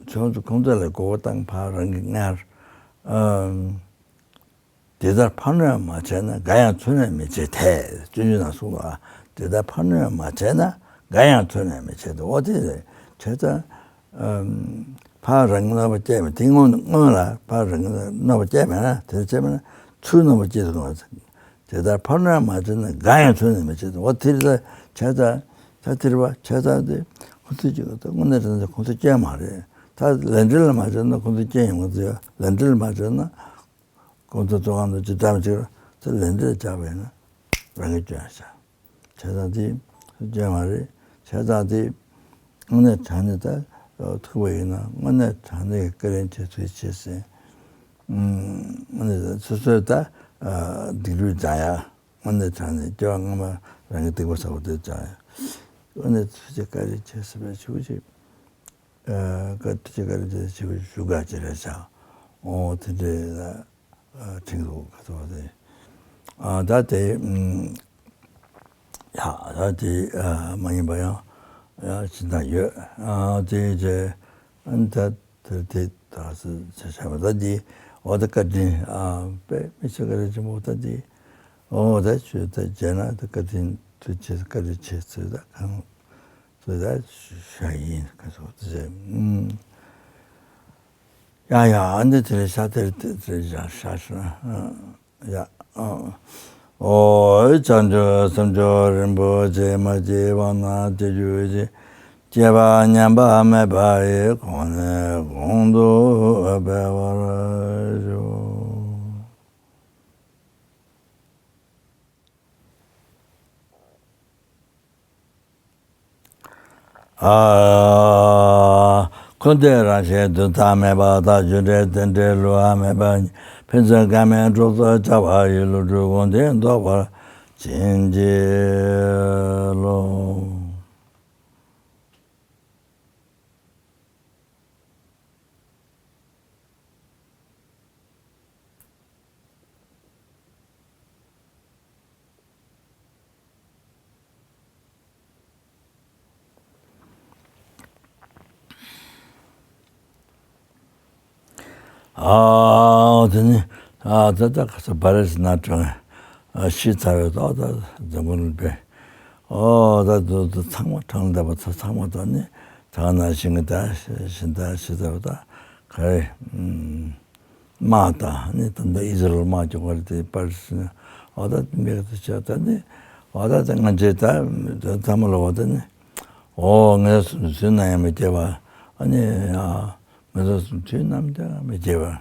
ཁྱོད་ཚོ་ཁོང་ཚོ་ལ་མགོ་སྐོར་བཏང་ཕར་རང་གི་སྔར་ཨམ། དེ་ལྟར་ཕར་གནོད་མ་བྱས་ན་འགའ་ཡང་ཚུར་གནོད་མི་བྱེད་དེ་སྤྱོད་འཇུག་ནང་གསུངས་པ་དེ་ལྟར་ཕར་གནོད་མ་བྱས་ན་འགའ་ཡང་ཚུར་གནོད་མི་བྱེད་དེ་ཨོ་དེ་རེད་བྱས་ཙང་། ཕར་རང་གནོད་པ་སྐྱེལ་མི་དེ་སྔོན་སྔོན་ལ་ཕར་རང་གནོད་པ་སྐྱེལ་མེད་ན་དེ་སྐྱེལ་མེད་ན་ཚུར་གནོད་པ་སྐྱེལ་ཐུབ་ཀྱི་མ་རེད། དེ་ལྟར་ཕར་གནོད་མ་བྱས་ན་འགའ་ཡང་ཚུར་གནོད་མི་བྱེད་དེ་འོ་དེ་རེད་བྱས་ཙང་ད་དེ་རེད་བ་བྱས་ཙང་དེ་ཁོ་ཚོས་ཀྱི་དངོས་གནས་དྲང་གནས་ཁོ་ཚོས་སྐྱེལ་མ་རེད། ད་ལས་འབྲེལ་མ་བྱས་ན་ཁོ་ཚོས་སྐྱེལ་ཡོང་གི་ཚོད་ལས་འབྲེལ་མ་བྱས་ན། ཁོང་ཚོ་ཚོགས་ཁང་དུ་ཅི་ཙམ་ཅིག་ཚེ་ལས་འབྲས་བཅག་པས་ན་རང་གི་སྐྱོན་ཤ། བྱས་ཙང་དེ་སྐྱོན་མ་རེད། བྱས་ཙང་དེ་དངོས་གནས་དྲང་གནས་ད་ ཐུག་པ་ཡིན་ན་དངོས་གནས་དྲང་གནས་བཀའ་དྲིན་ཆེ་ཚུལ་བྱེད་ཟེར། དངོས་གནས་སོ་སོའི་ད་སྡིག་སྒྲིབ་སྦྱང་ཡ། དངོས་གནས་དྲང་གནས་སྐྱེ་བ་སྔ་མ་རང་གི་སྡིག་པ་བསགས་པ་དེ་སྦྱང་ཡ། དངོས་གནས་ཐུགས་རྗེ་བཀའ་དྲིན་ཆེ་ཟེར་བའི་ཞུ་ཅིག་བཀའ་དྲིན་ཆེ་བཀའ་དྲིན་ཆེ་ཞུ་དགོས་ཅི་རེད་བྱ། འོ་དེ་འདྲའི་ལ་ཁྲིད་འདུག་ག་ཚོད་དེ། ད་དེ་ཡ་ད་དེ་མ་ཡིན་པ་ཡང་ཡང་ཕྱིན་ད་ཡོད། དེ་རྗེས་ད་དེ་དེ་ད་སུ་བྱ་བྱ་བ་ད་དེ་འོ་ད་བཀའ་དྲིན་དཔེ་མི་ཆོག་བཀའ་དྲིན་ཆེན་པོ་ད་དེ་འོ་ད་ཆོས་ད་བྱས་ན་ད་བཀའ་དྲིན་དུ་ཆེ་བཀའ་དྲིན་ཆེ་ཚུལ་ད་གང་། ཚོད་ད་ཤ་ཡིན་ག་ཚོད་དེ་ཟེར། ཡ་ཡ་ཨ་འདི་དེ་རེད་ཤ་དེ་རེད་དེ་རེད་ཤ་ཤ་ཤ་ཡ་ཨ། ཨོ་བྱང་ཆུབ་སེམས་མཆོག་རིན་པོ་ཆེ་མ་སྐྱེས་པ་ན་སྐྱེ་གྱུར་ཅིག་སྐྱེས་པ་ཉམས་པ་མེད་པ་ཡི་གོང་ནས་གོང་དུ་འཕེལ་བར་ཤོག་ཨ། འཁོར་འདས་རང་བཞིན་དུ་བདག་མེད་པ་དང་། རྒྱུ་འབྲས་རྟེན་འབྲེལ་བསླུ་བ་མེད་པ་ཉིད། ཕན་ཚུན་དགའ་མེད་གྲོགས་སུ་བྱ་བ་ཡི། བསླུ་བྲིད་དགོངས་ཏེ་ལྡོག་པར་བྱིན་གྱིས་རློབས། ཨ་དེ་ནི་ཨ་ད་ད་ག་ས་བ་རེ་སི་ན་གྲོངས་ཤི་ཚར་བའི་ཏོག་ད་འཛམ་བུ་གླིང་པའི་ཨོ་ད་དུ་དུ་ཚང་མ་གྲངས་འདས་པ་ཚ་ཚང་མ་ད་ནི་ད་ན་ཤི་ངི་ད་ཤི་ད་ཤི་ཚར་བ་ད་ག་རེ། དམག་དང་ནི་ད་ལྟ་ཨི་ཟི་རལ་དམག་རྒྱག་པ་རེད་དེ་པར་སི་ཨོ་ད་མེད་དུ་ཆགས་ད་ནི་ཨོ་ད་ད་ང་ཚོས་ད་ད་ཚང་མ་ལ་འོ་ད་ནི་ཨོ་ངས་སུན་སུན་ན་ཡང་མི་སྐྱེ་བ་ཨ་ནི་ཨ་ངས་སུན་སུན་ནམ་ད་མི་སྐྱེ་བ།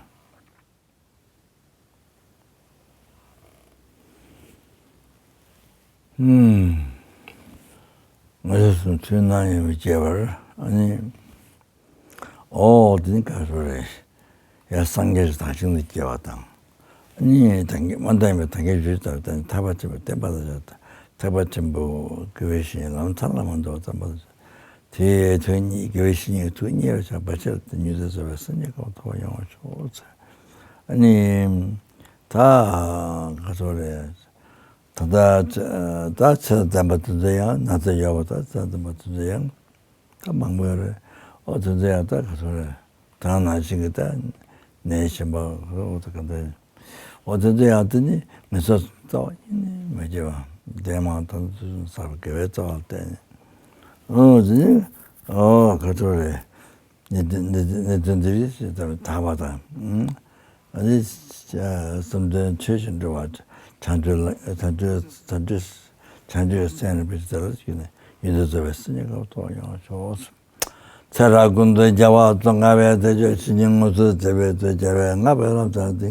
ངས་སུན་སུན་ན་ཡང་མི་སྐྱེ་བར་ཨ་ནི། ཨོ་དེ་ནི་ག་རེ་རེད། ཡང་སངས་རྒྱས་ཀྱི་བདག་ཅན་དུ་སྐྱེ་བ་དང་། ཨ་ནི་ད་གིན་མ་འདང་བའི་ད་གིན་ཞུས་ལྟར་ད་ནི་ཐར་པ་ཆེན་པོའི་བསྟན་པ་དང་ཐར་པ་ཆེན་པོ་དགེ་བའི་བཤེས་གཉེན་ལམ་མཚན་ལ་མ་འདོར་བ་ཙམ་པ་དེའི་ཐུགས་དགེ་བའི་བཤེས་གཉེན་ཐུགས་མཉེས་པར་བྱ་བར་ཆད་དུ་ཉེ་ཚེ་བཟོད་པའི་སེམས་ཅན་གང་ཐོབ་པ་ཡོང་བར་ཤོག་ཟེར། ཨ་ནི། ད་ག་ཚོད་རེད། ད་ལྟ་ད་ཚེ་ཚད་ལྡན་པ་དེ་ཚོ་ཡང་ན་ཚ་ཡོད་པ་ད་ཚེ་ཚད་ལྡན་པ་དེ་ཚོ་ཡང་ད་མང་པོ་ཡོད་རེད། ཨོ་དེ་ཚོ་ཡང་ད་ག་ཚོད་རེད། ད་ནང་བཞིན་གྱི་ད་ནད་གཞན་པ་ཨོ་ད་ག་འདྲ་ཨོ་དེ་ཚོ་ཡང་དེ་ནི་ངན་སོང་རྩ་བ་ཉིད་ནས་མི་སྐྱེ་བ་འདས་མ་ད་ཚོད་ཟག་པའི་དགེ་བའི་རྩ་བ་བརྟེན་ནས་ཨོ་དེ་ནི་ཨོ་ག་ཚོད་རེད། གནད་དོན་གནད་དོན་གནད་དོན་འདི་རེད་ཞེས་དག་པ་དང་། ཨ་ནི་བསམ་དོན་ཆོས་བཞིན་འགྲུབ་པ་བྱང་ཆུབ་ལ་བྱང་ཆུབ་བྱང་ཆུབ་བྱང་ཆུབ་སེམས་རིན་པོ་ཆེ་དེ་ལ་བརྒྱུད་ནས་ཡོན་ཏན་རྫོགས་པའི་སེམས་ཉིད་ཀྱང་ཐོབ་ཡོང་ཤོག། ཚེ་རབས་ཀུན་ཏུ་རྒྱལ་བ་ཙོང་ཁ་པའི་དེ་ཆོས་ཇི་སྙེད་མངོན་སུམ་མཛད་པའི་ཚུལ་རྒྱལ་བའི་བསྔགས་པའི་ལམ་བཟང་སྟེ།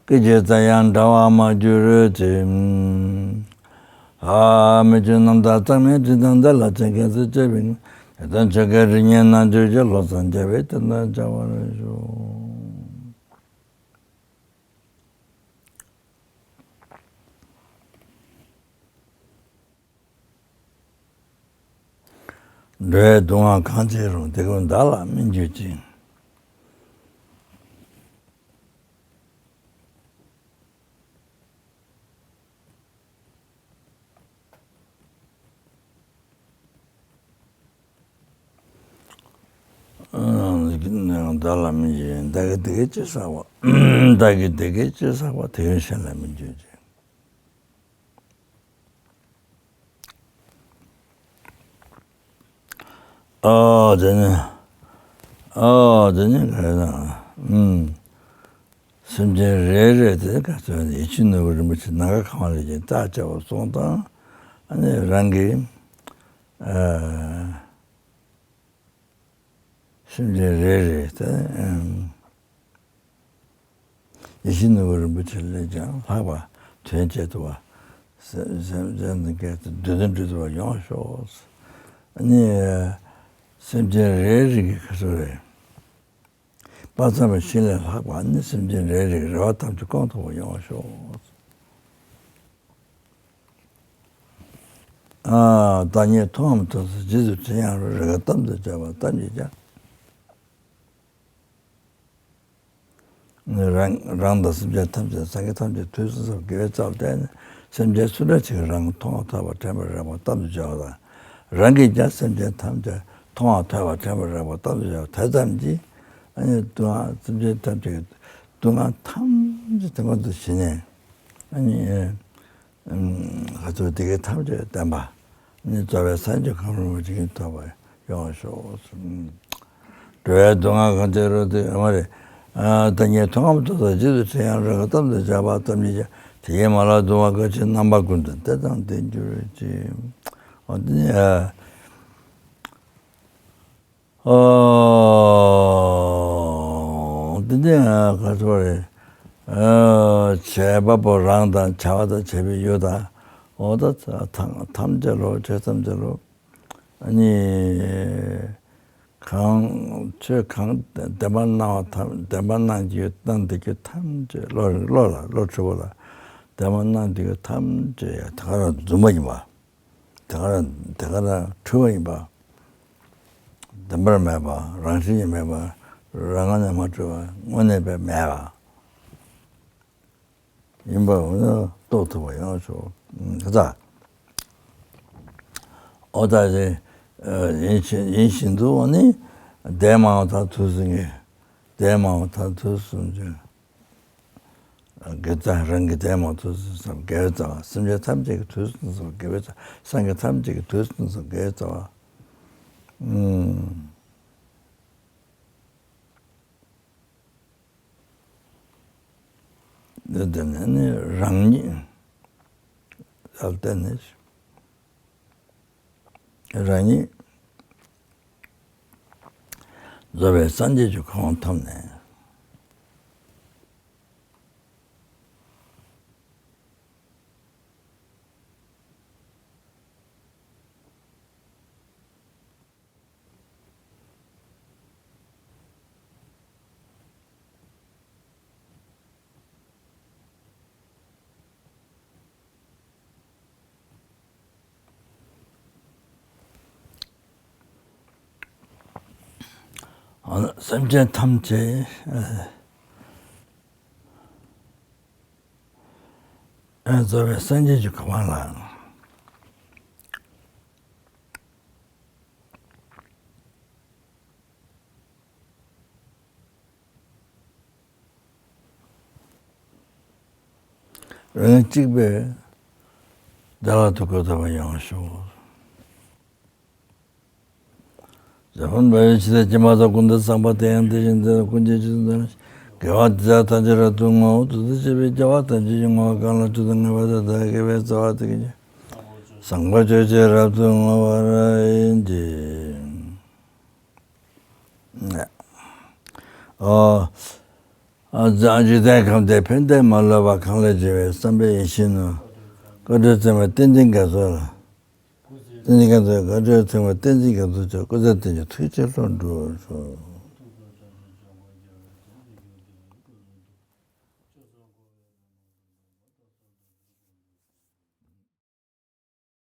སྐད་ཅིག་ཙམ་ཡང་འབྲལ་བར་མ་གྱུར་ཅིག། ཨ་མི་བསྐྱོད་རྣམ་དག་གཙང་མའི་དྲི་དང་ལྡན་ལ། ཇི་སྐད་དུ་བྱ་བའི་ངང་ལས་དང་ཆོས་ཀྱི་རིགས་ཉིད་རྣལ་འབྱོར་གྱི། བློ་བཟང་རྒྱལ་བའི་བསྟན་དུ་བྱ་བར་ཤོག། འགྲོ་བའི་སྡུག་བསྔལ་གང་ཆེ་རུང་། དེ་ཀུན་བདག་ལ་སྨིན་གྱུར་ཅིག། བདག་ལ་སྨིན་གྱུར་ཅིག། བདག་གིས་བདེ་སྐྱིད་ཅེས་བསགས་པ། བདག་གིས་བདེ་སྐྱིད་ཅེས་བསགས་པ། དེ་ཀུན་གཞན་ལ་སྨིན་གྱུར་ཅིག། ཨོ་དེ་ནི། ཨོ་དེ་ནི་ག་རེ་ན། ཨུམ། སེམས་ཅན་རེ་རེ་དེ་ག་ཚོད་ནི་ཡིད་བཞིན་ནོར་བུ་རིན་པོ་ཆེ་ནམ་མཁའ་ཁམས་ལས་ཀྱང་ལྟ་བྱ་བ་སོང་དང་། ཨ་ནི་རང་གི། ཨ། སེམས་ཅན་རེ་རེ་དེ། ཨུམ། ཡིད་བཞིན་ནོར་བུ་རིན་པོ་ཆེ་ལས་ཀྱང་ལྷག་པ་དོན་བྱེད་ཐུབ་པ། སེམས་ཅན་གྱི་འདོད་དོན་འགྲུབ་ཐུབ་པ་ཡོང་ཤོག། ཨ་ནི། སེམས་ཅན་རེ་རེ་གི་ཁ་ཚུར་རེ། དཔག་བསམ་པའི་ཤིང་ལས་ལྷག་པ་ནི། སེམས་ཅན་རེ་རེ་གི་རེ་བ་ཐམས་ཅད་སྐོང་ཐུབ་པ་ཡོང་བར་ཤོག། ཨ། བདག་ཉིད་མཐོང་བ་མཐོང་ས་རྗེས་སུ་དྲན། ཡང་རང་རིག་གཏམ་དུ་བྱ་བ་ཙམ་གྱིས་ཀྱང་། རང་རང་དང་སེམས་ཅན་ཐམས་ཅད་སངས་རྒྱས་ཐམས་ཅད་དུས་གསུམ་གསུམ་དགེ་བའི་རྩ་བ་བརྟེན་ནས། སེམས་ཅན་སུ་འདྲ་ཞིག་རང་མཐོང་བ་ཐོས་པ་དྲན་པ་རེག་པ་ཙམ་དུ་བྱ་བ་དང་། རང་གིས་ཀྱང་སེམས་ཅན་ཐམས་ཅད་མཐོང་བ་ཐོས་པ་དྲན་པ་རེག་པ་ཙམ་དུ་བྱ་བ་དེ་ཙམ་གྱིས། ཨ་ནི་སྡུག་བསྔལ་སེམས་ཅན་ཐམས་ཅད་ཀྱི་སྡུག་བསྔལ་ཐམས་ཅད་དེ་མ་ཐུབ་ཞི་ནས། ཨ་ནི། ཁ་ཐུག་དེ་གའི་ཐམས་ཅད་བསྟན་པ། ནི་རྫོགས་པའི་སངས་རྒྱས་གོ་འཕང་རིན་པོ་ཆེ་ཐོབ་པ་ཡོང་བར་ཤོག། འགྲོ་བའི་སྡུག་བསྔལ་གང་ཆེ་རུང་དེ་ཡོད་མ་རེད། ཨ། བདག་ཉིད་མཐོང་བ་མཐོང་ས་རྗེས་སུ་དྲན། ཡང་རང་རིག་གཏམ་དུ་བྱ་བ་ཙམ་གྱིས་ཀྱང་། དེ་ཡི་མ་ལགས་སྡུག་བསྔལ་གང་ཞིག་རྣམ་པ་ཀུན་ཏུ། དེ་དང་དེར་འགྱུར་ཅིག། འོ་དེ་ནི། ཨ། ཨོ། འདི་ནི་ག་ཚོད་རེད། ཨ། བྱེད་པ་པོ་རང་དང་བྱ་བ་དང་བྱེད་པའི་ཡུལ་དང་། འོ་ད་ཐམས་ཅད་ལོ། ཆོས་ཐམས་ཅད་ལོ། ཨ་ནི། གང་ཆོས་གང་བདེན་པར་སྣང་བ་ཐམས། བདེན་པར་སྣང་གི་སྣང་བསྡད་རྒྱུ་ཐམས་ཅད། བློ་བློ་ལ། བློ་འཁྲུལ་པ་ལ་བདེན་པར་སྣང་བསྡད་རྒྱུ་ཐམས་ཅད་ཡང་དེ་ག་རང་རྫུན་མ་ཡིན་པ། དེ་ག་རང་དེ་ག་རང་འཁྲུལ་བ་ཡིན་པ། བདེན་པར་མེད་པ། རང་བཞིན་གྱིས་མེད་པ། རང་ངོས་ནས་མ་གྲུབ་པ། དངོས་གནས་པའི་མེད་པ་ཡིན་པ་འོ་ན་རྟོགས་ཐུབ་པ་ཡོང་ཆོག། ཁ་ཚ། འོ་ད་དེ་ཡིན་ཞིན་ཡིན་བཞིན་དུ། འོ་ནི་འདས་མ་འོངས་མཐར་ཐུག་ཟིན་གྱི། འདས་མ་འོངས་མཐར་ཐུག་ཟིན་གྱི། དགེ་རྩ། རང་གི་འདས་མ་འོངས་དུས་གསུམ་དགེ་བའི་རྩ་བ། སེམས་ཅན་ཐམས་ཅད་ཀྱི་དུས་གསུམ་དགེ་བའི་རྩ། སངས་རྒྱས་ཐམས་ཅད་ཀྱི་དུས་གསུམ་དགེ་བའི་རྩ་བ། ཨུམ། འདི་དེ་ནས་ནི་རང་ཉིད་ལ་བརྟེན་ནས། རང་ཉིད་རྫོགས་པའི་སངས་རྒྱས་ཀྱི་གོ་འཕང་ཐོབ་ནས། སེམས་ཅན་ཐམས་ཅད། ཨ། རྫོགས་པའི་སངས་རྒྱས་ཀྱི་གོ་འཕང་ལ། རང་གཅིག་པའི་བདེ་བླག་ཏུ་གོ་ཐུབ་པ་ཡོང་བར་ཤོག། ཇོ་བོ་རྗེ་འབར་བའི་ཕྱི་དང་སྐྱེ་མ་ཐག་ཀུན་ཏུ་བཟང་པོ་དེ་ཡང་དེ་བཞིན་ཏེ། ཀུན་གྱི་རྗེས་སུ་འདེབས་ན། དགེ་བ་འདི་དག་ཐམས་ཅད་རབ་ཏུ་བསྔོའོ། དུས་གསུམ་གཤེགས་པའི་རྒྱལ་བ་ཐམས་ཅད་ཀྱི་ངོ་བོ་གང་ལ་སྤྱོད་དང་ངེས་པར་ཐལ། དགེ་བའི་རྩ་བ་དེ་ཀུན་གྱི། བཟང་པོ་སྤྱོད་ཕྱིར་རབ་ཏུ་བསྔོ་བར་བགྱི། ཨོ། འཇིག་རྟེན་ཁམས་འདིར་ཕན་བདེ་མ་ལུས་པ་གང་ལ་བྱེད་པའི་བསམ་པའི་ཡིད་བཞིན་ནོར། བཀའ་དྲིན་ཚང་བའི་བསྟན་འཛིན་རྒྱ་མཚོ་ལ། བསྟན་འཛིན་རྒྱ་མཚོའི་བཀའ་དྲིན་ཚང་བའི་བསྟན་འཛིན་རྒྱ་མཚོ་མཆོག་སྐུ་ཚེ་བརྟན་ཅིང་ཐུགས་རྗེ་ཆེ་ལྷུན་གྲུབ་ཤོག།